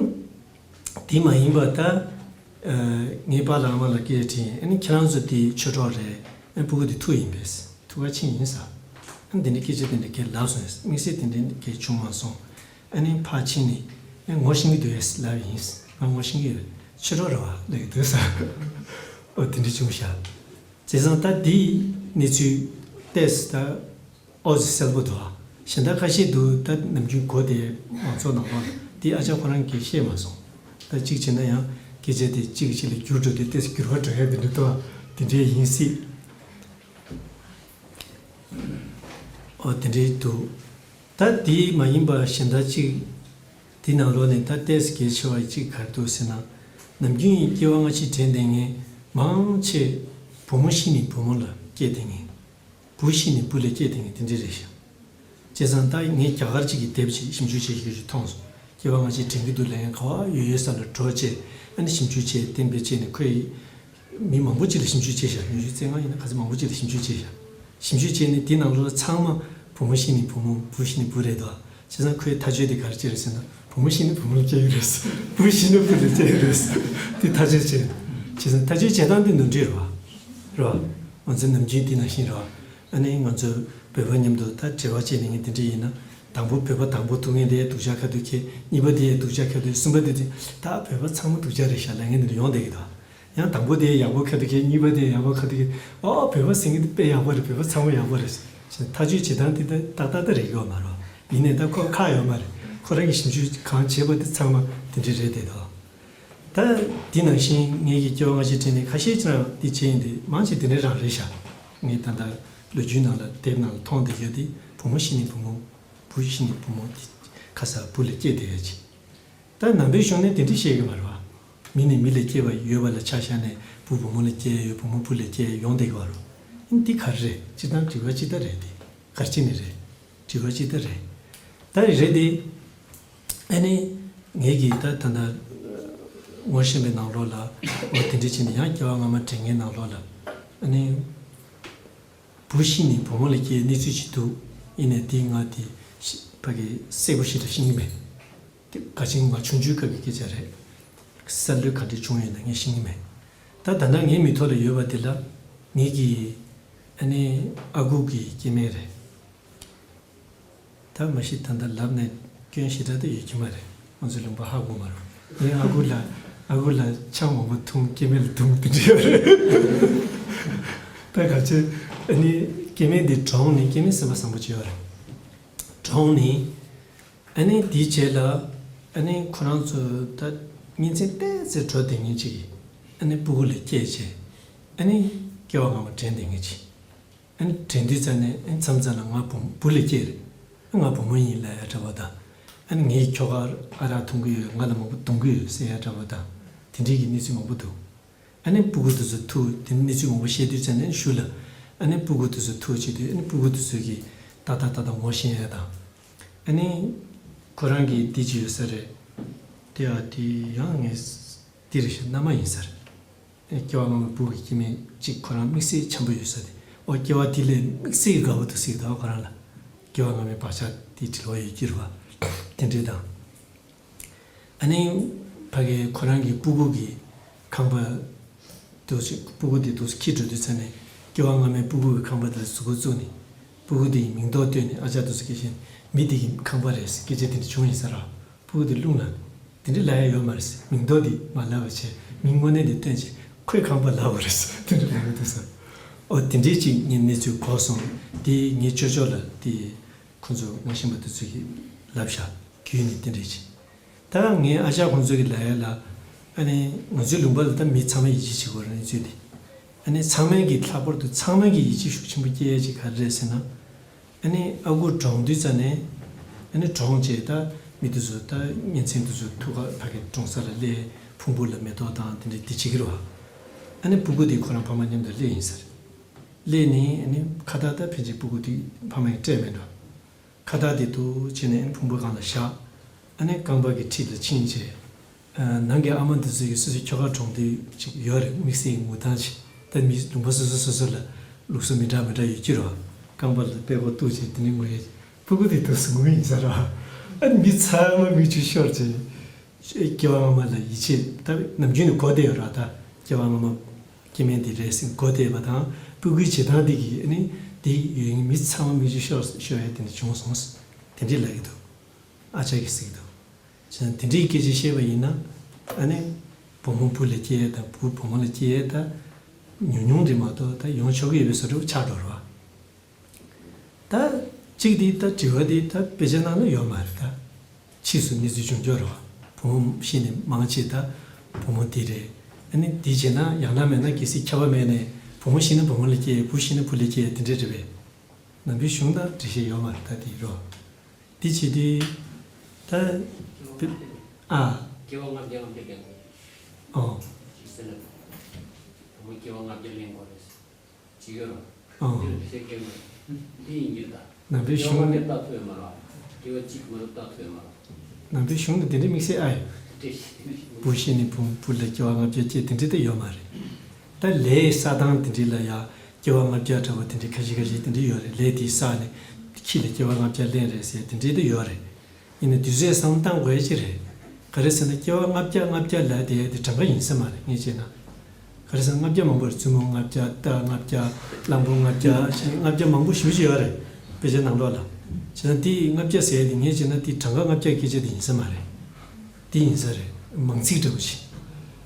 དེ་མ་ཡིན་པ་ད། ཨ། ངའི་པཱ་ལགས་ཨ་མ་ལགས་སྐད་དྲིས། ཨ་ནི་ཁྱེད་རང་ཚོ་དེ་ཆོས་གྲོགས་རེད། ཨ་ནི་སྤུ་གུ་དེ་ཐུག་ཡིན་པས། ཐུག་ག་ཕྱིན་ཡིན་ས། ཨ་ནི་དེ་འདྲའི་སྐད་ཆ་དེ་འདྲ་གས་ལབ་སོང་། དམིགས་བསལ་དེ་འདྲའི་གས་བྱུང་མ་སོང་། ཨ་ནི་ཕར་ཕྱིན་ནས། ཨ་ནི་ངོ་ཤེས་ཀྱི་འདུག་གས་ལབ་ཡིན། ང་ངོ་ཤེས་ཀྱི་ཡོད། ཆོས་གྲོགས་རེད་བ་ལབ་ཀྱི་འདུག་ས། ཨོ་དེ་འདྲ་བྱུང་ཤག་བྱས་ཙང་ད་དེའི་གནས་ཚུལ་ཏོག་ཙམ་ད། ཨོ་ཙི་གསལ་པོ་འདུག་ཨ། གཞན་དག་ཁ་ཤས་འདུག་ད་ནམ་རྒྱུན་གོ་དེ་མང་ཚོགས་ནང་ལོགས་ལ་དེ་ཨ་ཅག་ཁོ་རང་གིས་བཤད་མ་སོང་། ད་གཅིག་བྱས་ན་ཡང་སྐད་ཆ་དེ་གཅིག་གིས་གཅིག་ལ་འགྱུར་འགྲོ་དེ་ཏོག་ཙམ་འགྱུར་བ་འགྲོ་ཡ་དེ་འདྲ་འདུག་ཨ། དེ་འདྲའི་ཡིན་སྲིད། ཨོ་དེ་འདྲའི་འདུག་ད་དེ་མ་ཡིན་པ་གཞན་དག་གཅིག་དེ་ནང་ལོགས་ནས་ད་ཏོག་ཙམ་གལ་ཆེ་བ་གཅིག་ག་རེ་འདུག་ཟེར་ན། ནམ་རྒྱུན་སྐྱེ་བ་སྔ་ཕྱི་དྲན་བསྡད་མཁན་མང་ཆེ་བུ་མོ་ཤི་ནས་བུ་མོ་ལ་སྐྱེས་བསྡད་མཁན། བུ་ཤི་ནས་བུ་ལ་སྐྱེས་བསྡད་མཁན་དེ་འདྲ་རེད་ཤག་བྱས་ཙང་ད་ངས་རྒྱ་གར་གཅིག་གི་དེབ་ཅིག་ཞིབ་འཇུག་བྱེད་ཤེས་ཀྱི་མཐོང་སོང་། སྐྱེ་བ་སྔ་ཕྱི་དྲན་གྱི་འདུག་ལབ་མཁན་ག་པར་ཡོད་ཡོད་ས་ལ་འགྲོ་བྱས། ཨ་ནི་ཞིབ་འཇུག་བྱས་གཏན་འབེབས་བྱས་ནས་ཁོས་མི་མང་པོ་ཅིག་ལ་ཞིབ་འཇུག་བྱས་ཤག་ཉི་ཤུ་རྩ་ལྔ་ཡིན་ན་ག་ཚོད་མང་པོ་ཅིག་ལ་ཞིབ་འཇུག་བྱས་ཤག་ཞིབ་འཇུག་བྱས་ནས་དེའི་ནང་ལོགས་ལ་ཚང་མ་བུ་མོ་ཤི་ནས་བུ་མོ། བུ་ཤི་ནས་བུ་རེད་དོ། བྱས་ཙང་ཁོའི་ཐག་གཅོད་དེ་ག་རེ་བྱས་རེད་ཟེར་ན། བུ་མོ་ཤི་ནས་བུ་མོ་ལ་སྐྱེས་ཡོད་རེད། བུ་ཤི་ནས་བུ་ལ་སྐྱེས་ཡོད་རེད། དེ་ཐག་གཅོད་བྱས། བྱས་ཙང་ཐག་གཅོད་བྱེད་སྟངས་དེ་ནོར་འཁྲུལ་རེད་བ། རེད་བ། ང་ཚོ་ནམ་རྒྱུན་དེ་ནང་བཞིན་རེད་བ། ཨ་ནི་ང་ཚོ་བོད་པ་མཉམ་དུ་ད་འབྲེལ་བ་བྱས་ནས་ངས་དེ་འདྲ་ཡིན་ན། དང་པོ་བོད་པ་དང་པོ་ཐུག་མཁན་དེ་སྡུག་ཅག་ཁ་ཐུག་ཁྱེད། གཉིས་པ་དེ་སྡུག་ཅག་ཁ་ཐུག་གསུམ་པ་དེ་དེ། ད་བོད་པ་ཚང་མ་སྡུག་ཅག་རེད་ཤག་ལབ་མཁན་དེ་འདྲ་ཡོང་བསྡད་ཀྱི་འདུག་ཡང་དང་པོ་དེ་ཡག་པོ་ཁ་ཐུག་ཁྱེད། གཉིས་པ་དེ་ཡག་པོ་ཁ་ཐུག་ཁྱེད། ཨོ་བོད་པ་ཟེར་མཁན་དེ་དཔེ་ཡག་པོ་རེད། བོད་པ་ཚང་མ་ཡག་པོ་རེད་ཟེར། ཐག་གཅོད་བྱེད་སྟངས་དེ་ད་ཏག་ཏག་ཏག་རེད་ཀྱི་ཡོད་མ་རེད། ཡིན་ནའི་ད་ཁོ་ཁག་ཡོད་མ་རེད། ཁོ་རང་གིས་ཞིབ་འཇུག་གང་བྱས་པ་དེ་ཚང་མ་དེ་འདྲ་རེད་བསྡད་འདུག་ད་དེ་ནང་བཞིན་ངེད་ཀྱི་སྐྱེ་བ་སྔ་ཕྱི་དྲན་ནས་ཁ་ཤས་ཅིག་རང་དེ་བྱས་ཡིན་དེ། མང་ཆེ་དེ་འདྲ་རང་རེད་ཤག་ངས་ད་ལྟ་ལོ་རྒྱུས་ནང་ལ་དེབ་ནང་ལ་མཐོང་བསྡད་ཡོད་དེ། བུ་མོ་ཤི་ནས་བུ་མོ། བུ་ བུ་ཤི་ནས་བུ་མོ་དེ་ཁ་ས་བུ་ལ་སྐྱེས་བསྡད་ཡ་ཅིག་ད་ནང་པའི་གཞུང་ནས་དེ་འདྲ་བཤད་ཀྱི་མ་རེད་བ། མི་ནས་མི་ལ་སྐྱེས་པ་ཡོད་པ་ལ་ཆ་བཞག་ནས་བུ་བུ་མོ་ལ་སྐྱེས་ཡོད་བུ་མོ་བུ་ལ་སྐྱེས་ཡོང་བསྡད་ཀྱི་བ་རེད། ཨ་ནི་འདི་ག་རེ་རེད། སྤྱིར་བཏང་དྲི་བ་ཅི་ལྟར་རེད་དེ། ག་རེ་བྱས་ནས་རེད། དྲི་བ་ཅི་ལྟར་རེད། ད་རེད་དེ། ཨ་ནི། ངེད་ཀྱིས་ད་ད་ལྟ་ངོ་ཤེས་པའི་ནང་ལོགས་ལ་འོ་དེ་འདྲ་བྱས་ནས་ཡང་སྐྱེ་བ་སྔ་མ་དྲན་མཁན་ནང་ལོགས་ལ་ཨ་ནི། བུ་ཤི་ནས་བུ་མོ་ལ་སྐྱེས་གནས་ཚུལ་ཅིག་འདུག་ཡིན་ནའི་དེ་ང་དེ་ཕ་གི་གསལ་པོ་ཞིག་ལ་ཤེས་ཀྱི་མེད། དེ་ག་ཅིག་ང་ཆུང་ཆུང་སྐབས་ཀྱི་སྐད་ཆ་རེད། གསར་གློད་ག་འདྲ་བྱུང་ཡོད་ན་ངས་ཤེས་ཀྱི་མེད། ད་ད་ལྟ་ངའི་མིག་ཐོག་ལ་ཡོད་པ་དེ་ལ་ངེད་ཀྱི་ཨ་ནི་ཨ་ཁུ་གི་སྐྱེ་དམན་རེད། ད་མ་གཞི་ད་ལྟ་ལབ་ནས་སྐྱོན་ཞེ་དྲག་ད་ཡོད་ཀྱི་མ་རེད། ང་ཚོའི་ལུང་པ་ཧ་གོ་མ་རེད། ངའི་ཨ་ཁུ་ལ་ཨ་ཁུ་ལ་ཆང་མང་པོ་འཐུང་སྐྱེ་དམན་ལ་འཐུང་དེ་འདྲ་ཡོད་རེད། ད་ག་ཚོད་ཨ་ནི་སྐྱེ་དམན་འདི་གྲོངས་ནས་སྐྱེ་དམན་སེམས་པ་བཟང་པོ་ཅིག་ཡོད་རེད། གྲོངས་ནས་ཨ་ནི་དེའི་རྗེས་ལ་ཨ་ནི་ཁོ་རང་ཚོ་ད་གཉེན་ཚན་ཏོག་ཙམ་འགྲོ་བསྡད་མཁན་ཅིག་གིས་ཨ་ནི་སྤུ་གུ་ལ་སྐྱེས་བྱས་ཨ་ནི་སྐྱེ་བ་སྔ་མ་དྲན་བསྡད་མཁན་ཅིག་ཨ་ནི་དྲན་དུས་ཙ་ནས་ཨ་ནི་མཚམས་མཚམས་ལ་ང་བུ་བུ་ལ་སྐྱེས་རེད། ང་བུ་མོ་ཡིན་ལབ་ཡ་འདྲ་བོ་དང་། ཨ་ནི་ངའི་ཁྱོ་ག་ཨ་རག་འཐུང་གི་ཡོད། ང་ལ་མང་པོ་རྡུང་གི་ཡོད་ཟེར་ཡ་འདྲ་བོ་དང་། དེ་འདྲའི་གི་གནས་ཚུལ་མང་པོ་འདུག་ཨ་ནི་སྤུ་གུ་དེ་ཚོ་ཐུག་དེ་གནས་ཚུལ་མང་པོ་བཤད་དུས་ཙ་ནས་ཞུ་ལ། ཨ་ནི་སྤུ་གུ་དེ་ཚོ་ཐུག་བྱེད་དུས་ཨ་ནི་སྤུ་གུ་དེ་ཚོ་གིས་ཏག་ཏག་ཏག་ཏག་ངོ་ཤེས་ཡ་དང་། ཨ་ནི་ཁོ་རང་གི་དེ་ཅི་ཡོད་ས་རེད། དེ་ཨ་དེ་ཡང་ངས་དེ་རེད་ཤག་མནའ་མ་ཡིན་ས་རེད། སྐྱེ་བ་སྔ་མའི་བུ་གི་སྐྱེ་དམན་གཅིག་ཁོ་རང་དམིགས་བསལ་འཆམ་པོ་ཡོད་ས་དེ། ཨོ་སྐྱེ་བ་དེ་ལས་དམིགས་བསལ་དགའ་པོ་འདུག་ཟེར་གི་འདུག་ཁོ་རང་ལ། སྐྱེ་བ་སྔ་མའི་བག་ཆགས་དེ་དྲིལ་བ་ཡོད་ཀྱི་རེད་བ། དེ་འདྲས་དང་། ཨ་ནི། ཕ་གི་ཁོ་རང་གི་སྤུ་གུ་གི་ཁང་པ། འདུག་སེ་སྤུ་གུ་དེ་འདུག་སེ་འཁྱེར་འགྲོ་དུས་ཙ་ནས་སྐྱེ་བ་སྔ་མའི་སྤུ་གུ་གི་ཁང་པ་དེ་ལ་གཟུགས་པོ་བཙུགས་ནས། སྤུ་གུ་དེ་ཡི་མིང་འདོགས་བཏོན་ནས་ཨ་ཅག་འདུག་སེ་སྐད་བཤད་ནས་མི་དེ་གི་ཁང་པ་རེད་ཟེར་སྐད་ཆ་དེ་འདྲ་བྱུང་ཡིན་ས་ར། སྤུ་གུ་དེ་རླུང་ལངས་ནས། དེ་འདྲ་ལབ་ཡ་ཡོད་མ་རེད་ཟེར། མིང་འདོགས་འདི་མ་ལབ་པ་བྱས་མིང་དངོས་གནས་འདི་བཏོན་བྱས་ཁོའི་ཁང་པ་ལབ་པ་རེད་ཟེར་དེ་འདྲ་ལབ་ཡོད་འདུག་ཟེར། ཨོ་དེ་འདྲའི་ཅིག་ངས་གནས་ཚུལ་གོ་སོང་། དེ་ངའི་ཅོ་ཅོ་ལ་དེ་ཁོ་ཚོ་ང་ཤེས་པ་དེ་ཚོ་གིས་ལབ་ཤག་རྒྱུས་ནི་དེ་འདྲའི་ཅིག་ད་ངའི་ཨ་ཅག་ཁོང་ཚོ་གིས་ལབ་ཡ་ལ། ཨ་ནི་ང་ཚོའི་ལུང་པ་ལ་ད་མི་ཚང་མས་ཡིད་ཆེས་བྱེད་དགོས་རེད་གནས་ཚུལ་འདི། ཨ་ནི་ཚང་མས་ཀྱི་ལྷག་པར་དུ་ཚང་མས་ཀྱི་ཡིད་ཆེས་ཤུགས་ཆེན་པོ་སྐྱེ་ཡ་ཅིག་ག་རེ་རེད་ཟེར་ན། ཨ་ནི་ཨ་ཁུ་གྲོངས་དུས་ཙ་ནས། ཨ་ནི་གྲོངས་རྗེས་ད་མི་དེ་ཚོ་ད་གཉེན་ཚན་དེ་ཚོ་ཐུག་ག་ཕ་གི་གྲོངས་ས་ལ་སླེབས། ཕུང་པོ་ལ་མེ་ཏོག་དང་དེ་འདྲ་དེ་བྱེད་ཀྱི་རེད་བ། ཨ་ནི་སྤུ་གུ་དེ་ཁོ་རང་ཕ་མ་མཉམ་དུ་སླེབས་ཡིན་ཟེར། སླེབས་ནས་ཨ་ནི་ཁ་བཏགས་ད་ཕལ་ཆེར་སྤུ་གུ་དེ་ཕ་མ་ཡིས་སྤྲད་མེད་འགྲོ། ཁ་བཏགས་དེ་འདུག་བྱས་ནས་ཨ་ནི་ཕུང་པོ་སྒང་ལ་བཞག་ཨ་ནི་རྐང་པ་གི་འཁྲིས་ལ་ཕྱིན་བྱས། ནང་གི་ཨ་མ་འདི་ཚོ་ཡི་སོ་སོའི་ཁྱོ་ག་གྲོངས་དུས་ཅིག་ཡོད་རེད། དམིགས་བསལ་ངུ་སྟངས་ཅིག་ད་མི་ལུང་པ་སོ་སོ་སོ་སོ་ལ་ལུགས་སྲོལ་མི་འདྲ་མི་འདྲ་ཡོད་ཀྱི་རེད་བ། རྐང་པ་ལ་པད་ཀོ་གཏུགས་བྱས་དེ་ནས་ངུ་ཡས། སྤུ་གུ་དེ་འདུག་སེ་ངུ་ཡིན་ས་རེད་བ། ཨ་ནི་མི་ཚང་མ་མིག་ཆུ་ཤོར་བྱས། སྐྱེ་བ་སྔ་མ་ལ་ཡིད་ཆེས་ད་ནམ་རྒྱུན་ནས་གོ་བསྡད་ཡོད་རེད་བ། ད་སྐྱེ་བ་སྔ་མ་སྐྱེ་དམན་དེ་རེད་ཟེར་གོ་བསྡད་པ་དང་སྤུ་གུའི་བྱེད་སྟངས་དེ་གིས་ཨ་ནི་དེ་ཡོད་མཁན་མི་ཚང་མ་མིག་ཆུ་ཤོར་ཤོར་ཡས་དེ་འདྲ་བྱུང་སོང་། དེ་འདྲས་ལབ་ཀྱི་འདུག་ཨ་ཅག་གིས་ཟེར་གྱི་འདུག་བྱས་ན་དེ་འདྲའི་སྐད་ཆ་བཤད་པ་ཡིན་ན། ཨ་ནི་བུ་མོ་བུ་ལ་སྐྱེ་ཡས་དང་བུ་བུ་མོ་ལ་སྐྱེ་ཡས་ད་ཉུང་ཉུང་རེད་མ་གཏོགས་ད་ཡོང་ཆོག་གི་ཡོད་པའི་བཟོ་འདྲ་པོ་ཆགས་འགྲོ་རེད་བ། ད་གཅིག་དེ་ད་དྲི་བ་དེ་ད་དཔེ་ཆ་ནང་ལ་ཡོད་མ་རེད་ད། ཕྱིས་སུ་གནས་ཚུལ་བྱུང་ཆོག་རེད་བ། བུ་མོ་ཤི་ནས་མང་ཆེ་ད་བུ་མོ་དེ་རེད། ཨ་ནི་དེ་བྱས་ན་ཡང་ན་མེད་ན་གལ་སྲིད་ཁྱབ་པ་མེད་ནས་བུ་མོ་ཤི་ན་བུ་མོ་ལ་སྐྱེ་བུ་ཤི་ན་བུ་ལ་སྐྱེ་དེ་འདྲ་རེད་པས། ནང་པའི་གཞུང་དང་འགྲེལ་བཤད་ཡོད་མ་རེད་ད་དེ་རོ། དེ་བྱེད་དུས། ད། ཨ། སྐྱེ་བ་ལྔ་བརྒྱ་ལྔ་བརྒྱ་ལེན་དགོས། ཨོ། ཅིག་ཟེར་ན། བུ་མོ་སྐྱེ་བ་ལྔ་བརྒྱ་ལེན་དགོས་རེད། ཅིག་ཡོད་རོ། ཨོ། འདི་ལ་བཤད་མཁན་མ་རེད། འདི་ཡིན་རྒྱུ་ད། ནང་པའི་གཞུང་ནས་སྐྱེ་བ་ལྔ་བརྒྱ་ལྟ་ཐུབ་ཡོད་མ་རེད། སྐྱེ་བ་གཅིག་མ་གཏོགས་ལྟ་ཐུབ་ཡོད་མ་རེད། ནང་པའི་གཞུང་ནས་དེ་འདྲའི་དམིགས་བསལ་ཨ་ཡོད། བུ་ཤི་ནས་བུ་བུ་ལ་སྐྱེ་བ་ལྔ་བརྒྱ་སྐྱེ་དེ་འདྲ་དེ་ཡོད་མ་རེད། ད་ལས་བསགས་སྟངས་དེ་འདྲ་ལ་ཡ་སྐྱེ་བ་ལྔ་བརྒྱ་འདྲ་བོ་དེ་འདྲ་ཁ་ཤས་ཁ་ཤས་དེ་འདྲ་ཡོད་རེད། ལས་དེ་བསགས་ནས་ཁྱི་ལ་སྐྱེ་བ་ལྔ་བརྒྱ་ལེན་རེད་ཟེར་དེ་འདྲ་དེ་ཡོད་རེད། ཡིན་ན་དུས་ཚོད་བསམ་བཏང་དགོས་ཡ་ཅི་རེད། ག་རེ་ཟེར་ན་སྐྱེ་བ་ལྔ་བརྒྱ་ལྔ་བརྒྱ་ལབ་དེ་དེ་གྲངས་ཀ་ཡིན་ས་མ་རེད་ངས་བྱས་ན། ག་རེ་ཟེར་ན་ལྔ་བརྒྱ་མང་པོ་རེད། བཙུན་མོ་ལྔ་བརྒྱ། རྟ་ལྔ་བརྒྱ། གླང་པོ་ལྔ་བརྒྱ་ཞེས་ལྔ་བརྒྱ་མང་པོ་ཞེ་པོ་ཅིག་ཡོད་རེད། དཔེ་ཆ་ནང་ལོགས་ལ། བྱས་ན་དེ་ལྔ་བརྒྱ་ཟེར་ཡ་དེ་ངས་བྱས་ན་དེ་གྲངས་ཀ་ལྔ་བརྒྱ་སྐད་ཆ་དེ་ཡིན་ས་མ་རེད། དེ་ཡིན་ས་རེད། མང་ཚིག་འདྲ་པོ་ཅིག་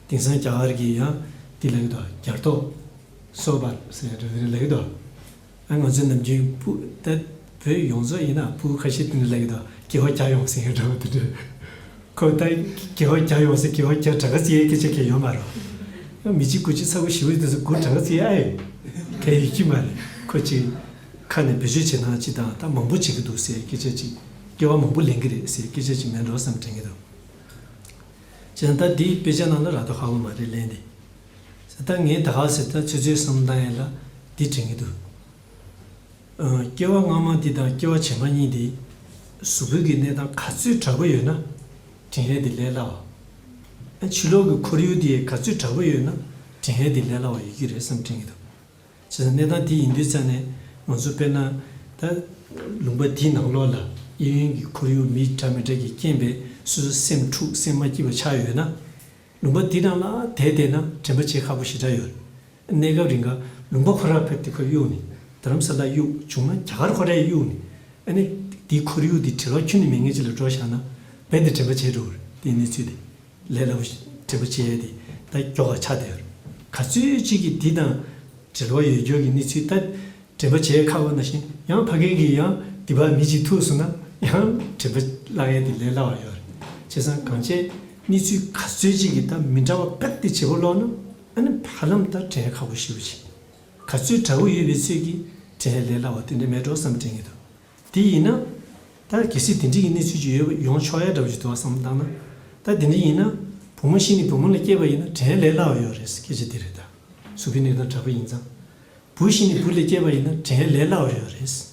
དེང་སང་རྒྱ་གར་གྱི་ཡང་དེ་ལབ་ཀྱི་འདུག་རྒྱ་རྡོ། སོ་བར་ཟེར་ཡ་འདྲ་པོ་དེ་ལབ་ཀྱི་འདུག་ཨ་ང་ཚོའི་ནམ་རྒྱུན་སྤུ་ད་བོད་ཡོངས་རྫོགས་ཡིན་ན་སྤུ་གུ་ཁ་ཤས་དེ་འདྲ་ལབ་ཀྱི་འདུག་དགེ་བ་བརྒྱ་ཡོང་ཟེར་ཡ་འདྲ་པོ་དེ་འདྲ། ཁོ་ད་དགེ་བ་བརྒྱ་ཡོང་ཟེར་དགེ་བ་བརྒྱ་གྲངས་ཀ་བརྩི་ཡའི་སྐད་ཆ་གང་ཡང་ཡོད་མ་རེད། མི་གཅིག་དགུ་གཅིག་ཚ་པོ་ཞེ་པོ་དེ་ཚོ་དགུ་གྲངས་ཀ་བརྩི་ཡ་ཨེ་ཡོད། གང་ཡང་ཡོད་ཀྱི་མ་རེད། ཁོ་གཅིག་ཁ་ནས་བེད་སྤྱོད་བྱེད་སྟངས་གཅིག་དང་ད་མང་པོ་བྱེད་ཀྱི་འདུག་ཟེར་སྐད་ཆ་གཅིག་ སྐྱེ་བ་མང་པོ་ལེན་གྱི་རེད་ཟེར་སྐད་ཆ་ཅིག་མེད་འགྲོ་བསམ་དྲན་གྱི་འདུག་བྱས་ཙང་ད་འདིའི་དཔེ་ཆ་ནང་ལ་རག་མདོག་ཁ་པོ་མ་རེད་ལན་འདི། ད་ངས་ད་ག་ཟེར་ད་ཚོད་ཚོད་བསམ་བཏང་ཡས་ལ་འདི་དྲན་གྱི་འདུག་སྐྱེ་བ་སྔ་མ་འདི་དང་སྐྱེ་བ་རྗེས་མ་གཉིས་འདི་གཟུགས་པོའི་གི་གནས་སྟངས་ག་ཚོད་དྲག་པོ་ཡོད་ན་དྲན་ཡས་འདི་ལས་སླ་བ། ཕྱི་ལོགས་ཀྱི་ཁོར་ཡུག་འདི་ག་ཚོད་དྲག་པོ་ཡོད་ན་དྲན་ཡས་འདི་ལས་སླ་བ་ཡོད་ཀྱི་རེད་བསམ་དྲན་གྱི་འདུག་བྱས་ཙང་གནས་སྟངས་འདི་ཡིན་དུས་ཙང་ནས་ང་ཚོ་དཔེར་ན་ད་ལུང་པ་འདིའི་ནང་ལོགས་ལ་གཡས་གཡོན་གྱི་ཁོར་ཡུག་མི་འདྲ་མི་འདྲ་གི་རྐྱེན་པས་སོ་སོ་སེམས་འཁྲུག་སེམས་མ་སྐྱིད་པ་ཆགས་ཡོད་ན། ལུང་པ་འདི་རང་ལ་བསྡད་བསྡད་ན་དྲན་པ་བྱེད་ཁག་པོ་ཞེ་དྲག་ཡོད། གནས་སྐབས་རིང་ག་ལུང་པ་ཁོ་རང་ཕེབས་ཏེ་ཁོ་གཡུག་ནས་རྡ་རམ་ས་ལ་གཡུག་བྱུང་ན་རྒྱ་གར་ཁོ་རང་གཡུག་ནས་ཨ་ནི་འདིའི་ཁོར་ཡུག་འདི་བྲེལ་བ་ཁྱོན་ནས་མེད་མཁན་ཅིག་ལ་འགྲོ་བཞག་ན་རྦད་དེ་དྲན་པ་བྱེད་འགྲོ་གི་རེད། དེའི་གནས་ཚུལ་དེ་ལས་སླ་པོ་ཞིག་དྲན་པ་བྱེད་ཡས་དེ་ད་མགྱོགས་པ་ཆགས་བསྡད་ཡོད་རེད། ག་ཚོད་ཅིག་གིས་འདི་དང་བྲེལ་བ་ཡོད་འགྱོག་གི་གནས་ཚུལ་ད་དྲན་པ་བྱེད་ཡས་ཁག་པ་ནང་བཞིན་ཡང་ཕ་གི་གིས་ཡང་འདི་བར་མི་གཅིག་ཐུག་སོང་ན་ཡང་དྲན་པ་བརླག་ཡས་དེ་ལས་སླ་བ་ཡོད་རེད། བྱས་ཙང་གང་བྱས་གནས་ཚུལ་ག་ཚོད་ཅིག་གིས་ད་མི་འདྲ་བ་རྦད་དེ་བྱེད་པོ་ལོག་ན་ཨ་ནི་ཧ་ལམ་ད་དྲན་ཡས་ཁག་པོ་ཞེ་པོ་ཅིག་ག་ཚོད་དྲག་པོ་ཡོད་པའི་ཚོད་ཀྱིས་དྲན་ཡས་ལས་སླ་བ་དེ་འདྲ་མེད་འགྲོ་བསམ་དྲན་གྱི་འདུག་དེ་ཡིན་ན། ད་གལ་སྲིད་དེ་འདྲའི་གི་གནས་ཚུལ་ཅིག་ཡོད་ཡོང་ཆོག་ཡ་འདྲ་བོ་ཞིག་འདུག་བསམ་བཏང་ན། ད་དེ་འདྲ་ཡིན་ན། བུ་མོ་ཤི་ནས་བུ་མོ་ལ་སྐྱེས་པ་ཡིན་ན་དྲན་ཡས་ལས་སླ་བ་ཡོད་རེད་སྐད་ཆ་དེ་རེད་ད། གཟུགས་པོའི་གནས་སྟངས་དྲག་པོ་ཡིན་ཙང་། བུ་ཤི་ནས་བུ་ལ་སྐྱེས་པ་ཡིན་ན་དྲན་ཡས་ལས་སླ་བ་ཡོད་རེད།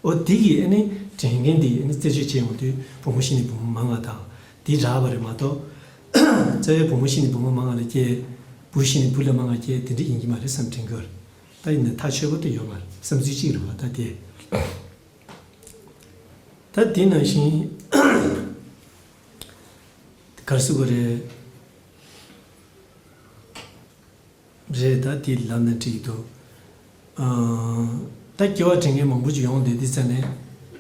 འོ་དེ་གི་ཨ་ནི་དྲན་མཁན་དེ་ཨ་ནི་རྩད་གཅོད་བྱེད་ཡོང་དུས་བུ་མོ་ཤི་ནས་བུ་མོ་མང་བ་དང་དེ་རག་པ་རེད་མ་གཏོགས། རྩ་བའི་བུ་མོ་ཤི་ནས་བུ་མོ་མང་བ་ལ་སྐྱེས། བུ་ཤི་ནས་བུ་ལ་མང་བ་སྐྱེས་དེ་འདྲ་ཡིན་གྱི་མ་རེད་བསམ་དྲན་གྱི་ཡོད་རེད། ད་ཡིན་ན་ཐག་ཆོད་པོ་དེ་ཡོད་མ་རེད་བསམ་ཚུལ་གཅིག་རེད་བ་ད་དེ། ད་དེ་ནང་བཞིན་ག་རེ་ཟེར་དགོས་རེད། རེད་ད་དེ་ལབ་ན་འགྲིག་གི་འདུག་ཨ། ད་སྐྱེ་བ་དྲན་མཁན་མང་པོ་ཅིག་ཡོང་བསྡད་དུས་ཙ་ནས་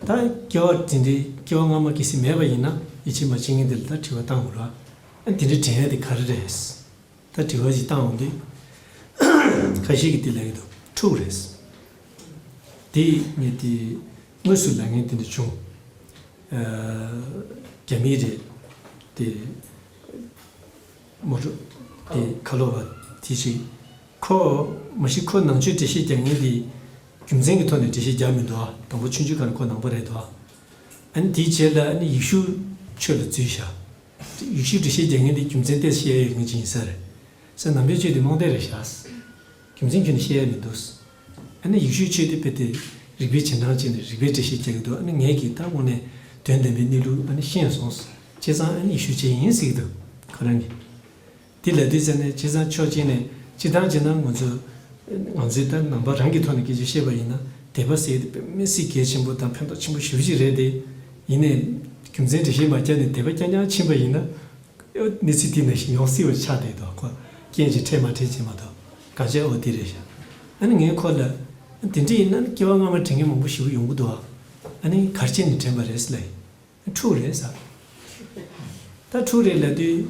ད་སྐྱེ་བ་དེ་འདྲའི་སྐྱེ་བ་སྔ་མ་གལ་སྲིད་མེད་པ་ཡིན་ན་ཡིད་ཆེས་མ་བྱེད་མཁན་དེ་ལ་ད་དྲི་བ་བཏང་དགོས་ར། ཨ་དེ་འདྲའི་དྲན་ཡ་དེ་ག་རེ་རེད། ད་དྲི་བ་ཞིག་བཏང་འོང་དུས། ཁ་ཤས་ཀྱིས་དེ་ལབ་ཀྱི་འདུག་འཁྲུག་རེད། དེ་ངས་དེ་དངོས་སུ་ལབ་མཁན་དེ་འདྲ་བྱུང་། ཨ། རྒྱ་མི་རེད། དེ་མོ་ཊ་དེ་ཁ་ལོ་བ་དེ་ཞིག་ཁོ་མ་གཞི་ཁོ་ནང་ཆོས་འགྲེལ་བཤད་རྒྱག་མཁན་དེ་རྒྱུ་མཚན་གྱི་ཐོག་ནས་འགྲེལ་བཤད་རྒྱག་མི་འདུག་ཨ། དང་པོ་ཆུང་ཆུང་སྒང་ནས་ཁོ་ནང་པ་རེད་འདུག་ཨ། ཨ་ནི་དེའི་རྗེས་ལ་ཨ་ནི་ཡེ་ཤུ་ཆོས་ལ་འཛུལ་བཞག་ཡེ་ཤུ་འགྲེལ་བཤད་རྒྱག་མཁན་དེ་རྒྱུ་མཚན་ཏོག་ཙམ་བཤད་ཡ་ཡོད་མཁན་ཅིག་ཡིན་ས་རེད། ས་ནང་པའི་ཆོས་དེ་རྨོངས་དད་རེད་ཤག་རྒྱུ་མཚན་ཁྱོན་ནས་བཤད་ཡ་མི་འདུག་ཨ་ནི་ཡེ་ཤུའི་ཆོས་དེ་དཔེ་དེ་རིག་པའི་རྗེས་འབྲང་བྱས་ནས་རིག་པའི་འགྲེལ་བཤད་རྒྱག་གི་འདུག་ཨ་ནི་ངས་ཀྱིས་ད་དངོས་གནས་དོན་དམ་པའི་གནས་ལུགས་ཨ་ནི་ཤེས་སོང་། བྱས་ཙང་ཨ་ནི་ཡེ་ཤུ་ཆོས་ཡིན་ཟེར་གྱི་འདུག་ཁོ་རང་གིས། དེ་ལབ་དུས་ཙ་ནས་བྱས་ཙང་ཕྱོགས་གཅིག་ནས་སྤྱིར་བཏང་བྱས་ན་ང་ཚོ་ང་ཚོའི་ད་ནང་པ་རང་གི་ཐོག་ནས་སྐད་ཆ་བཤད་པ་ཡིན་ན་དད་པ་ཟེར་དེ་དཔེ་མི་སྲིད་གལ་ཆེན་པོ་དང་ཕན་ཐོགས་ཆེན་པོ་ཞེ་པོ་ཅིག་རེད་དེ། ཡིན་ནའི་རྒྱུ་མཚན་འགྲེལ་བཤད་མ་བརྒྱབ་ནས་དད་པ་རྐྱང་རྐྱང་ཕྱིན་པ་ཡིན་ན། གནས་ཚུལ་དེ་ནང་བཞིན་ཡོང་སྲིད་པ་ཆགས་བསྡད་འདུག་ཁོ་རྐྱེན་གྱིས་འཕྲད་མ་འཕྲད་ཅེས་མ་གཏོགས་གང་བྱས་འོ་དེ་རེད་ཤག་ཨ་ནི་ངས་ཁོ་ལ། དེ་འདྲ་ཡིན་ན་སྐྱེ་བ་སྔ་མ་དྲན་མཁན་མང་པོ་ཞེ་པོ་ཡོང་གི་འདུག་ཨ་ནི་ག་རེ་བྱས་ནས་དྲན་པ་རེད་ཟེར་ལབ་ཡིན། འཁྲུག་རེད་ཟེར། ད་འཁྲུག་རེད་ལབ་དུས།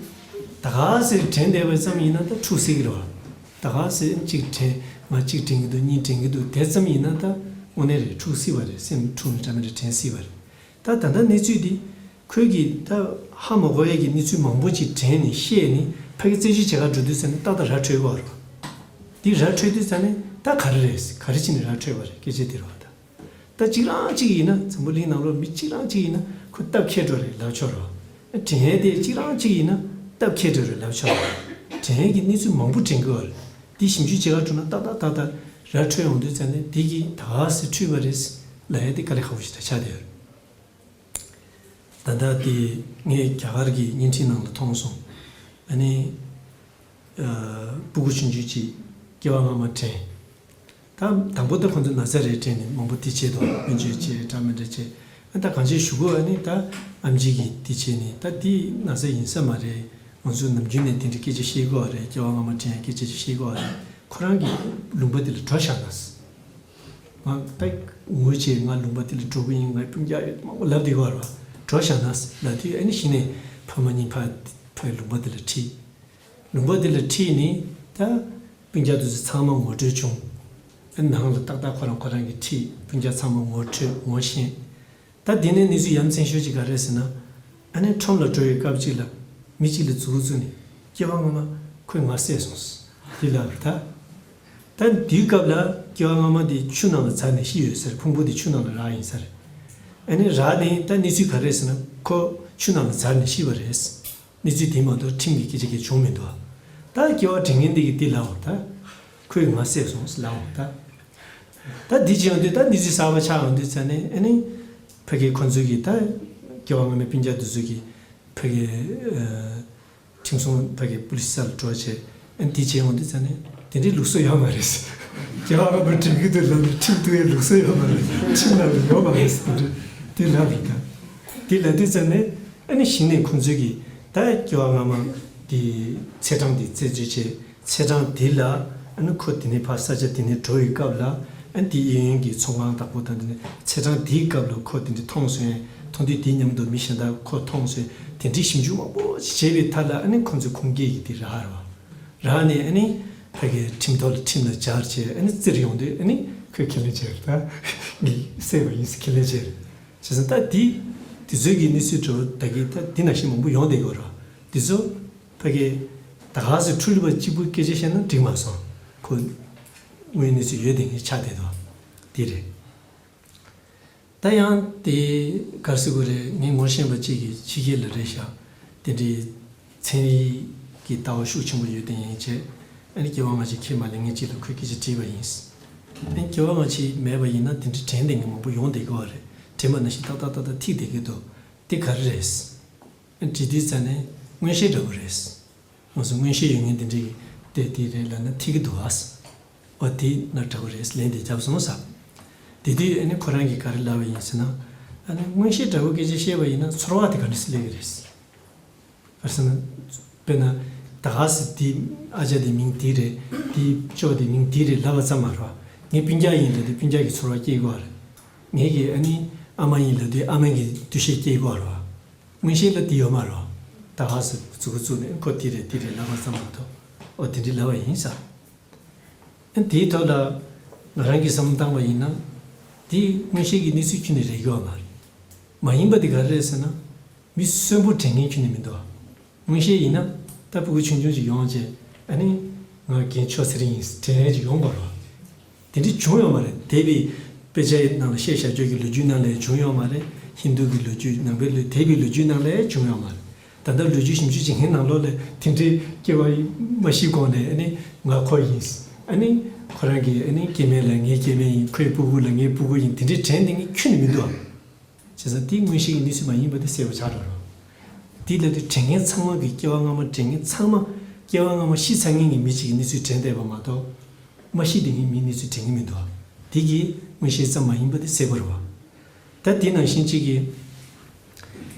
ད་ག་ཟེར་དྲན་བསྡད་པ་ཙམ་ཡིན་ན་ད་འཁྲུག་སྲིད་ཀྱི་རེད་བ། ད་ག་ཟེར་གཅིག་དྲན་ང་གཅིག་དྲན་གྱི་འདུག་གཉིས་དྲན་གྱི་འདུག་དེ་ཙམ་ཡིན་ན་ད་དངོས་གནས་རེད་འཁྲུག་སྲིད་པ་རེད་སེམས་འཁྲུག་ནས་འདྲ་མི་འདྲ་དྲན་སྲིད་པ་རེད། ད་ད་ལྟ་གནས་ཚུལ་འདི། ཁོས་ཀྱིས་ད་ཧ་མ་གོ་ཡས་ཀྱི་གནས་ཚུལ་མང་པོ་ཅིག་དྲན་ནས་ཤེས་ནས་ཕ་གི་རྩད་གཅོད་བྱེད་གར་འགྲོ་དུས་ཙ་ནས་ཏག་ཏག་ར་འཕྲོད་ཀྱི་ཡོད་རེད། འདི་ར་འཕྲོད་དུས་ཙ་ནས་ད་ག་རེ་རེད་ག་རེ་བྱས་ནས་ར་འཕྲོད་པ་རེད་སྐད་ཆ་འདི་རེད་བ་ད། ད་གཅིག་རང་གཅིག་ཡིན་ན་འཛམ་བུ་གླིང་ནང་ལོགས་མི་གཅིག་རང་གཅིག་ཡིན་ན་ཁོ་སྟབས་ཁེལ་འགྲོ་རེད་ལབ་ཆོག་རེད་བ། དྲན་ཡས་དེ་གཅིག་རང་གཅིག་ཡིན་ན་སྟབས་ཁེལ་འགྲོ་རེད་ལབ་ཆོག་རེད་བ། དྲན་ཡས་ཀྱི་གནས་ཚུལ་མང་པོ་དྲན་གྱི་ཡོད་རེད། འདི་ཞིབ་འཇུག་བྱེད་གར་འགྲོ་ན་ཏག་ཏག་ཏག་ཏག་ར་འཕྲོད་ཡོང་དུས་ཙ་ནས་འདི་གིས་ད་ག་ཟེ་འཁྲུལ་པ་རེད་ལབ་ཡས་དེ་དཀའ་ལས་ཁག་པོ་ཞིག་ད་ཆགས་བསྡད་ཡོད་རེད། ད་ལྟ་དེ་ངས་རྒྱ་གར་གྱི་བརྙན་འཕྲིན་ནང་ལ་མཐོང་སོང་། ཨ་ནི། ཨ། སྤུ་གུ་ཆུང་ཆུང་ཅིག་སྐྱེ་བ་སྔ་མ་དྲན། ད་དང་པོ་ད་ཁོ་ཚོ་ན་ཚ་རེད་དྲན་ནས་མང་པོ་དེ་བྱས་དོ་སྨན་བཅོས་བྱས་འདྲ་མི་འདྲ་བྱས། ཨ་ད་གང་བྱས་གཞུག་གུ་ཨ་ནི་ད་ཨེམ་ཆི་གིས་དེ་བྱས་ནས་ད་དེ་ན་ཚ་ཡིན་ས་མ་རེད། ང་ཚོ་ནམ་རྒྱུན་ནས་དེ་འདྲའི་སྐད་ཆ་བཤད་ཀྱི་ཡོད་རེད་སྐྱེ་བ་སྔ་མ་དྲན་ཡ་སྐད་ཆ་ཅིག་བཤད་ཀྱི་ཡོད་རེད་ཁོ་རང་གི་ལུང་པ་དེ་ལ་འགྲོ་བཞག་ན། ང་ད་ངུ་བྱས་ང་ལུང་པ་དེ་ལ་འགྲོ་གི་ཡིན་ངའི་སྤུན་ཀྱག་ཡོད་མང་པོ་ལབ་བསྡད་ཀྱི་ཡོད་རེད་བ། འགྲོ་བཞག་ན་ལབ་དུས་ཨ་ནི་གཞི་ནས་ཕ་མ་གཉིས་ཕ་ཕའི་ལུང་པ་དེ་ལ་ཁྲིད། ལུང་པ་དེ་ལ་ཁྲིད་ནས་ད་སྤུན་ཀྱག་དེ་ཚོ་ཚང་མ་ངོ་སྤྲོད་བྱུང་། ཨ་ནང་ལ་ཏག་ཏག་ཁོ་རང་ཁོ་རང་གིས་ཁྲིད་སྤུན་ཀྱག་ཚང་མ་ངོ་འཕྲོད་ངོ་ཤེས། ད་དེ་ནས་གནས་ཚུལ་ཡ་མཚན་ཤོས་ཅིག་ག་རེ་རེད་ཟེར་ན། ཨ་ནི་ཁྲོམ་ལ་འགྲོ་བའི་སྐབས་ཅིག་ལ་མི་གཅིག་ལ་མཛུབ་གུ་བཙུགས་ནས་སྐྱེ་བ་སྔ་མ་ཁོས་ང་བསད་སོང་ཟེར་དེ་ལབ་རེད་ད། ད་དེའི་སྐབས་ལ་སྐྱེ་བ་སྔ་མ་དེ་ཆུ་ནང་ལ་འཛག་ནས་ཤི་ཡོད་ཟེར་ཕུང་པོ་དེ་ཆུ་ནང་ལ་རག་ཡིན་ཟེར། ཨ་ནི་རག་ནས་ད་གནས་ཚུལ་ག་རེ་རེད་ཟེར་ན་ཁོ་ཆུ་ནང་ལ་འཛར་ནས་ཤི་བ་རེད། གནས་ཚུལ་དེ་མ་གཏོགས་ཁྲིམས་ཀྱི་སྐད་ཆ་གང་བྱུང་མི་འདུག་ད་སྐྱེ་བ་དྲན་མཁན་འདི་གིས་འདི་ལབ་འོང་ད། ཁོས་ང་བསད་སོང་ཟེར་ལབ་འོང་ད། ད་འདི་བྱེད་ཡོང་དུས་ད་གནས་ཚུལ་གསར་པ་ཆགས་ཡོང་དུས་ཙ་ནས་ཨ་ནི་ཕ་གི་ཁོ་ཚོ་གིས་ད་སྐྱེ་བ་སྔ་མའི་སྤུན་ཀྱག་འདི་ཚོ་གིས་ཕ་གི་ཁྲིམས་སྲུང་ཕ་གི་པུ་ལི་སི་ལ་འགྲོ་བྱས་ཨ་ནི་འདི་བྱེད་ཡོང་དུས་ཙ་ནས་དེ་འདྲའི་ལུགས་སྲོལ་ཡོད་མ་རེད། སྐྱེ་བ་སྔ་མ་དྲན་གྱི་འདུག་ལབ་ནས་ཁྲིམས་གཏུག་ཡའི་ལུགས་སྲོལ་ཡོད་མ་རེད། ཁྲིམས་ནང་ལ་ཡོད་མ་རེད། དེ་འདྲ་དེ་ལབ་རེད་ད། དེ་ལབ་དུས་ཙ་ནས་ཨ་ནི་གཞི་ནས་ཁོང་ཚོས་ཀྱིས་ད་སྐྱེ་བ་སྔ་མ་དེ་ཚེས་གྲངས་དེ་རྩད་གཅོད་བྱས། ཚེས་གྲངས་དེ་ལ་ཨ་ནི་ཁོ་དེ་ནས་ཕར་ས་ཆ་དེ་ནས་འགྲོ་བའི་སྐབས་ལ་ཨ་ནི་དེའི་གཡས་གཡོན་གྱི་ཚོང་ཁང་བདག་པོ་དང་དེ་ནས་ཚེས་གྲངས་དེའི་སྐབས་ལ་ཁོ་དེ་འདྲ་མཐོང་སོང་། མཐོང་དུས་དེའི་མཉམ་དུ་མི་གཞན་དག་ཁོ་མཐོང་སོང་། དེ་འདྲའི་ཞིབ་འཇུག་མང་པོ་ཞིག་བྱས་པའི་མཐའ་ལ་ཨ་ནི་ཁོ་ཚོས་ཁུངས་སྐྱེལ་གྱི་དེ་རག་རེད་བ། རག་ནས་ཨ་ནི་ཕ་གི་ཁྲིམས་ཐོག་ལ་ཁྲིམས་ལ་སྦྱར་བྱས་ཨ་ནི་བཙིར་ཡོང་དུས་ཨ་ནི་ཁོས་ཁས་ལེན་བྱས་རེད་ད། ངས་བསད་པ་ཡིན་ཟེར་ཁས་ལེན་བྱས་རེད། བྱས་ཙང་ད་དེ་དེ་ཚོའི་གི་གནས་ཚུལ་འདྲ་བོ་ད་གི་ད་དེ་ནང་བཞིན་མང་པོ་ཡོང་བསྡད་ཡོད་རེད་བ། དེ་ཚོ་ཕ་གི་ད་ག་སེ་འཁྲུལ་པ་གཅིག་པུ་སྐད་ཆ་བཤད་ན་འགྲིག་མ་སོང་། ཁོ་དངོས་གནས་ཚུལ་ཡོད་དེ་ངས་ཆགས་བསྡད་འདུག་དེ་རེད། ད་ཡང་དེ་ག་རེ་ཟེར་དགོས་རེད། ངས་ངོ་ཤེས་པ་གཅིག་གིས་ཕྱི་རྒྱལ་ལ་རེད་ཤག་དེ་འདྲའི་ཚན་རིག་གི་ལྟ་བ་ཤུགས་ཆེན་པོ་ཡོད་དེ་ཡིན་བྱས་ཨ་ནི་སྐྱེ་བ་སྔ་ཕྱི་ཁས་མ་ལེན་མཁན་གཅིག་ལ་ཁོས་སྐད་ཆ་དྲིས་པ་ཡིན། ཨ་ནི་སྐྱེ་བ་སྔ་ཕྱི་མེད་པ་ཡིན་ན་དེ་འདྲའི་དྲན་བསྡད་མཁན་མང་པོ་ཡོང་བསྡད་ཀྱི་ཡོད་རེད། དྲན་པ་ནང་བཞིན་ཏག་ཏག་ཏག་ཏག་ཐིག་བསྡད་ཀྱི་འདུག་དེ་ག་རེ་རེད། དྲི་དུས་ཙ་ནས་མངོན་ཤེས་འདྲ་བོ་རེད། ང་ཚོ་མངོན་ཤེས་ཡོད་མཁན་དེ་འདྲའི་དེ་དེ་རེད་ལབ་ན་ཐིག་གི་འདུག་ཨ། ཨོ་དེ་ན་འདྲ་བོ་རེད་ལན་དེ་བརྒྱབ་སོང་ས། དེ་དུས་ཨ་ནི་ཁོ་རང་གིས་ག་རེ་ལབ་པ་ཡིན་ཟེར་ན། ཨ་ནི་མངོན་ཤེས་འདྲ་བོ་སྐད་ཆ་བཤད་པ་ཡིན་ན་ཚོར་བ་དེ་ག་འདྲ་སེ་སླེབས་ཀྱི་རེད། ག་རེ་ཟེར་ན། དཔེར་ན། ད་ག་སེ་དེ་ཨ་ཅག་དེ་མིང་དེ་རེད། དེ་ཅོ་དེ་མིང་དེ་རེད་ལབ་པ་ཙམ་མ་རེད། ངའི་སྤུན་ཀྱག་ཡིན་ད་དེ་སྤུན་ཀྱག་གི་ཚོར་བ་སྐྱེ་དགོས་རེད། ངེད་ཀྱི་ཨ་ནི་ཨ་མ་ཡིན་ལབ་དུས་ཨ་མ་གི་འདུ་ཤེས་སྐྱེ་དགོས་རེད། མངོན་ཤེས་ལ་དེ་ཡོད་མ་རེད། ད་ག་སེ་མཛུ་གུ་བཙུགས་ནས་ཁོ་དེ་རེད་དེ་རེད་ལབ་པ་ཙམ་མ་གཏོགས་ཨོ་དེ་འདྲ་ལབ་པ་ཡིན་ས། ཨ་དེའི་ཐོག་ལ་ང་རང་གིས་བསམ་བློ་བཏང་བ་ཡིན་ན། དེ་མངོན་ཤེས་ཀྱི་གནས་ཚུལ་ཁྱོན་ནས་རེག་གི་ཡོད་མ་རེད། མ་ཡིན་པ་དེ་ག་རེ་རེད་ཟེར་ན། མི་གསོན་པོ་དྲན་མཁན་ཁྱོན་ནས་མི་འདུག་མངོན་ཤེས་ཡིན་ན་ད་ཕྲུ་གུ་ཆུང་ཆུང་ཞིག་ཡོང་བྱས་ཨ་ནི་ང་རྒན་ཆོས་ཚེ་རིང་ཡིན་དྲན་ཡས་ཅིག་ཡོང་དགོས་རེད། དེ་འདྲ་བྱུང་ཡོད་མ་རེད། འདས་པའི་དཔེ་ཆའི་ནང་ལ་བཤད་བཞག་རྒྱུ་གི་ལོ་རྒྱུས་ནང་ལ་ཡང་བྱུང་ཡོད་མ་རེད། ཧིན་རྡུ་གི་ལོ་རྒྱུས་ནང་པའི་ལོ་འདས་པའི་ལོ་རྒྱུས་ནང་ལ་ཡང་བྱུང་ཡོད་མ་རེད། ད་ལྟ་ལོ་རྒྱུས་ཞིབ་འཇུག་བྱེད་མཁན་ནང་ལོགས་ལ་དེ་འདྲའི་སྐྱེ་བ་མ་ཤི་གོང་ནས་ཨ་ནི་ང་ཁོ་ཡིན། ཨ་ནི་ཁོ་རང་གི་ཨ་ནི་སྐྱེ་དམན་ལ་ངའི་སྐྱེ་དམན་ཡིན། ཁོའི་སྤུ་གུ་ལ་ངའི་སྤུ་གུ་ཡིན། དེ་འདྲའི་དྲན་བསྡད་མཁན་ཁྱོན་ནས་མི་འདུག་ཨ། བྱས་ཙང་དེ་མངོན་ཤེས་ཀྱི་གནས་ཚུལ་མ་ཡིན་པ་དེ་གསལ་པོ་ཆགས་འགྲོ་རོགས། དེ་ལ་དེ་དྲན་མཁན་ཚང་མ་གིས་སྐྱེ་བ་སྔ་མ་དྲན་མཁན་ཚང་མ་སྐྱེ་བ་སྔ་མ་ཤི་ཚར་མཁན་གྱི་མི་གཅིག་གི་གནས་ཚུལ་དྲན་བསྡད་པ་མ་གཏོགས། མ་ཤི་དེ་ངའི་མིའི་གནས་ཚུལ་དྲན་གྱི་མི་འདུག་དེ་གིས་མངོན་ཤེས་ཙམ་མ་ཡིན་པ་དེ་གསལ་པོ་རེད་བ། ད་དེ་ནང་བཞིན་གཅིག་གིས་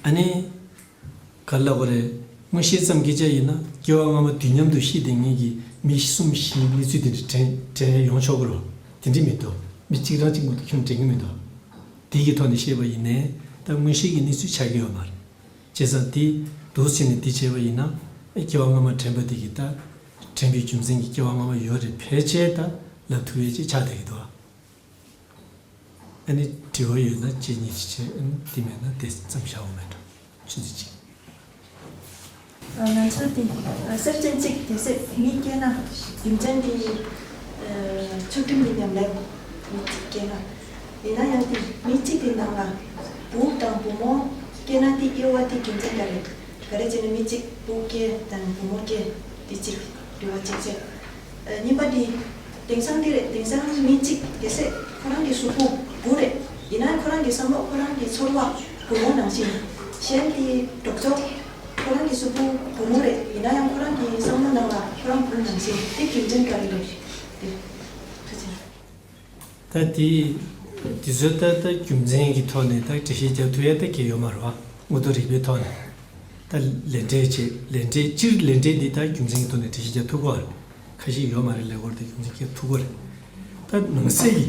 ཨ་ནི་ག་རེ་ལབ་དགོས་རེད། མངོན་ཤེས་ཙམ་སྐད་ཆ་ཡིན་ན་སྐྱེ་བ་སྔ་མ་དུས་མཉམ་དུ་ཤི་བསྡད་མཁན་གྱི་མི་གསུམ་བཞིའི་གནས་ཚུལ་དེ་འདྲ་དྲན་དྲན་ཡ་ཡོང་ཆོག་གི་རེད། དེ་འདྲ་མི་འདུག་མི་གཅིག་རང་གཅིག་མ་གཏོགས་ཁྱོན་དྲན་གྱི་མི་འདུག་དེ་གི་ཐོག་ནས་བཤད་པ་ཡིན་ནའི་ད་མངོན་ཤེས་ཀྱི་གནས་ཚུལ་ཆགས་ཀྱི་ཡོད་མ་རེད། བྱས་ཙང་དེ་འདུག་ཟེར་ནས་འདི་བྱས་པ་ཡིན་ན། ཨེ་སྐྱེ་བ་སྔ་མ་དྲན་པ་དེ་གིས་ད། དྲན་པའི་རྒྱུ་མཚན་གྱིས་སྐྱེ་བ་སྔ་མ་ཡོད་རེད་ཕལ་ཆེར་ད་ལབ་ཐུབ་ཡས་ཅིག་ཆགས་བསྡད་ཀྱི་འདུག་ཨ་ནི་དྲི་བ་ཡོད་ན་གཅིག་གཉིས་ཅིག་བྱས། ཨ་ནི་དེ་མེད་ན་དེ་ཙམ་བཞག་འོ་མེད་འགྲོ། ཆུ་ཚོད་གཅིག་ང་ཚོ་དེ་སེམས་ཅན་གཅིག་དེ་སྲིད་མི་སྐྱེས་ན་རྒྱུ་མཚན་དེ་ཆོས་ཁྲིམས་ཀྱི་ཉམས་ལེན་མི་གཅིག་སྐྱེས་ན། ཡིན་ན་ཡང་དེ་མི་གཅིག་དེ་ནང་ལ་བུ་དང་བུ་མོ་སྐྱེས་ན་དེ་དབྱེ་བ་དེ་རྒྱུ་མཚན་ག་རེ། ག་རེ་བྱས་ན་མི་གཅིག་བུ་སྐྱེས་དང་བུ་མོ་སྐྱེས་དེ་གཅིག་དྲི་བ་གཅིག་བྱས། གཉིས་པ་དེ། དེང་སང་དེ་རེད། དེང་སང་མི་གཅིག་དེ་སྲིད་ཁོ་རང་གི་གཟུགས་པོ་བུ་རེད། ཡིན་ན་ཁོ་རང་གི་བསམ་བློ་ཁོ་རང་གི་ཚོར་བ་བུ་མོ་ནང་བཞིན། གཞན་དེ་གྲོགས་ཚོགས་ཁོ་རང་གི་གཟུགས་པོ་བུ་མོ་རེད། ཡིན་ན་ཡང་ཁོ་རང་གི་བསམ་བློ་ནང་ལ་ཁོ་རང་བུ་ནང་བཞིན་དེ་རྒྱུ་མཚན་ག་རེ་རེད། དེ་ཁ་ཆེ། ད་དེ་དེ་ཚོ་ད་ལྟ་རྒྱུ་མཚན་གྱི་ཐོག་ནས་ད་འགྲེལ་བཤད་རྒྱག་ཐུབ་ཡ་ད་གལ་ཡོད་མ་རེད་བ། དངོས་ཐོག་རིག་པའི་ཐོག་ནས། ད་ལས་འབྲས་བྱས་ལས་འབྲས་སྤྱིར་ལས་འབྲས་འདི་ད་རྒྱུ་མཚན་གྱི་ཐོག་ནས་འགྲེལ་བཤད་རྒྱག་ཐུབ་ཀྱི་ཡོད་རེད། ཁ་ཤས་ཡོད་མ་རེད་ལབ་ཀྱི་ཡོད་རེད། ད་རྒྱུ་མཚན་རྒྱག་ཐུབ་ཀྱི་ཡོད་རེད། ད་ནང་གསེས་ཀྱི་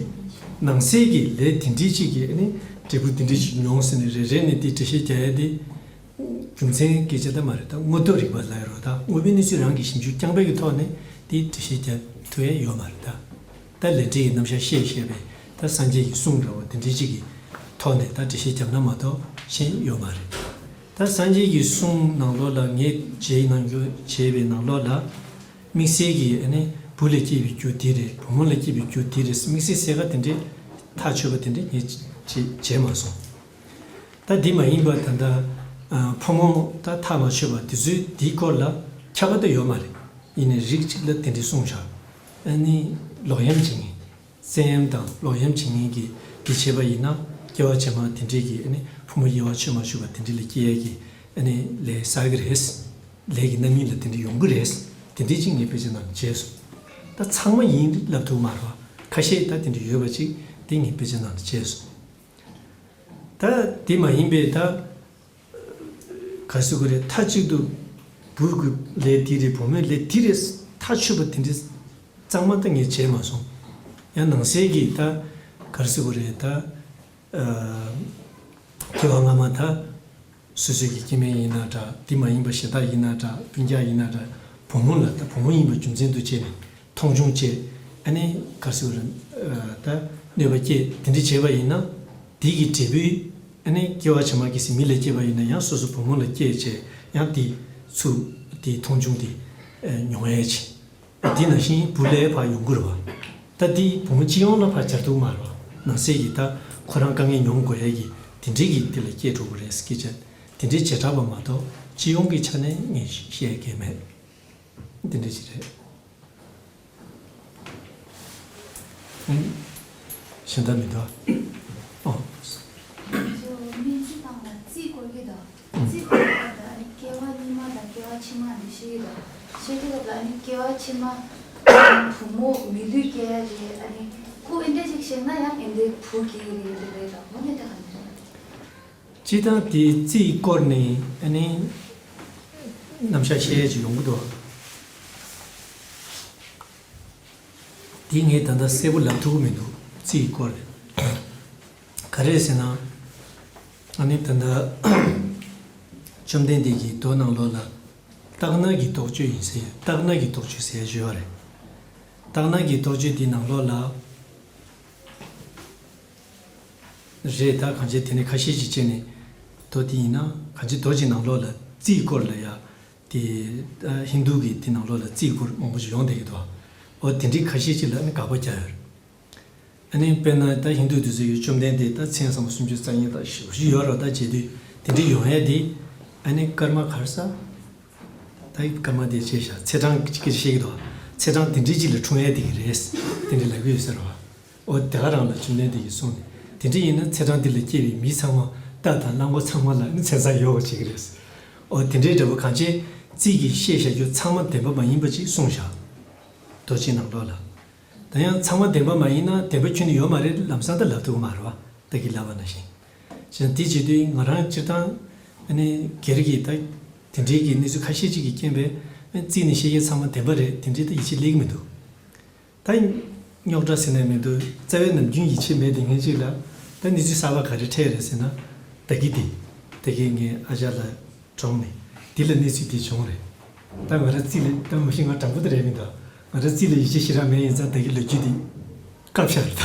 ནང་གསེས་ཀྱི་ལས་དེ་འདྲའི་ཅིག་གིས་ཨ་ནི་འབྲས་བུ་དེ་འདྲའི་ཅིག་མྱོང་ཟེར་ནས་རེ་རེ་ནས་དེ་འགྲེལ་བཤད་རྒྱག་ཡ་དེ། རྒྱུ་མཚན་སྐད་ཆ་ད་མ་རེད། ད་དངོས་ཐོག་རིག་པ་ལབ་ཡ་རོ། ད་དངོས་པོའི་གནས་ཚུལ་རང་གིས་ཞིབ་འཇུག་རྐྱང་པའི་གི་ཐོག་ནས་དེ་འགྲེལ་བཤད་རྒྱག་ཐུབ་ཡ་ཡོད་མ་རེད་ད། ད་ལས་འབྲས་ཀྱི་རྣམ་གཞག་བཤད་བཤད་པའི་ད་སངས་རྒྱས་ཀྱི་གསུང་འདྲ་བོ་དེ་འདྲའི་ཅིག་གི་ཐོག་ནས་ད་འགྲེལ་བཤད་བརྒྱབ་ན་མ་གཏོགས་གཞན་ཡོད་མ་རེད། ད་སངས་རྒྱས་ཀྱི་གསུང་ནང་ལོགས་ལ་ངས་མཇལ་གནང་རྒྱུ་བྱས་པའི་ནང་ལོགས་ལ། དམིགས་བསལ་གྱི་ཨ་ནི་བུ་ལ་སྐྱེས་པའི་རྒྱུ་དེ་རེད། བུ་མོ་ལ་སྐྱེས་པའི་རྒྱུ་དེ་རེད། དམིགས་བསལ་གསལ་ཁ་དེ་འདྲའི་ཐག་ཆོད་པ་དེ་འདྲ་ངས་བྱས་བྱས་མ་སོང་། ད་འདི་མ་ཡིན་པ་ད་ལྟ་ཨ་ཕོ་མོ་ད་ཐག་མ་ཆོད་པ་དེ་ཚོའི་འདིའི་སྐོར་ལ་ཁྱབ་པ་ད་ཡོད་མ་རེད། ཡིན་ནའི་རིགས་གཅིག་ལ་དེ་འདྲའི་གསུངས་བཞག་ཨ་ནི་ལོག་གཡེམ་བྱེད་མཁན། བཙན་གཡེམ་དང་ལོག་གཡེམ་བྱེད་མཁན་གྱི་འདི་བྱས་པ་ཡིན་ན། སྐྱེ་བ་ཕྱི་མ་དེ་འདྲའི་གི་ཨ་ནི་ཕོ་མོ་དབྱེ་བ་ཕྱེ་མ་ཆོད་པ་དེ་འདྲའི་ལ་སྐྱེ་ཡས་ཀྱི་ཨ་ནི་ལས་བསགས་ཀྱི་རེད། ལས་ཀྱི་རྣམ་སྨིན་ལ་དེ་འདྲ་ཡོང་གི་རེད། དེ་འདྲའི་ཅིག་ངས་དཔེ་ཆ་ནང་ལ་མཇལ་སོང་། ད་ཚང་མ་ཡིན་ལབ་ཐུབ་མ་རེད་བ། ཁ་ཤས་ད་དེ་འདྲ་ཡོད་པ་ཅིག་དེ་ངས་དཔེ་ཆ་ནང་ལ་མཇལ་སོང་། ད་དེ་མ་ཡིན་པའི་ད་ག་རེ་ཟེར་དགོས་རེད། མཐའ་གཅིག་ཏུ་བུ་གི་ལས་འདི་རེད། བུ་མོའི་ལས་འདི་རེད། མཐའ་ཆོད་པ་དེ་འདྲ་གཙང་མ་ད་ངས་བྱས་མ་སོང་། ཡང་ནང་གསེས་ཀྱི་ད་ག་རེ་ཟེར་དགོས་རེད། ད་ཨ་སྐྱེ་བ་སྔ་མ་ད་སོ་སོའི་གི་སྐྱེ་དམན་ཡིན་ན་འདྲ། དེ་མ་ཡིན་པ་གཞན་དག་ཡིན་ན་འདྲ། སྤུན་ཀྱག་ཡིན་ན་འདྲ། བུ་མོ་ལ་ད་བུ་མོ་ཡིན་པ་རྒྱུ་མཚན་དུ་བྱས་ནས་མཐོང་ཆུང་བྱས། ཨ་ནི་ག་རེ་ཟེར་དགོས་རེད། ཨ་ད་གནོད་པ་སྐྱེལ། དེ་འདྲ་བྱས་པ་ཡིན་ན་དེ་གི་འབྲས་བུས་ཨ་ནི་སྐྱེ་བ་ཕྱི་མ་གལ་སྲིད་མི་ལ་སྐྱེས་པ་ཡིན་ན་ཡང་སོ་སོ་བུ་མོ་ལ་སྐྱེས་བྱས་ཡང་དེ་ཚུར་དེ་མཐོང་ཆུང་དེ་ཨ་མྱོང་ཡས་བྱས། དེ་ནང་བཞིན་བུ་ལ་ཕར་ཡོང་གི་རེད་བ། ད་དེ་བུ་མོ་སྤྱི་ཡོངས་ལ་ཕར་སྦྱར་ཐུབ་མ་རེད་བ། ནང་གསེས་ཀྱི་ད་ཁོ་རང་དཀའ་ངལ་མྱོང་དགོས་ཡས་ཀྱི་དེ་འདྲའི་གི་དེ་ལ་སྐྱེས་འགྲོ་གི་རེད། སྐད་ཆ་དེ་འདྲའི་བྱེ་བྲག་པ་མ་གཏོགས་སྤྱི་ཡོངས་ཀྱི་ཆ་ནས་ངས་བཤད་ཀྱི་མེད། དེ་འདྲ་ཞིག་རེད། ཨང་། གཞན་དག་མི་འདུག་ཨ། ཨོ། སྨན་རྩིས་སྟངས་ལ་རྩིས་སྐོར་གྱི་དང་། རྩིས་སྐོར་གྱི་དང་ཨ་ནི་སྐྱེ་བ་སྔ་མ་དང་སྐྱེ་བ་ཕྱི་མ་འདི་ཤེས་ཀྱི་དང་། ཤེས་ཀྱི་སྐབས་ལ་ཨ་ནི་སྐྱེ་བ་ཕྱི་མ་བུ་མོ་མི་ལུས་སྐྱེ་ཡ་རེད། ཨ་ནི་ཁོ་ཨེ་འདྲ་ཞིག་བྱས་ན་ཡང་ཨེ་འདྲའི་བུ་སྐྱེ་གི་རེད། འདི་རེད་དང་འོ་ནི་ད་ག་ནས་རེད། སྤྱིར་བཏང་དེ་རྩིས་སྐོར་ནས་ཨ་ནི་རྣམ་གཞག་བཤད་ཡ་ཅིག་ཡོང་གི་འདུག་དེ་ངས་ད་ལྟ་གསལ་པོ་ལབ་ཐུབ་ཀྱི་མི་འདུག་རྩིས་སྐོར་ནས། ག་རེ་ཟེར་ན། ཨ་ནི་ད་ལྟ་བཅོམ་ལྡན་འདས་ཀྱི་མདོ་ནང་ལོགས་ལ་ལྟག་ན་གི་རྟོགས་བརྗོད་ཡིན་ཟེར། ལྟག་ན་གི་རྟོགས་བརྗོད་ཟེར་ཡ་ཡོད་རེད། ལྟག་ན་གི་རྟོགས་བརྗོད་འདི་ནང་ལོགས་ལ། རེད། ད་གང་ཅི་དེ་ནས་ཁ་ཤས་ཅིག་བྱས་ནས་མདོ་དེ་ཡིན་ན་གང་ཅི་མདོ་ཅིག་ནང་ལོགས་ལ་རྩིས་སྐོར་ལ་ཡ་དེ་ཧིན་རྡུ་གི་དེ་ནང་ལོགས་ལ་རྩིས་སྐོར་མང་པོ་ཞིག་ཡོང་བསྡད་ཀྱི་འདུག་འོ་དེ་འདྲའི་ཁ་ཤས་ཅིག་ལ་ནི་དགག་པ་རྒྱག་ཡོད་རེད། ཨ་ནི་དཔེར་ན་ད་ཧིན་རྡུ་དེ་ཚོ་ཡི་བཅོམ་ལྡན་འདས་ད་མཚན་ཚང་མ་སུམ་ཅུ་རྩ་གཉིས་དང་ཞེ་པོ་ཅིག་ཡོད་རེད། ད་བྱེད་དུས་དེ་འདྲའི་ཡོང་ཡ་དེ་ཨ་ནི་ཀརྨ་ག་རེ་ཟེར། ད་ཡིག་སྐར་མ་དེ་བྱས་ཤག་ཚེས་གྲངས་གཅིག་གིས་བཤད་ཀྱི་འདུག་ཚེས་གྲངས་དེ་འདྲའི་གཅིག་ལ་འཁྲུངས་ཡས་དེ་གི་རེད། དེ་འདྲ་ལབ་ཀྱི་ཡོད་ཟེར་བ། ཨོ་དེ་ག་རང་ལ་བཅོམ་ལྡན་འདས་ཀྱིས་གསུངས་ནས་དེ་འདྲ་ཡིན་ན་ཚེས་གྲངས་འདི་ལ་སྐྱེས་པའི་མི་ཚང་མ་རྟ་དང་གླང་པོ་ཚང་མ་ལ་ནི་མཚན་ཚང་ཡོད་པ་བྱེད་ཀྱི་རེད། ཨོ་དེ་འདྲའི་འདྲ་པོ་གང་ཅི་རྩིས་ཀྱིས་བཤད་བཞག་རྒྱུ་ཚང་མ་བདེན་པ་མ་ཡིན་པ་ཅིག་གསུངས་བཞག་རྡོ་རྗེ་ནང་ལོགས་ལ། ད་ཡང་ཚང་མ་བདེན་པ་མ་ཡིན་ན་བདེན་པ་ཁྱོན་ནས་ཡོད་མ་རེད་ལམ་སང་ད་ལབ་ཐུབ་ཀྱི་མ་རེད་བ། ད་གིན་ལབ་པ་ནང་བཞིན། བྱས་ཙང་དེ་བྱེད་དུས་ང་རང་སྤྱིར་བཏང་ཨ་ནི་སྒེར་གྱི་ད་དེ་འདྲའི་གི་གནས་ཚུལ་ཁ་ཤས་ཅིག་གི་རྐྱེན་པས་ཨ་རྩིས་ནས་བཤད་ཡས་ཚང་མ་བདེན་པ་རེད་དེ་འདྲའི་ད་ཡིད་ཆེས་སླེབས་ཀྱི་མི་འདུག་ད་རྙོག་དྲ་ཟེར་ནས་མི་འདུག་རྩ་བའི་ནམ་རྒྱུན་ཡིད་ཆེས་མེད་དེ་ངན་ཅིག་ལ་ད་གནས་ཚུལ་གསར་པ་ག་རེ་འཕྲད་རེད་ཟེར་ན། ད་གིན་དེ་ད་གིན་ངའི་ཨ་ཅག་ལ། གྲོངས་ནས། འདི་ལ་གནས་ཚུལ་འདི་བྱུང་རེད། ད་ང་རང་རྩིས་ལ་ད་མ་གཞི་ང་དྲང་པོ་དེ་རེད་མི་འདུག་ང་རང་རྩིས་ལ་ཡིད་ཆེས་ཞེ་དྲག་མེད་ཡིན་ཙང་ད་གིན་ལོ་རྒྱུས་འདི་བཀག་བཞག་རེད། ད་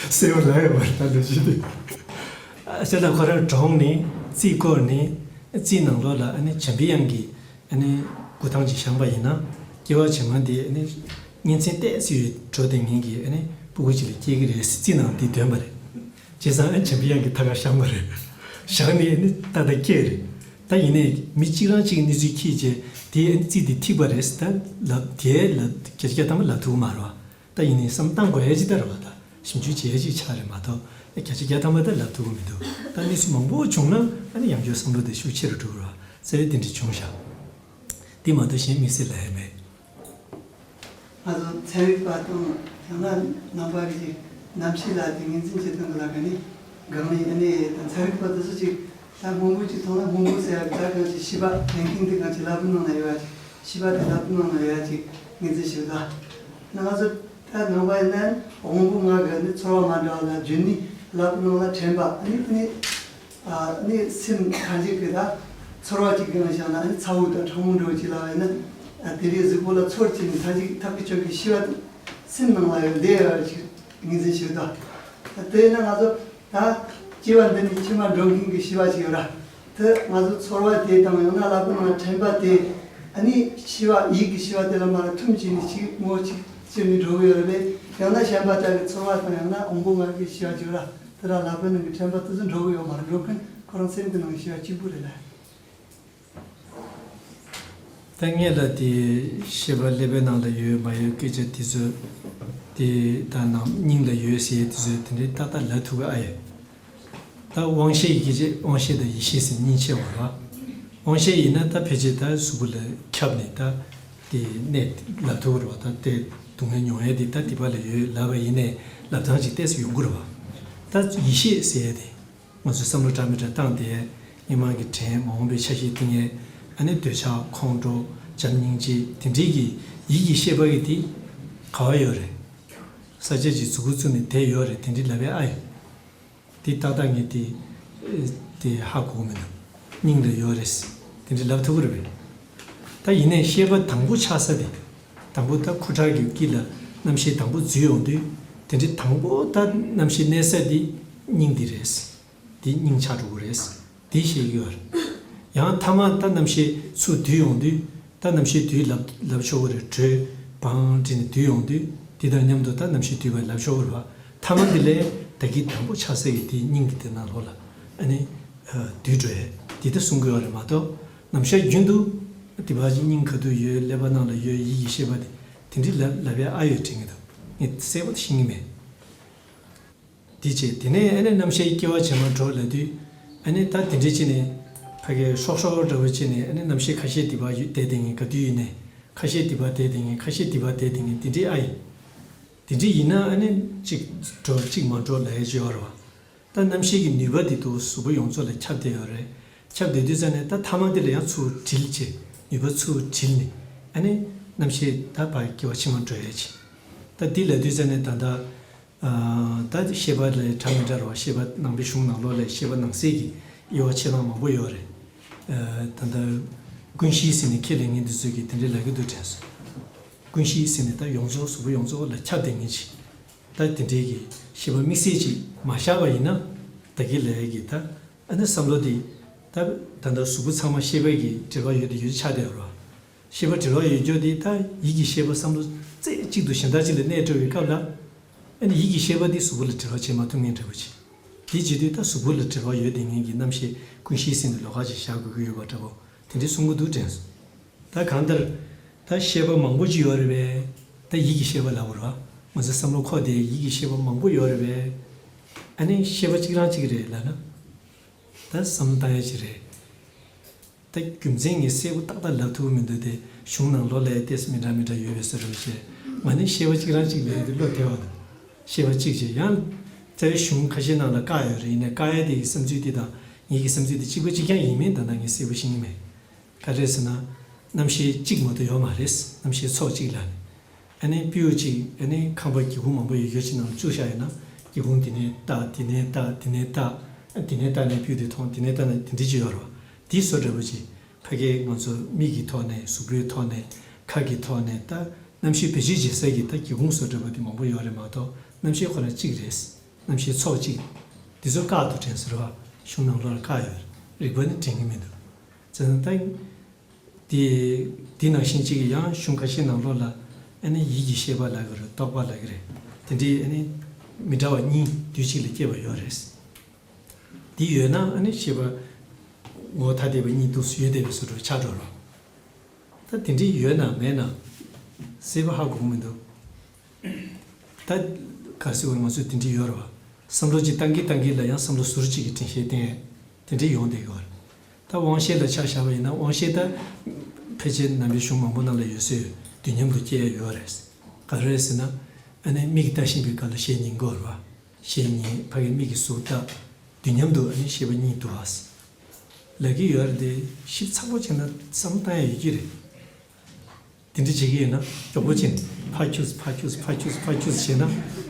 གསལ་པོ་ལབ་ཡོད་མ་རེད་ད་ལོ་རྒྱུས་འདི། ཨ་ཅག་ལགས་ཁོ་རང་གྲོངས་ནས་རྩིས་བསྐོར་ནས་རྩིས་ནང་ལོགས་ལ་ཨ་ནི་བྱམས་པའི་དབྱངས་ཀྱི་ཨ་ནི་འགུག་སྟངས་ཅིག་བཞག་པ་ཡིན་ན། སྐྱེ་བ་ཕྱི་མ་འདི་ཨ་ནི་གཉེན་ཚན་ཏོག་ཙམ་འགྲོ་བསྡད་མཁན་གྱི་ཨ་ནི་སྤུ་གུ་ཅིག་ལ་སྐྱེ་གི་རེད་ཟེར་རྩིས་ནང་འདི་འདོན་པ་རེད། བྱས་ཙང་ཨ་བྱམས་པའི་དབྱངས་ཀྱི་ཐད་ཀར་བཞག་པ་རེད། བཞག་ནས་ཨ་ནི་ཏག་ཏག་སྐྱེས་རེད། ད་ཡིན་ནའི་མི་གཅིག་རང་གཅིག་གི་གནས་ཚུལ་འཁྱེར་བྱས་དེའི་ཨ་ནི་རྩིས་འདི་ཐིག་པ་རེད་ཟེར་ད་ལབ་དེ་ལབ་བརྒྱ་ཆ་བརྒྱ་ཐམ་པ་ལབ་ཐུབ་ཀྱི་མ་རེད་བ། ད་ཡིན་ནའི་བསམ་བློ་བཏང་དགོས་ཡ་ཅིག་ད་རེད་བ། ད་ཞིབ་འཇུག་བྱེད་ཡ་ཅིག་ཆགས་རེད་མ་གཏོགས་བརྒྱ་ཆ་བརྒྱ་ཐམ་པ་ད་ལབ་ཐུབ་ཀྱི་མི་འདུག་ད་གནས་ཚུལ་མང་པོ་བྱུང་ན་ཨ་ནི་ཡང་བསྐྱར་བསམ་བློ་དེ་ཤུགས་ཆེ་རུ་འགྲོ་གི་རེད་བ། རྩ་བའི་དེ་འདྲ་བྱུང་བཞག་དེ་མ་གཏོགས་གཞན་དམིགས་བསལ་ལབ་ཡ་མེད། ང་ཚོ་ཚན་རིག་པ་དང་ཡང་ན་ནང་པ་གི་གནམ་གཤིས་ལ་དེ་ངོས་འཛིན་བྱེད་སྟངས་ལ་ག་ནས་གང་ནས་ཨ་ནི་ད་ཚན་རིག་པ་དེ་ཚོ་ཅིག་ད་སྔོན་པོ་ཅིག་མཐོང་ན་སྔོན་པོ་ཟེར་ཡ་གི་ད་གང་ཅིག་ཤེས་པ་ཐིང་ཀིང་དེ་གང་ཅིག་ལག་པའི་ནང་ལ་ཡོད་ཡ་ཅིག་ཤེས་པ་དེ་ལག་པའི་ནང་ལ་ཡོད་ཡ་ཅིག་ངོས་འཛིན་བྱེད་ད། ང་ཚོ་ད་ནང་པ་ཡིན་ན་སྔོན་པོ་ལྔ་གི་ཨ་ནི་ཚོར་བ་མ་འདྲ་བ་ལ་རྒྱུན་ནི་ལག་པའི་ནང་ལ་དྲན་པ་ཨ་ནི་ཨ་ནི། ཨ་ནི་སེམས་ཐམས་ཅད་ཀྱི་ད་ཚོར་བ་ཅིག་གི་ནང་བཞག་ན་ཨ་ནི་ཚ་བོ་དང་གྲང་མོ་འདྲ་བོ་ཅིག་ལ་བས་ན་ཨ་དེ་རིང་གཟུགས་པོ་ལ་ཚོར་ཅིག་ནི་ཐམས་ཅད་ཀྱི་ཐག་གི་ཆོད་ཀྱི་ཤི་བ་དེ་སེམས་ནང་ལ་ཡོད་བསྡད་ཡོད་ཅིག་ངོས་འཛིན་ཞུ་དང་། དེས་ན་ང་ཚོ་ད་སྐྱེ་བ་འདི་ནི་ཕྱི་མ་འགྲོ་མཁན་གྱི་ཤི་བ་ཅིག་ཡོད་ར། དེ་ང་ཚོ་ཚོར་བ་དེ་དང་ཡང་ན་ལག་པའི་ནང་དྲན་པ་དེ་ཨ་ནི་ཤི་བ་ཡིད་ཀྱི་ཤི་བ་དེ་ལ་མ་ལ་ཐུམ་ཅིག་ནི་ཅིག་ངོ་ཅིག་ཅིག་ནི་འགྲོ་གི་ཡོད་ར་བས་ཡང་ན་གཞན་པ་དག་གི་ཚོར་བ་དང་ཡང་ན་འོང་པོ་ང་གི་ཤི་བ་ཅིག་ཡོད་ར། དེ་ར་ལག་པའི་ནང་གི་དྲན་པ་དེ་ཚོ་འགྲོ་གི་ཡོད་མ་རེད་འགྲོ་མཁན། ཁོ་རང་སེམས་ཀྱི་ནང་ཤེས་པ་གཅིག་པུ་རེད་ལ། ད་ངེད་ལ་དེ་ཤེས་པ་ཀླད་པའི་ནང་ལ་ཡོད་མ་ཡོད་སྐད་ཆ་དེ་ཚོ་དེ་ད་ནང་སྙིང་ལ་ཡོད་ཟེར་དེ་ཚོ་དེ་འདྲའི་ཏག་ཏག་ལབ་ཐུབ་ཀྱི་ཨ་ཡོད། ད་དབང་ཤེས་ཡི་གེ་བྱས་དབང་ཤེས་དང་ཡིད་ཤེས་ཟེར་གཉིས་ཕྱེ་བ་རེད་བ། དབང་ཤེས་ཡིན་ན་ད་ཕལ་ཆེར་ད་གཟུགས་པོ་ལ་ཁྱབ་ནས་ད་དེ་གནས་ལབ་ཐུབ་ཀྱི་རེད་བ། ད་དེ་སྡུག་བསྔལ་མྱོང་ཡས་དེ་ད་དེ་པ་ལ་ཡོད་ལབ་པ་ཡིན་ནའི་ལབ་སྟངས་ཅིག་ཏོག་ཙམ་ཡོང་གི་རེད་བ། ད་ཡིད་ཤེས་ཟེར་ཡས་དེ། ང་ཚོས་བསམ་བློ་འདྲ་མི་འདྲ་བཏང་སྟེ། མི་མང་གི་དྲན་མ་འོངས་པའི་ཆ་ཤས་བསྟན་ཡས། ཨ་ནི་འདོད་ཆགས་ཁོང་ཁྲོ་བྱམས་སྙིང་རྗེ་དེ་འདྲའི་གི་ཡིད་ཀྱི་ཤེས་པ་གི་དེ་ག་བ་ཡོད་རེད། ས་ཆ་ཅིག་མཛུབ་གུ་བཙུགས་ནས་བསྡད་ཡོད་རེད་དེ་འདྲའི་ལབ་ཡས་ཨ་ཡོད། དེ་ཏག་ཏག་ངས་དེ་དེ་ཧ་གོ་གི་མི་འདུག་སྙིང་ལ་ཡོད་རེད། དེ་འདྲའི་ལབ་ཐུབ་ཀྱི་རེད་པས། ད་ཡིན་ནའི་ཤེས་པ་དང་པོ་ཆགས་ས་དེ། དང་པོ་ད་ཁུ་ཁྲག་གི་དཀྱིལ་ལ་རྣམ་ཤེས་དང་པོ་འཛུལ་ཡོང་དུས། དེ་འདྲའི་དང་པོ་ད་རྣམ་ཤེས་གནས་ས་དེ་སྙིང་འདི་རེད། འདི་སྙིང་ཆགས་འགྲོ་གི་རེད། འདི་ཤེས་ཀྱི་ཡོད་རེད། ཡང་མཐའ་མ་ད་རྣམ་ཤེས་ཚུར་འདུས་ཡོང་དུས། ད་རྣམ་ཤེས་འདུས་ལབ་ལབ་ཆོག་གི་རེད། དྲོད་བང་འདྲེས་ནས་འདུས་ཡོང་དུས། འདི་དང་མཉམ་དུ་ད་རྣམ་ཤེས་འདུས་པ་ལབ་ཆོག་གི་རེད་བ། མཐའ་མ་འདི་ལས་ད་གིན་དང་པོ་ཆགས་ས་ཡི་དེ་སྙིང་གི་དེ་ནང་ལོགས་ལ་ཨ་ནི་འདུས་འགྲོ་ཡས་འདི་ད་གསུང་གི་ཡོད་རེད་མ་གཏོགས། ནམ་ཞག་རྒྱུན་དུ་དེ་བ་ཅིག་སྙིང་ག་དུས་ཡོད། ཀླད་པ་ནང་ལ་ཡོད། ཡིད་ཀྱི་ཤེས་པ་དེ་དེ་འདྲའི་ལབ་ལབ་ཡས་ཨ་ཡོད་དྲན་གྱི་འདུག་ངས་གསལ་པོ་དེ་ཤེས་ཀྱི་མེད། དེ་བྱས་དེ་ནས་ཨ་ནི་རྣམ་ཤེས་སྐྱེ་བ་ཕྱི་མ་འགྲོ་ལབ་དུས། ཨ་ནི་ད་དེ་འདྲའི་ཅི་ནས་ཕ་གི་ཤོག་ཤོག་འདྲ་བོ་ཅི་ནས་ཨ་ནི་རྣམ་ཤེས་ཁ་ཤས་དེ་བ་ཡོད་བསྡད་དེ་ངས་ག་དུས་ཡིན་ནས་ཁ་ཤས་དེ་བ་བསྡད་དེ་ངས་ཁ་ཤས་དེ་བ་བསྡད་དེ་ངས་དེ་འདྲའི་ཨ་ཡིན། དེ་འདྲའི་ཡིན་ན་ཨ་ནི་གཅིག་འགྲོ་གཅིག་མ་འགྲོ་ལབ་ཡས་ཅིག་ཡོད་རེད་བ། ད་རྣམ་ཤེས་ཀྱི་ནུས་པ་དེ་དུ་གཟུགས་པོ་ཡོངས་རྫོགས་ལ་ཁྱབ་བསྡད་ཡོད་རེད། ཁྱབ་བསྡད་དུས་ཙ་ནས་ད་མཐའ་མ་དེ་ལ་ཡང་ཚུར་དྲིལ་བྱས་ནུས་པ་ཚུར་དྲིལ་ནས་ཨ་ནི་རྣམ་ཤེས་ད་ཕར་སྐྱེ་བ་ཕྱི་མ་འགྲོ་ཡས་ཅིག་ད་འདི་ལབ་དུས་ཙ་ནས་ད་ལྟ། ད་ཤེས་པ་ལས་འདྲ་མི་འདྲ་རོ། ཤེས་པ་ནང་པའི་གཞུང་ནང་ལོགས་ལས་ཤེས་པ་ནང་གསེས་ཀྱི་དབྱེ་བ་ཕྱེ་སྟངས་མང་པོ་ཡོད་རེད། ད་ལྟ་ཀུན་གཞི་ཟེར་ནས་ཁས་ལེན་མཁན་འདི་ཚོས་ཀྱིས་དེ་འདྲའི་ལབ་ཀྱི་འདུག་དྲན་སོང་། ཀུན་གཞི་ཟེར་ནས་ད་ཡོངས་རྫོགས་གཟུགས་པོ་ཡོངས་རྫོགས་ལ་ཁྱབ་བསྡད་མཁན་ཅིག་ད་དེ་འདྲའི་གི་ཤེས་པ་དམིགས་བསལ་ཅིག་མ་བཞག་པ་ཡིན་ན། ད་གིན་ལབ་ཡས་ཀྱི་ད་ཨ་ནི་བསམ་བློ་འདི་ད་ད་ལྟ་གཟུགས་པོ་ཚང་མ་ཤེས་པ་གི་འབྲེལ་བ་ཡོད་དེ་ཡོད་ཆགས་བསྡད་ཡོད་རེད་བ། ཤེས་པ་འབྲེལ་བ་ཡོད་རྒྱུ་དེ་ད་ཡིད་ཀྱི་ཤེས་པ་བསམ་བློ་རྩེ་གཅིག་ཏུ་གཞན་དག་ཅིག་ལ་གནས་འགྲོ་བའི་སྐབས་ལ། ཨ་ནི་ཡིད་ཀྱི་ཤེས་པ་དེ་གཟུགས་པོ་ལ་འབྲེལ་བ་བྱེད་མ་ཐུབ་མཁན་འདྲ་པོ་ཅིག་དེ་བྱེད་དུས་ད་གཟུགས་པོ་ལ་འབྲེལ་བ་ཡོད་དེ་ངེད་ཀྱི་རྣམ་ཤེས་ཀུན་གཞི་ཟེར་ནས་ལོགས་ཀ་ཅིག་བཞག་དགོས་ཀྱི་ཡོད་པ་འདྲ་པོ་དེ་འདྲའི་གསུང་གི་འདུག་དྲན་སོང་། ད་གང་ལྟར་ད་ཤེས་པ་མང་པོ་ཅིག་ཡོད་རེད་པས། ད་ཡིད་ཀྱི་ཤེས་པ་ལབ་དགོས་རེད་བ། ང་ཚོའི་བསམ་བློ་འཁོར་དེ་ཡིད་ཀྱི་ཤེས་པ་མང་པོ་ཡོད་རེད་པས། ཨ་ནི་ཤེས་པ་གཅིག་རང་གཅིག་རེད་ལབ་ན། ད་བསམ་བློ་བཏང་ཡ་ཅིག་རེད། ད་རྒྱུ་མཚན་ངས་གསལ་པོ་ཏག་ཏག་ལབ་ཐུབ་ཀྱི་མི་འདུག་དེ་གཞུང་ནང་ལོགས་ལ་ཏོག་ཙམ་མི་འདྲ་མི་འདྲ་ཡོད་པའི་བཟོ་འདྲ་བྱས། ང་ནི་ཤེས་པ་གཅིག་རང་གཅིག་ལབ་ཡ་དེ་བློ་བདེ་བ་འདུག་ཤེས་པ་གཅིག་བྱས་ཡང་། རྩ་བའི་གཞུང་ཁ་ཤས་ནང་ལ་བཀག་ཡོད་རེད། ཡིན་ནའི་བཀག་ཡ་དེ་ཡི་བསམ་ཚུལ་དེ་དང་ངེད་ཀྱི་བསམ་ཚུལ་དེ་གཅིག་པ་གཅིག་རྐྱང་ཡིན་མིན་ད་ལྟ་ངས་གསལ་པོ་ཤེས་ཀྱི་མེད། ག་རེ་ཟེར་ན། རྣམ་ཤེས་གཅིག་མ་གཏོགས་ཡོད་མ་རེད། རྣམ་ཤེས་ཚོགས་གཅིག་ལ་ནི། ཨ་ནི་སྤྲེའུ་གཅིག་ཨ་ནི་ཁང་པ་སྒེའུ་ཁུང་མང་པོ་ཡོད་རྒྱུ་ཅིག་ནང་བཅུག་བཞག་ཡོད་ན། སྒེའུ་ཁུང་དེ་ནས་བལྟ། དེ་ནས་བལྟ། དེ་ནས་བལྟ། ཨ་དེ་ནས་བལྟ་ནས་སྤྲེའུ་དེ་མཐོང་། དེ་ནས་བལྟ་ནས་དེ་འདྲ་ཅིག་ཡོད་རེད་བ། དེའི་བཟོ་འདྲ་པོ་ཅིག་ཕ་གིའི་ང་ཚོ་མིག་གི་ཐོག་ནས་གཟུགས་པོའི་ཐོག་ནས་ཁ་གི་ཐོག་ནས་ད་རྣམ་ཤེས་བེད་སྤྱོད་བྱེད་ས་གི་ད་སྒེའུ་ཁུང་བཟོ་འདྲ་པོ་དེ་མང་པོ་ཡོད་རེད་མ་གཏོགས་རྣམ་ཤེས་ཁོ་རང་གཅིག་རེད། རྣམ་ཤེས་ཚོགས་གཅིག་དེ་ཚོ་བཀག་ཏུ་དྲན་ཟེར་བ། གཞུང་ནང་ལོགས་ལ་བཀག་ཡོད་རེད། རིག་པ་ནི་དྲན་གྱི་མི་འདུག་བྱས་ཙང་ད། དེ། དེ་ནང་བཞིན་གཅིག་ཡང་གཞུང་ཁ་ཤས་ནང་ལོགས་ལ་ཨ་ནི་ཡིད་ཀྱི་ཤེས་པ་ལབ་ཀྱི་རེད། རྟོག་པ་ལབ་ཀྱི་རེད། དེ་འདྲའི་ཨ་ནི་མི་འདྲ་བ་གཉིས་དུས་གཅིག་ལ་སྐྱེས་པ་ཡོད་རེད། དེ་ཡོད་ན་ཨ་ནི་ཤེས་པ་ངོ་བོ་ཐ་དད་པ་གཉིས་འདུག་སེ་ཡོད་བསྡད་པའི་བཟོ་འདྲ་ཆགས་འགྲོ་རོགས། ད་དེ་འདྲའི་ཡོད་ན་མེད་ན་གསལ་པོ་ཧ་གོ་གི་མི་འདུག་ད་ག་རེ་ཟེར་བ། ང་ཚོས་དེ་འདྲའི་ཡོད་རེད་བ། བསམ་བློ་ཅིག་བཏང་གིན་བཏང་གིན་ལ་ཡང་བསམ་བློ་ཟུར་གཅིག་གིས་དྲན་ཤེས་བསྟན་དེ་འདྲའི་ཡོང་བསྡད་ཡོད་རེད། ད་དབང་ཤེས་ལ་ཆ་བཞག་པ་ཡིན་ན་དབང་ཤེས་ད་ཕལ་ཆེར་ནང་པའི་གཞུང་མང་པོ་ནང་ལ་ཡོད་ཚོད་དུས་མཉམ་དུ་སྐྱེ་ཡ་ཡོད་རེད། ག་རེ་རེད་ཟེར་ན། ཨ་ནི་མིག་ལྟ་བཞིན་པའི་སྐབས་ལ་ཤེས་གཉིས་འགོར་བ། ཤེས་གཉིས་ཕ་གི་མིག་གིས་གཟུགས་ལྟ། དུས་མཉམ་དུ་ཨ་ནི་ཤེས་པ་གཉིས་འདུག་བ། ལབ་ཀྱི་ཡོད་རེད་དེ་ཞིབ་ཚགས་པོ་བྱས་ན་བསམ་བློ་བཏང་ཡ་ཡོད་ཀྱི་རེད། དེ་འདྲ་བྱེད་ཀྱི་ཡོད་ན་མགྱོགས་པོ་བྱས་ནས་ཕར་འཁྱུགས་ཕར་འཁྱུགས་ཕར་འཁྱུགས་ཕར་འཁྱུགས་བྱས་ན། ཨ་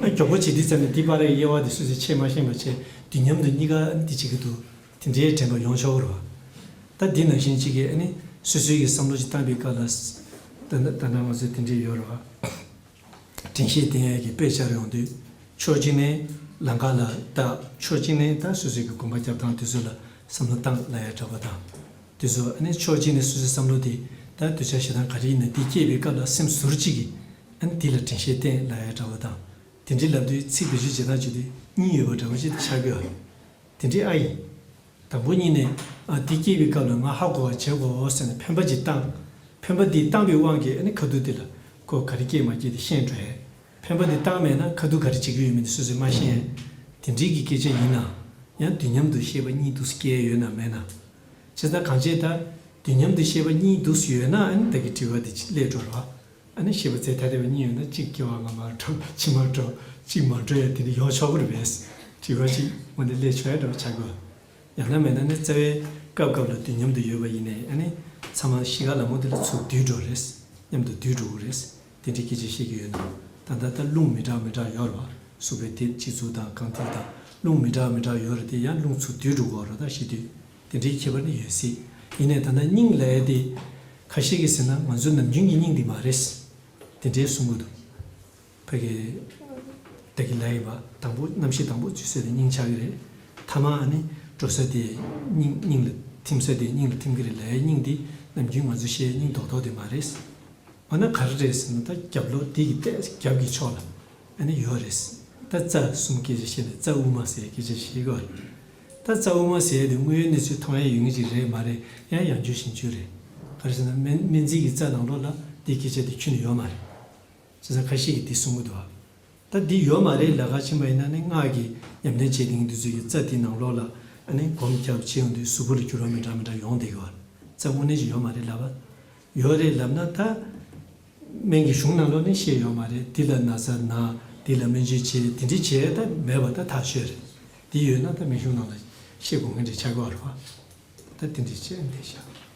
མགྱོགས་པོ་བྱེད་དུས་ཙམ་ནས་འདི་བར་རའི་དབྱེ་བ་དེ་སོ་སོས་ཕྱེ་མ་ཤེས་པ་བྱས་དུས་མཉམ་དུ་གཉིས་ཀ་འདི་བྱེད་ཀྱི་འདུག་དེ་འདྲའི་དྲན་པ་ཡོང་ཆོག་གི་རེད་བ། ད་འདི་ནང་བཞིན་གཅིག་གིས་ཨ་ནི་སོ་སོའི་གི་བསམ་བློ་ཅིག་བཏང་པའི་སྐབས་ལ། ད་ད་ད་ང་ཚོས་དེ་འདྲའི་ཡོད་རེད་བ། དྲན་ཤེས་བསྟན་ཡས་ཀྱི་དཔེ་སྦྱར་ཡོང་དུས། ཕྱོགས་གཅིག་ནས་ལམ་ཁ་ལ་ལྟ། ཕྱོགས་གཅིག་ནས་ད་སོ་སོའི་གི་གོམ་པ་རྒྱབ་སྟངས་དེ་ཚོ་ལ་བསམ་བློ་བཏང་ལབ་ཡ་འདྲ་པོ་དང་། དེ་ཚོ་ཨ་ནི་ཕྱོགས་གཅིག་ནས་སོ་སོའི་བསམ་བློ་དེ་ད་འདོད་ཆགས་ཞེ་སྡང་ག་རེ་ཡིན་ན་དེ་སྐྱེས་པའི་སྐབས་ལ་སེམས་ཟུར་གཅིག་གིས་ཨ་ནི་དེ་ལ་དྲན་ཤེས་བསྟན་ལབ་ཡ་འདྲ་པོ་དང་། དེ་འདྲའི་ལབ་དུས་ཚིག་བེད་སྤྱོད་བྱེད་སྟངས་བྱེད་དུས་གཉིས་ཡོད་པ་འདྲ་པོ་ཅིག་ཆགས་ཀྱི་ཡོད་རེད། དེ་འདྲའི་ཨ་ཡིན། དང་པོ་ཉིད་ནས་ཨ་འདི་སྐྱེས་པའི་སྐབས་ལ་ང་ཧ་གོ་བ་བྱེད་དགོས་ཟེར་ནས་འཕེན་པ་ཅིག་བཏང་། འཕེན་པ་འདི་བཏང་པའི་དབང་གིས་ཨ་ནི་ཁ་ཐུག་འདི་ལ་ཁོ་ག་རེ་སྐྱེས་མ་སྐྱེས་དེ་ཤེས་འགྲོ་ཡས། འཕེན་པ་འདི་བཏང་མེད་ན་ཁ་ཐུག་ག་རེ་བྱེད་ཀྱི་ཡོད་མེད་དེ་སོ་སོས་མ་ཤེས་ཡས། དེ་འདྲའི་གི་སྐད་ཆ་ཡིན་ན་ཡང་དུས་མཉམ་དུ་ཤེས་པ་གཉིས་འདུག་སྐྱེས་ཡོད་ན་མེད་ན། བྱས་ཙང་གང་བྱས་ད་དུས་མཉམ་དུ་ཤེས་པ་གཉིས་འདུག་ཡོད་ན་ཨ་ནི་ད་གི་དྲི་བ་འདི་སླེབས་འགྲོ་ར། ཨ་ནི་ཤེས་པ་རྫས་ཐ་དད་པ་གཉིས་ཡོད་ན་གཅིག་སྐྱེ་བ་སྔ་མར་འགྲོ་ཕྱི་མར་འགྲོ་གཅིག་མ་འགྲོ་ཡ་དེ་འདྲ་ཡོང་ཆོག་གི་རེད་པས། དྲི་བ་གཅིག་འོ་འདི་སླེབས་ཆོག་ཡ་འདྲ་བོ་ཆགས་དགོས། ཡང་ན་མེད་ན་ནི་རྩ་བའི་སྐབས་སྐབས་ལ་དུས་མཉམ་དུ་ཡོད་པ་ཡིན་ནའི་ཨ་ནི་ཚང་མ་གཤིས་ཀ་ལ་མོ་དེ་ལ་ཚུར་བསྡུས་འགྲོ་རེད། མཉམ་དུ་བསྡུས་འགྲོ་གི་རེད། དེ་འདྲའི་སྐད་ཆ་བཤད་ཀྱི་ཡོད་ན། ད་ལྟ་ད་རླུང་མི་འདྲ་མི་འདྲ་ཡོད་རེད་བ། གཟུགས་པོའི་དེ་སྤྱི་གཙུག་དང་རྐང་མཐིལ་དང་རླུང་མི་འདྲ་མི་འདྲ་ཡོད་རེད་དེ་ཡང་རླུང་ཚུར་བསྡུས་འགྲོ་གི་རེད་ད་ཤི་དུས། དེ་འདྲའི་ཁྱད་པར་ནི་ཡོད་སྲིད། ཡིན་ནའི་ད་ལྟ་སྙིང་ལ་ཡ་དེ་ཁ་ཤས་ཀྱིས་ཟེར་ན་ང་ཚོའི་ནམ་རྒྱུན་གྱི་སྙིང་འདི་མ་རེད། དེ་འདྲའི་གསུང་གི་འདུག་ཕ་གི། ད་གི་ལ་ཡིན་པ་དང་པོ་རྣམ་ཤེས་དང་པོ་འཇུ་ས་དེ་སྙིང་ཆགས་ཀྱི་རེད། ཐ་མ་ཨ་ནི་འགྲོ་ས་དེ་སྙིང་སྙིང་ལ་ཐིམ་ས་དེ་སྙིང་ལ་ཐིམ་གྱི་རེད་ལ་ཡ་སྙིང་འདི་ནམ་རྒྱུན་ང་ཚོ་བཤད་སྙིང་རྡོག་རྡོག་དེ་མ་རེད། འོ་ན་ག་རེ་རེད་ཟེར་ན་ད་རྒྱབ་ལོགས་འདི་གི་ཏོག་ཙམ་རྒྱབ་ཀྱི་ཕྱོགས་ལ་ཨ་ནི་ཡོད་རེད། ད་རྩ་གསུམ་སྐད་ཆ་བཤད་ནས་རྩ་དབུ་མ་ཟེར་སྐད་ཆ་བཤད་གི་རེད། ད་རྩ་དབུ་མ་ཟེར་དེ་དངོས་ཡོད་གནས་ཚུལ་མཐོང་ཡ་ཡོད་ངེས་ཅིག་རེད་མ་རེད་ཡང་ཡང་བསྐྱར་ཞིབ་འཇུག་རེད། ག་རེ་ཟེར་ན་སྨན་སྨན་རྩིས་ཀྱི་རྩ་ནང་ལོགས་ལ་འདི་སྐད་ཆ་དེ་ཁྱོན་ནས་ཡོད་མ་རེད། བྱས་ཙང་ཁ་ཤས་ཀྱིས་འདི་གསུང་གི་འདུག་ཨ། ད་འདི་ཡོད་མ་རེད་ལབ་ག་ཕྱིན་པ་ཡིན་ན་ནི་སྔགས་ཀྱི་ཉམས་ལེན་བྱེད་མཁན་འདི་ཚོ་ཡི་རྩ་འདི་ནང་ལོགས་ལ་ཨ་ནི་སྒོམ་རྒྱབ་བྱེད་ཡོང་དུས་གཟུགས་པོ་ལ་འགྱུར་བ་མི་འདྲ་མི་འདྲ་ཡོང་བསྡད་ཀྱི་བ། རྩ་དངོས་གནས་ཅིག་ཡོད་མ་རེད་ལབ་པ། ཡོད་རེད་ལབ་ན་ད། སྨན་གྱི་གཞུང་ནང་ལོགས་ནས་བཤད་ཡོད་མ་རེད་འདི་ལ་ན་ཚ་ན་འདི་ལ་སྨན་བཅོས་བྱེད་དེ་འདྲའི་བྱེད་ད་མེད་པ་ད་ཐག་ཆོད་རེད། འདི་ཡོད་ན་ད་སྨན་གཞུང་ནང་ལ་བཤད་དགོས་མཁན་འདྲ་ཆགས་ཀྱི་བ་རེད་བ། ད་དེ་འདྲའི་བྱས་འདི་བཞག